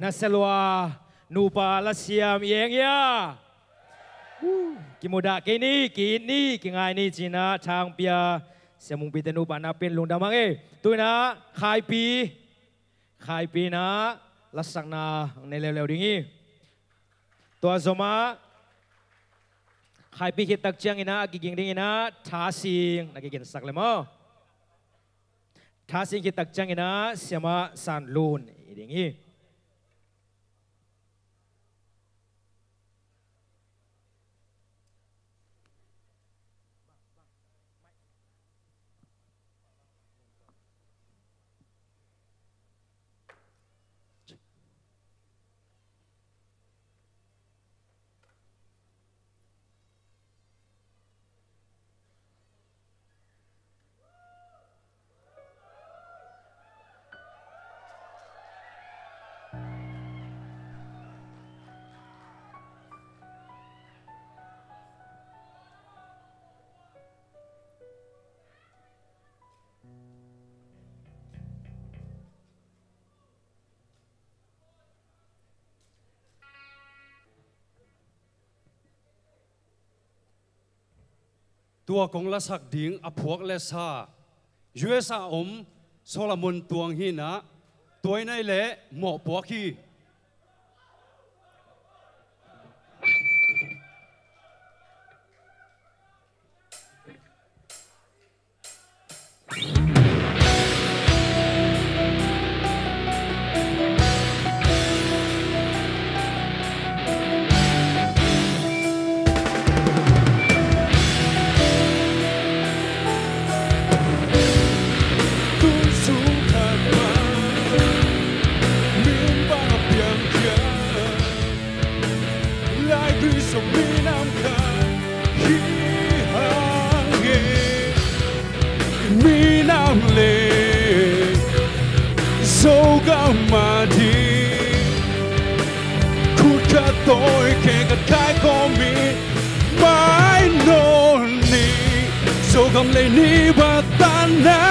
Naselua nupa lasiam i eng ia. Kimudah kei ni, ki-it ni, kingai ni ci-in ah thangpia Sia Mung Pite nupa na pen lungdam hang e. Tu-in ah Khaipi, Khaipi in ah lasakna nei leuleu ding hi. Tua zomah Khaipi khit tak ciangin ah a kiging dingin ah Thasing na kiginsak le maw. Thasing khit tak ciangin ah Siamah San Lun i ding hi. Tua kong lasak ding a phuak le sa, U S A om Solomon Tuang hi-in ah, tua i nai leh mawhpuak hi. Lai Khrih sung minam khat hi hang e. Minam le Zogam a ding khut khat tawi khe khat khai kawmin mai nawn ni. Zogam lei ni bang tanna,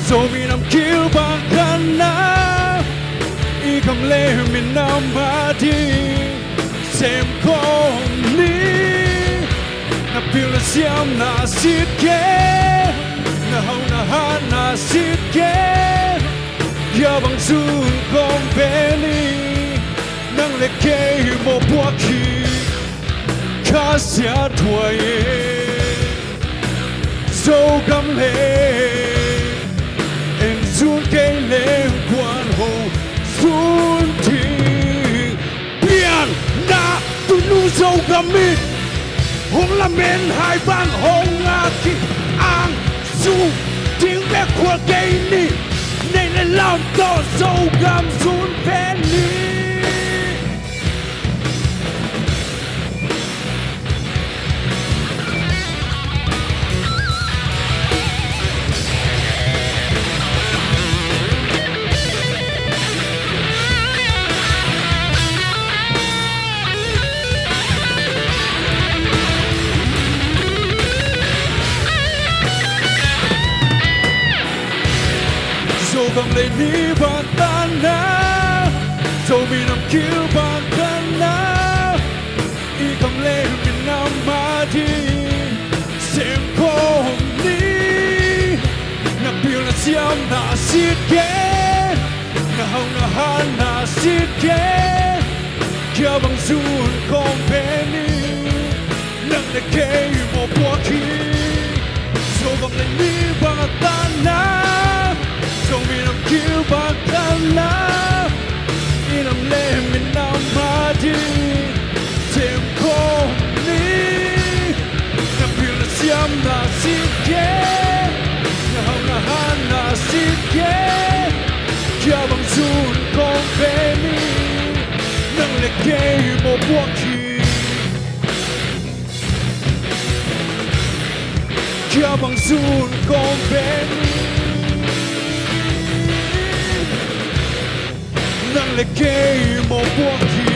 Zomi Nam Kil bang tanna, i gam le minam a ding sem khawm ni. Na pil na siam na sit kei, na hau na hat na sit kei. Hia bang zun khawm pen ni, nang le kei mawhpuak hi. Kha siat huai e. Zogam le en zun kei leng kuan hong zun ding. Pianna tunu Zogam in hong lamen hai bang hong ngak hi. Ang zun ding bek khual kei ni. Neih le lam tawh Zogam zun pen ni. Zogam lei ni bang tanna, Zomi Nam Kil bang tanna, i gam le minam a ding sem khawm ni. Na pil na siam na sit kei, na hau na hat na sit kei. Hia bang zun khawm pen ni, nang le kei mawhpuak hi. Zogam lei ni bang tanna, Zomi Nam Kil bang tanna, i nam le minam a ding sem khawm ni. Na pil na siam na sit kei, na hau na hat na sit kei. Hia bang zun khawm pen ni, nang le kei mawhpuak hi. Hia bang zun khawm pen ni, nang le kei mawhpuak hi.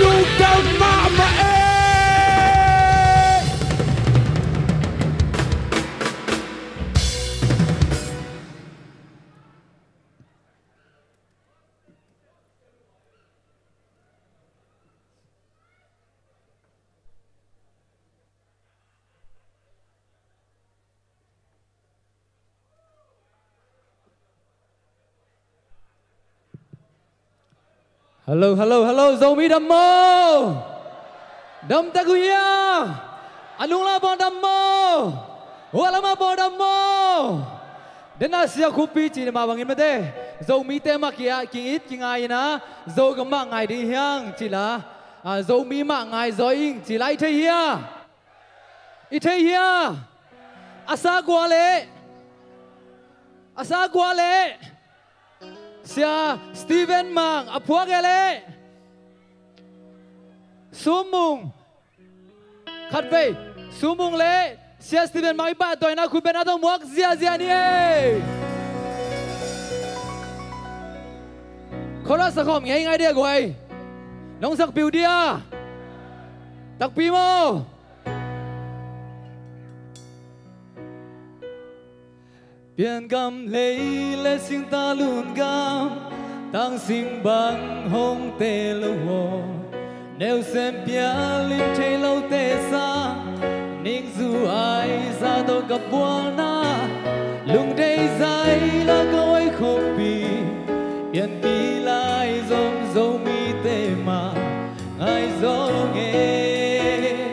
Lungdam mahmah e. Hello, hello, hello, Zomi dam maw? Dam tak uh hia? A nung lam ah pawng dam maw? Hua lam ah pawng dam maw? Dena sia khupi cih mah bangin mate, Zomite mah ki-it kingai in a, Zogam mah ngai ding hi hang cih la, a, Zomi mah ngai zaw ing cih la i thei hia? I thei hia? A sa kua leh, a sa kua leh, Sia Stephen Mang, a phuak e leh, Sum Mung, khatvei, Sum Mung leh Sia Stephen Mang i pahtawi in a, khut beng na tawh muak ziahziah ni ei. Chorus a khawm ngeingai dia guai. Nong sakpih uh dia. Takpi maw? Piangam lei leh singtang lungdam, tang sing bang hong teel lo aw. Neu sem pialim thei lote sang, ningzu aisa tawh ka bualna, lungdei zai la ka hoih khoppi, pianpih lai zom Zomite mah ngai zaw ing e.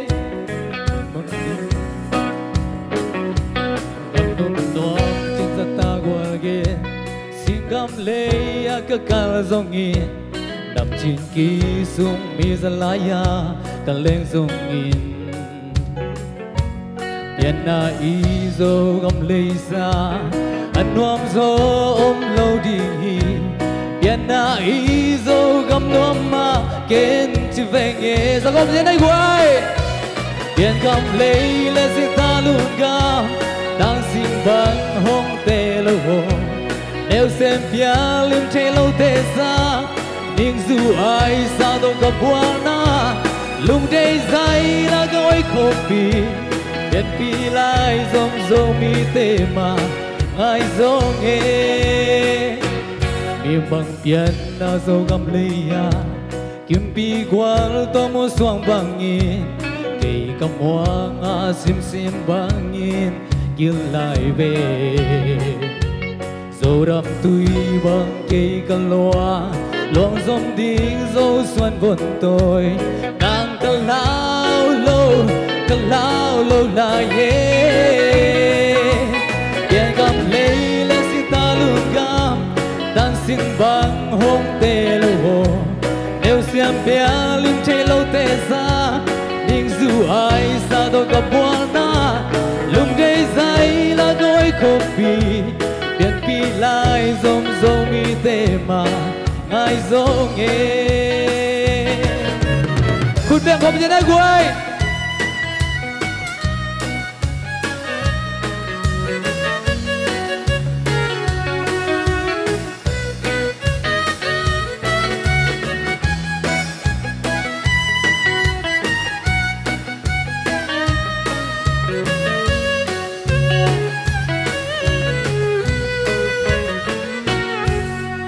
Gam nunnuam cin zahtak gual gen, singgam lei ah ka kal zongin, namcin kisung mi za lai-ah ka leng zongin, pianna i Zogam lei sang a nuam zaw om lo ding hi. Pianna i Zogam nuam mah ken ci veng e. Zogam zen ai guai. Piangam lei leh singtang lungdam, tang sing bang hong teel lo aw. Neu sem pialim thei lote sang, ningzu aisa tawh ka bualna, lungdei zai la ka hoih khoppi, pianpih lai zom Zomite mah ngai zaw ing e. Mi bang pianna Zogam lei ah, kimpi gual tawh musuang bangin, kei ka muang ah simsim bangin gil lai ve. Zodam tui bang kei ka luang, luang zom ding Zosuan vontawi, nang ka lau lo, ka lau lo lai e. Piangam lei leh singtang lungdam, tang sing bang hong teel lo aw. Neu sem pialim thei lote sang, ningzu aisa tawh ka bualna, lungdei zai la ka hoih khoppi, pianpih lai zom Zomite mah ngai zaw ing e. Khut beng khawm zen ai guai.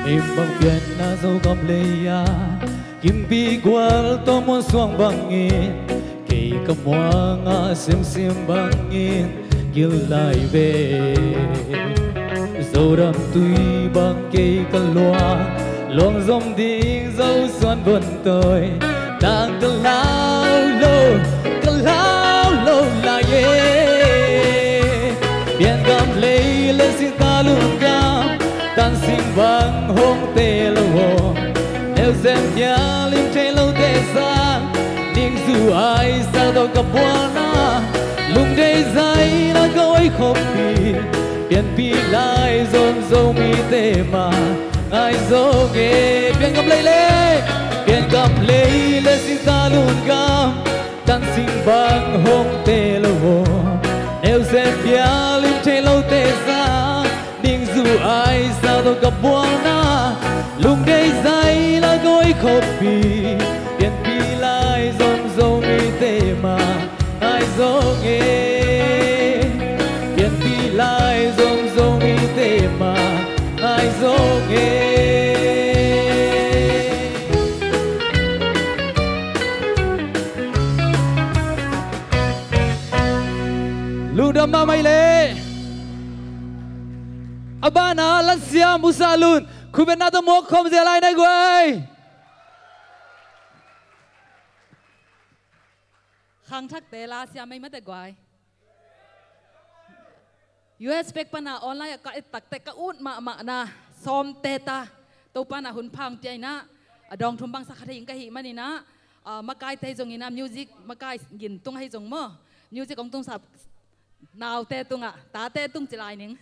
Ei bang pianna Zogam lei ah, kimpi gual tawh musuang bangin, kei ka muang ah simsim bangin gil lai ve. Zodam tui bang kei ka luang, luang zom ding Zosuan vontawi, nang ka lau lo, ka lau lo lai e. Piangam lei leh singtang lungdam, tang sing bang hong teel lo aw. Neu sem pialim thei lote sang, ningzu aisa tawh ka bualna, lungdei zai la ka hoih khoppi, pianpih lai zom Zomite mah ngai zaw ing e. Piangam lei leh, piangam lei leh singtang lungdam, tang sing bang hong teel lo aw. Neu sem pialim thei lote sang, ningzu aisa tawh ka bualna, lungdei zai la ka hoih khoppi, pianpih lai zom Zomite mah ngai zaw ing e. Pianpih lai zom Zomite mah ngai zaw ing e. Lungdam mahmah leh. A banah Latsiam, U Sa Lun, khut beng na tawh muak khawm ziau lai ni guai. Khangthakte la sia mei mate guai. U S pek pana online ah ka et takte ka ut mahmahna sawmte ta. Topa na hun phang pia inah a dawng thum bang sa kha thei ing ka hih maninah, ah, makaite hi zong inah music makai gin tung ahi zong maw, music hong tungsap naute tungah tate tung ci lai ning.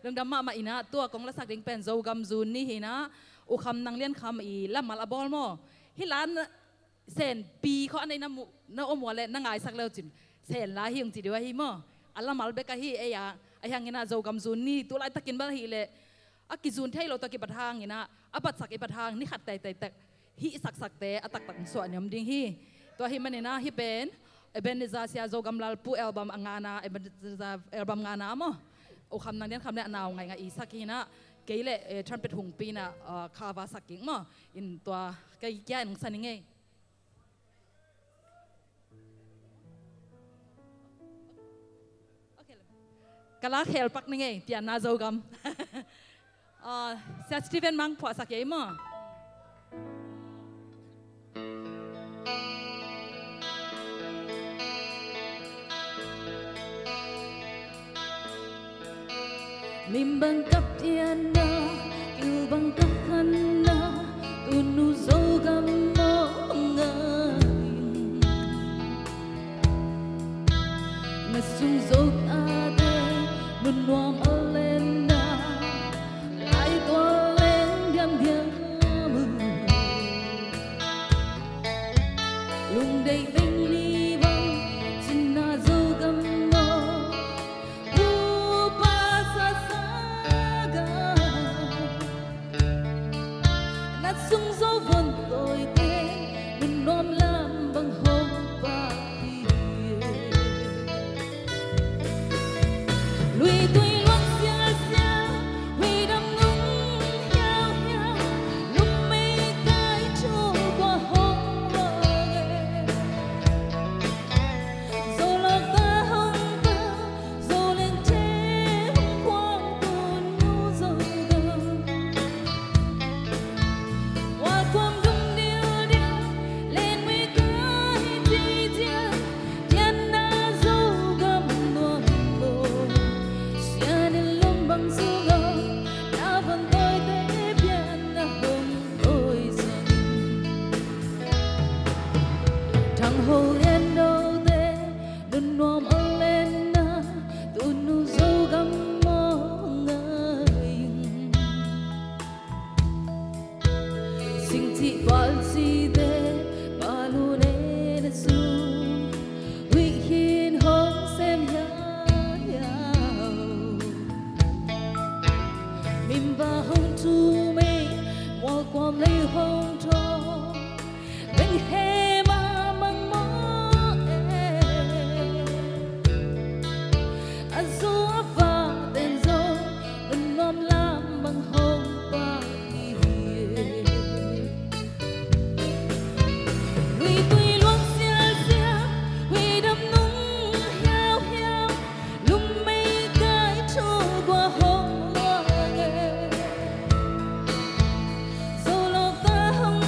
Lungdam mahmah inah tua kong lasak ding pen Zogam Zun ni hinah U Kham Nang Lian Kham i lamal a bawl maw. Hih la na senpi khawh a nei na mu-, na om ua leh na ngaisak leu cin sen la hi ung ci dih uh ahi maw. A lamal bek ahi ei a, ahi hanginah Zogam Zun ni tu laitakin bel ahih leh a kizun thei lo tawh kipat hanginah a patsak i pat hang ni khat teitei tek hih saksakte a taktak suah ni om ding hi. Tua hih maninah hih pen Ebenezer sia Zogam Lalpu album a ngana, Ebenezer album ngana maw. U Kham Nang Lian Kham le a nau ngaingai i sak hinah kei le, eh, trumpet hungpi inah, ah, cover sak king maw. In tua kei kia in hong sa ning ei. Ka la khel pak ning ei, pianna Zogam. Ah, Sia Steven Mang phuahsak ei maw. Min bang ka pianna, kil bang ka khanna, tunu Zogam mawh ngai. Na sung Zo tate, nun nuam a lenna, lai tual leng diamdiam uh. Lungdei beng ni bang, cina Zogam mawh. Upa sasaga na sung zo von toite, nun nuam lam bang hong pah hi. Lui tui luang sialsial, hui dam nung hiauhiau, lungmei kai thu kua hong lo e. Zo lawkta hong pau, Zo lengthe hong kuang tunu Zogam. Mualkuam dung diudiu, lenmui kai cicia, pianna Zogam nuam lo. Sian in lum bang sung lo, na von toite pianna hong toisang. Thang Ho Lian Dote, nun nuam a lenna, tunu Zogam mawh ngai. Singcih palcite, palune na sung, huih hin hong sem hiauhiau. Mimba hong thum ei, mualkuam lei hong thawng, beng he mah mang mawh e. A zu a vaten zong, nun nuam lam bang hong pah hi. Lui tui luang sialsial, hui dam nung hiauhiau, lungmei kai thu kua hong lo e. Zo lawkta hong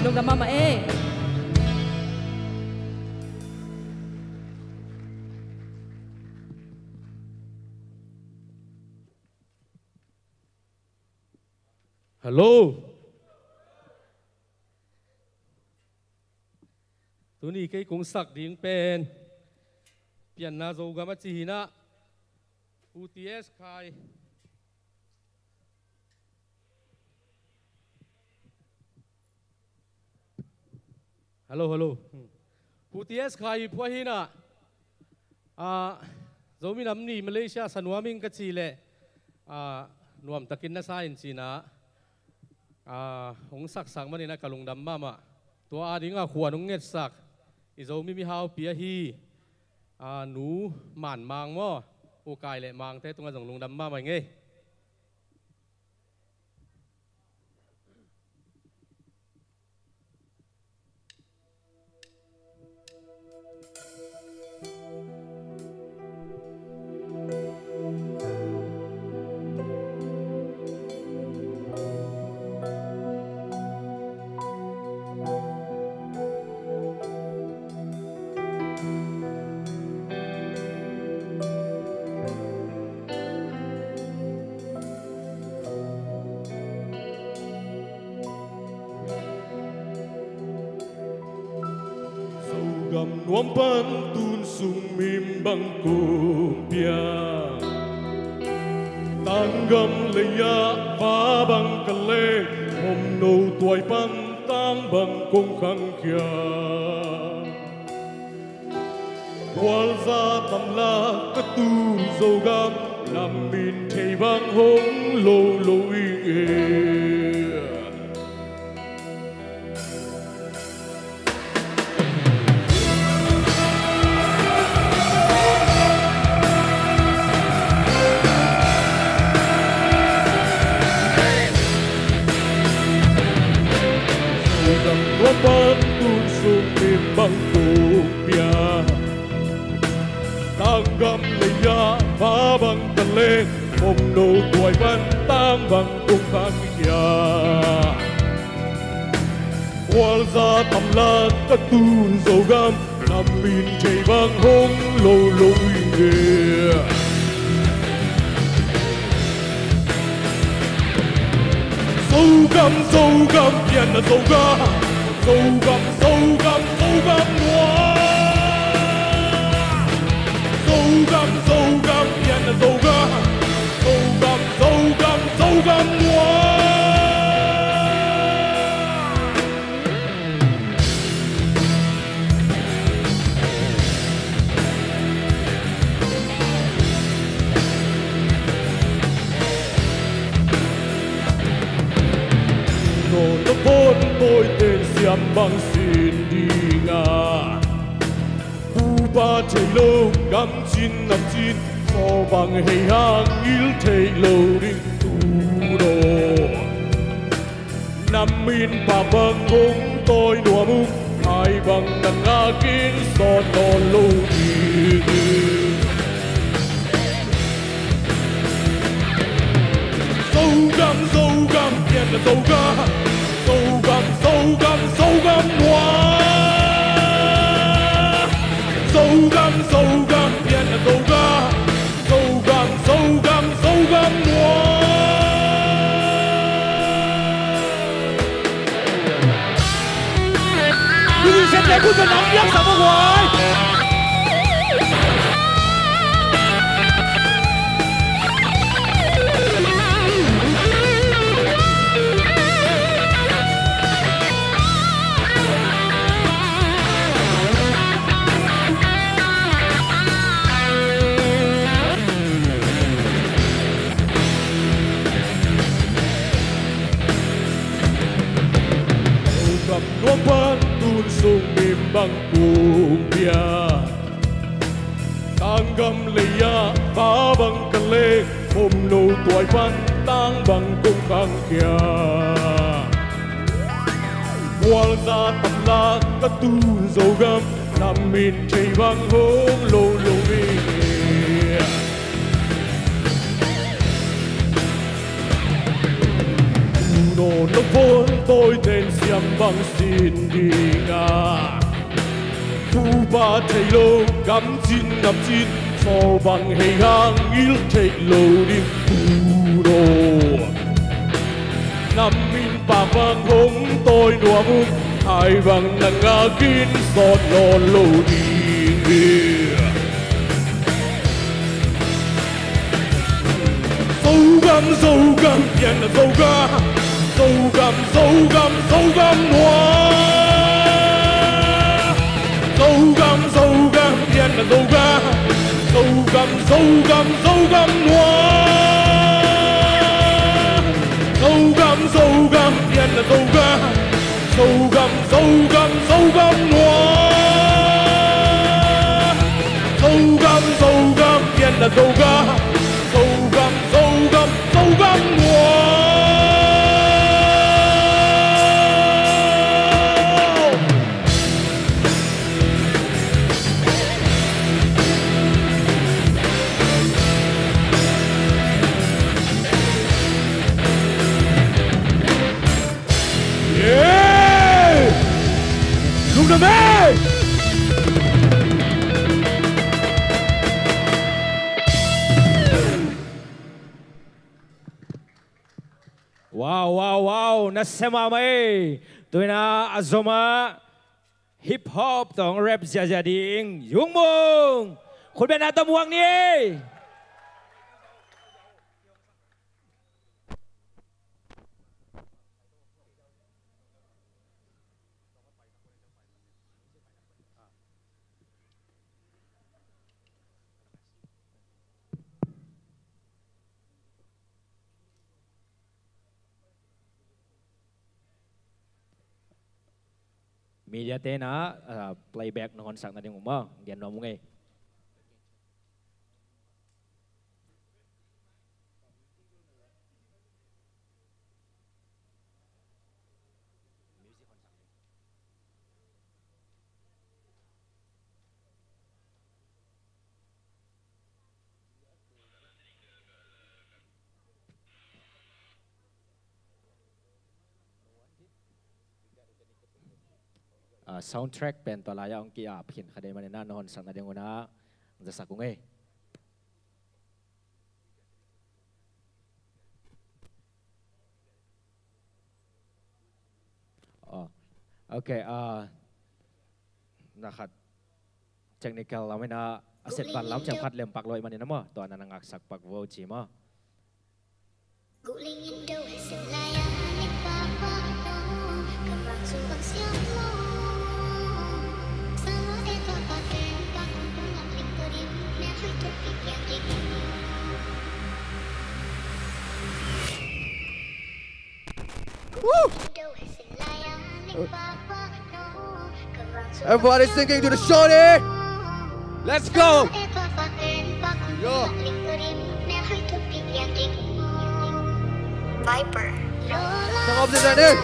Lungdam mahmah e. Hello. Tuni kei kong sak ding pen Pianna Zogam a ci hi-in ah, Pu T S Khai. Hello, hello. Pu T S Khai phuah hi-in ah, ah, Zomi Nam Ni Malaysia sanuam ing ka cih leh, ah, nuamtakin na sa in ci-in ah, ah, hong saksak manin ah ka lungdam mahmah. Tua adingin khuan hong ngetsak i Zomi mihaupi ahi, ah, Nu Man Mang maw, U Kai le Mangte tungah zong lungdam mahmah ing ei. Zogam nuam pan tun sung mim bang kong pia, tanggam lei-ah va bang ka leng, om no tuai pan tang bang kong khangkhia. Gualza tamlak ka tun Zogam, nam min thei bang hong lo lo ing e. Zogam nuam pan tun sung mim bang kong pia, tanggam lei-ah va bang ka leng, om no tuai pan tang bang kong khangkhia. Gualza tamlak ka tun Zogam, nam min thei bang hong lo lo ing e. Zogam, Zogam, Pianna Zogam, Zogam, Zogam, Zogam nuam. Zogam, Zogam, Pianna Zogam, Zogam, Zogam, Zogam nuam. Nawl na pon tawiten siam bang sin ding a, pupa thei lo, gamcin namcin, saw bang hei hang ngil thei lo ding tu naw. Nam min pak bang hong tawi nuam ung, ai bang na ngakin sawt nawn lo ding. Zogam, Zogam, Pianna Zogam, Zogam, Zogam, Zogam nuam. Zogam, Zogam, Pianna Zogam, Zogam, Zogam, Zogam nuam. Musician te khut ka nam biak sam a guai. Zogam nuam pan tun sung mim bang kong pia, tanggam lei-ah va bang ka leng, om no tuai pan tang bang kong khangkhia. Gualza tamlak ka tun Zogam, nam min thei bang hong lo lo ing e. Nopon tawiten siam bang sin dinga, pupa thei lo gamcin namcin sawl bang hei hang ngil theih lo ding puno. Nam in pak bang hong tawi nuam uh, hai bang na ngakin sawt nawn lo ding hi. Zogam, Zogam, pian na Zogam. Zogam, Zogam, Zogam nuam. Zogam, Zogam, pian na Zogam. Zogam, Zogam, Zogam nuam. Zogam, Zogam, pian na Zogam. Zogam, Zogam, Zogam nuam. Zogam, Zogam, pian na Zogam. Zogam, Zogam, Zogam nuam. Yeah! Lungdam ei! Wow, wow, wow, nasia mahmah ei. Tuina a zom a hip hop tawh rap ziahziah ding Yung Mung. Khutbetna tawh muak ni ei. Media te na, ah, playback na honsak nading uh maw, gen nuam ung ei. Ah, soundtrack pen tua lai-ah hong ki-ap khin kha dei manin ah, na honsak nading un ah zasak ung ei. Oh. Ok, ah, na khat technical lam in ah, a set van lam ciang khat lem pak lo ahih manin ah maw, tua na na ngaksak pak vo ci maw. Everybody singing to the shorty. Let's go. Yo. Viper. Come up to that, eh?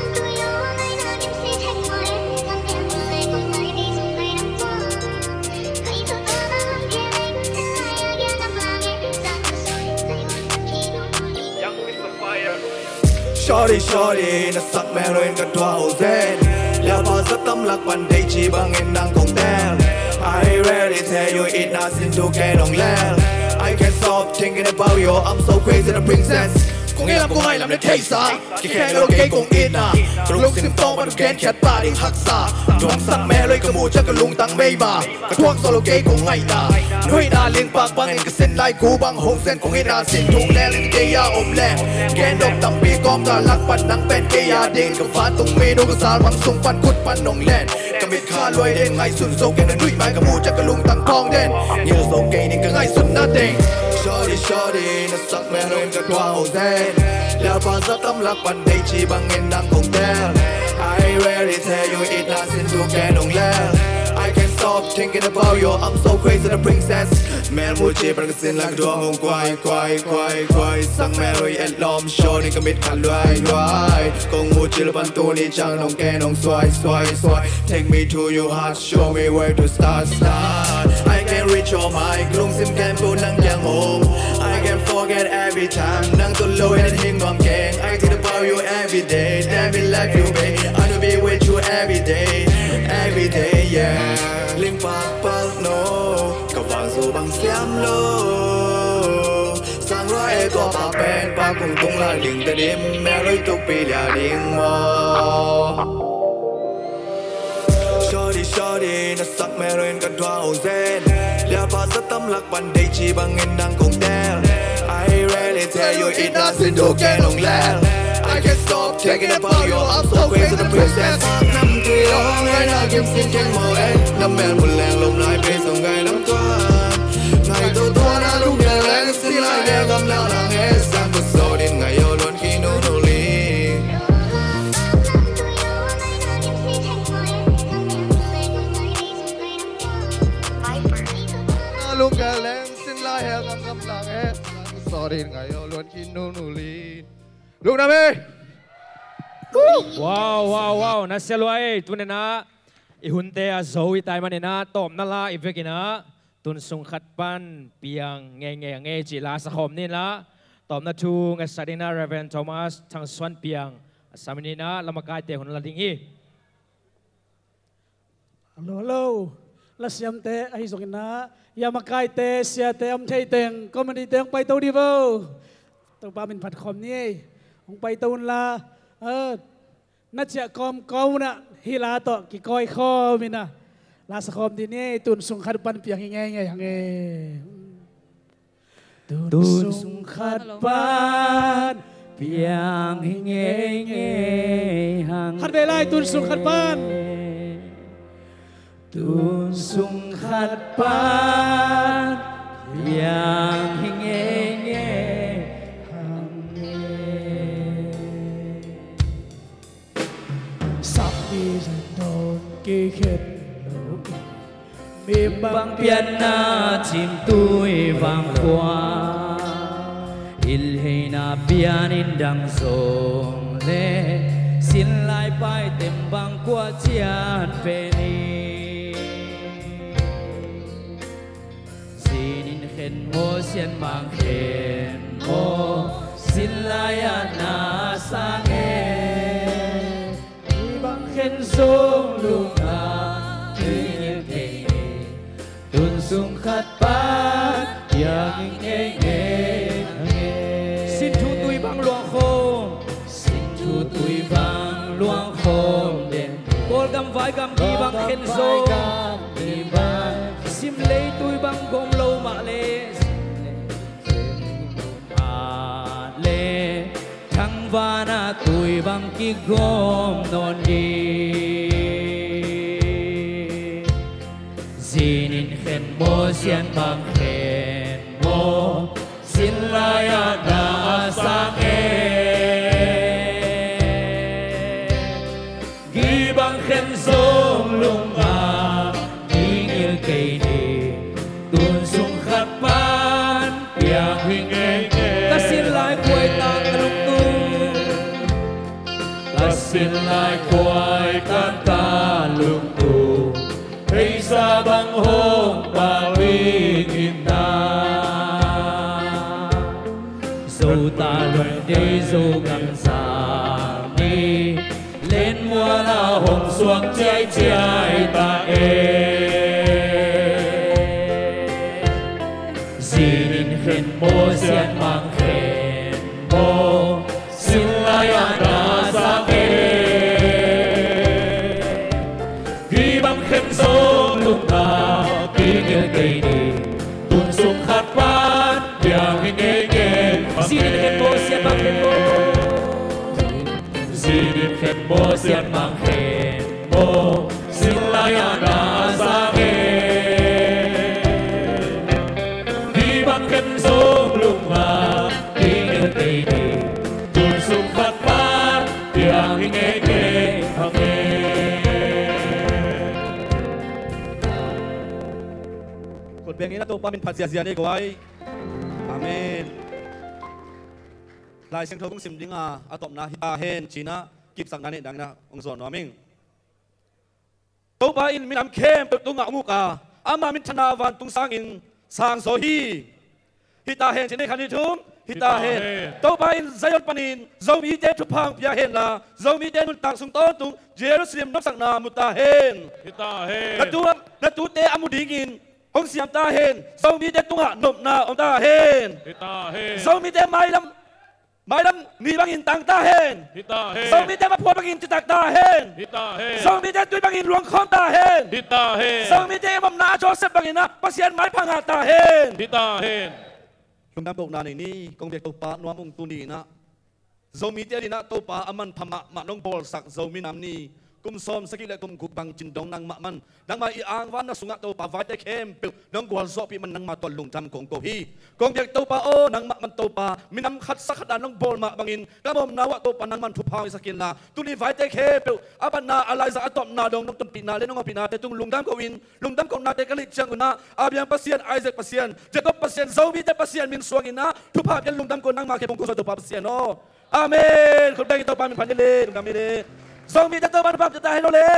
Shorty, shorty, na sak mel lo in ka tuah ho zen. Liapa za tam lak pan dei ci bangin nang kong tel. I really tell you it na sin tu ken ong lel. I can't stop thinking about you, I'm so crazy, the princess. Kong ilam, kong ai lam na thei sa. Kikhek lo kei kong itna. Ka lungsim tawng pan gen khiat pah ding haksa. Tuang sak mel lo in ka muh ciang ka lungtang mei ba. Ka thuak zo lo kei kong ngaihna. Nuihna ling pak bangin ka sin lai gu bang hong zen kong itna sin thung lel in kei a om leng. Gen dok tampi kawm ka lak pan nang pen kei a ding ka vantung minu ka sal bang sung pan khut pan nong len. Ka mit kha luai den ngaihsun zo kei na nuih mai ka muh ciang ka lungtang thawng den. Ngil zo kei ding ka ngaihsutna teng. Shorty, shorty, na sak mel lo in ka tuah ho zen. Liapa za tam lak pan dei ci bangin nang kong tel. I really tell you it na sin tu ken ong lel. I can't stop thinking about you, I'm so crazy, the princess. Mel muh ci pan ka sin lai ka tuang hong kuai, kuai, kuai, kuai. Sak mel lo in et lom shorty ka mit kha luai, luai. Kong muh ci lo pan tuni ciang nong ken ong suai, suai, suai. Take me to your heart, show me where to start, start. I can reach your mind, ka lungsim ken put nang kiang om. I can fall Forget every time, nang tun lo in hing nuam keng. I think about you every day, damn it, love you, babe. I wanna be with you every day, every day, yeah. Ling pak pak no, ka vang zo bang siam lo. Sang lo e ko pa pen, pa kung kung la ling ta dim, me lo tuk pi lia ling mo. Shorty, shorty, na sak me lo in ka dua o zen. Lia pa sa tam lak pan dei ci bang in nang kong tel. I really tell you, it doesn't do ke nong lel. I can't stop thinking about you, I'm so crazy, the princess. Nam tui ong e na gim sin ken mo e. Nam mel mu leng lum lai pe song gai nam tua. Ngai to tua na lung ke leng sin lai de gam lang lang e. Sang ko so din ngai yo lon ki nu nu li. Lungka leng sin lai hel ngam ngam lang e. Sorry, ngai yo luan ki nu nu li. Lungna me. Wow, wow, wow. Na sia luai. Tunena i hunte a zo i tai manina tawpna la i vekina tun sung khat pan piang ngei ngei a ngei ci la sa khawm nina. Tawpna thu ngasa dina Reverend Thomas Thang Suan Piang a sa manina lamakaite hun la ding hi. Hello, hello. Lasiamte ahi zongin ah, yamakaite, siate, om thei teng, comedy te hong paito di vo. Topa min phat khawm ni ei. Hong paito unla, ah, na ciah kawm kawm unah hih la tawh kikawi khawm inah la sa khawm di ni ei. Tun sung khat pan piang hi ngei ngei hang ei. Tun sung khat pan piang hi ngei ngei hang. Khat vei lai, tun sung khat pan. Tun sung khat pan piang hi ngei ngei hang. Sakpi zan dawn kei khen lo. Mi bang pianna cimtui vang khua, ilheina pianin dang zong le, sinlai paitem bang kua cian pen hi. Zinin khen maw, sian mang khen maw, sinlai ah na sang e. Hi bang khen zong lungah kingil kei ni. Tun sung khat pan piang hi ngei ngei hang e. Sin thu tui bang luang khawm. Sin thu tui bang luang khawm den. Kawlgam vaigam hi bang khen zong. Sim lei tui bang gawm lo mah le. Mah le thangvana tui bang kigawm nawn ding. Zinin khen maw, sian bang khen maw, sinlai ah na sang e. Gibang khen zong lungah kingil kei ni. Tun sung khat pan piang hi ngei ngei. Ka sinlai kuai ta ka lungtu. Ka sinlai kuai kan ta lungtu. Theisa bang hong pau in ta. Zo ta lung dei Zogam sa ni. Len muala hong suak ciaiciai ta e. Zinin khen maw, sian mang khen maw, sinlai ah na sang e. Gibang khen zong lungah kingil kei ni. Tun sung khat pan piang hi ngei ngei. Zinin khen maw, sian mang khen maw. Zinin khen maw, sian mang khen maw, sinlai ah na sang e. Gibang khen zong lungah kingil kei ni. Tun sung khat pan piang hi ngei ngei hang e. Khut beng in a Topa min phat ziahziah ni ei guai. Amen. Lai Siangtho kong sim dinga a tawpna hi ta hen cinah kipsakna neih danginah hong zawn nuam ing. Topa in minam khempeuh tungah hong uk a, ama minthanna vantung sangin sang zaw hi. Hi ta hen cinah khan hi thum Hi ta hen. Topa in Zion panin Zomite thupha hong pia henla, Zomite nuntak sung tawntung Jerusalem nopsakna mu ta hen. Hi ta hen. Na tu, na tute a mu dingin hong siam ta hen. Zomite tungah nopna om ta hen. Hi ta hen. Zomite mailam, mailam ni bangin tang ta hen. Hi ta hen. Zomite maphua bangin citak ta hen. Hi ta hen. Zomite tui bangin luangkhawm ta hen. Hi ta hen. Zomite i omna a Joseph bangin ah Pasian maipha ngah ta hen. Hi ta hen. Lungdam kohna nei ni. Kong biak Topa, nuam ung. Tuni in ah Zomite adingin ah Topa, a manpha mahmah nong bawlsak Zomi Nam Ni kum sawm sagih le kum guk bang cin dong nangmah man. Nangma i angvan na sungah Topa, vaite khempeuh nong gualzawhpih man nangma tawh lungdam kong ko hi. Kong biak Topa aw, nangmah man Topa, minam khat sa khat a nong bawl mah bangin ka omna uh ah Topa nangman thupha hong hisak inla, tuni vaite khempeuh a batna, a laizang, a tawpna dong nong tunpihna le nong hopihna te tung lungdam ko-in, lungdam kohnate ka lih ciangun ah, Abraham Pasian, Isaac Pasian, Jacob Pasian, Zomite Pasian min suangin ah thupha pian lungdam ko, nangma khe pong ko zaw Topa Pasian aw. Amen. Khut bengin Topa min phat ni le, lungdam ni le. Zomite Topa thupha pia ta hen aw le.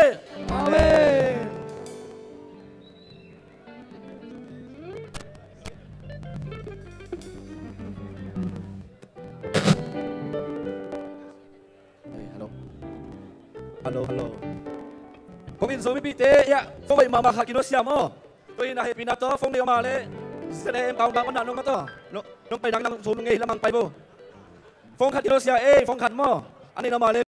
Amen. Hello. Hello, hello. Kong in Zomipihte, ya, phone hoih mahmah khat kin aw siam aw. Tua in a hehpihna tawh phone nei om a leh, Z A M kau bang on na nong mah tawh. Nong pai dang dang Zomi nung ngei hi lamang pai bo. Phone khat kin aw sia ei, phone khat maw. A nei om a leh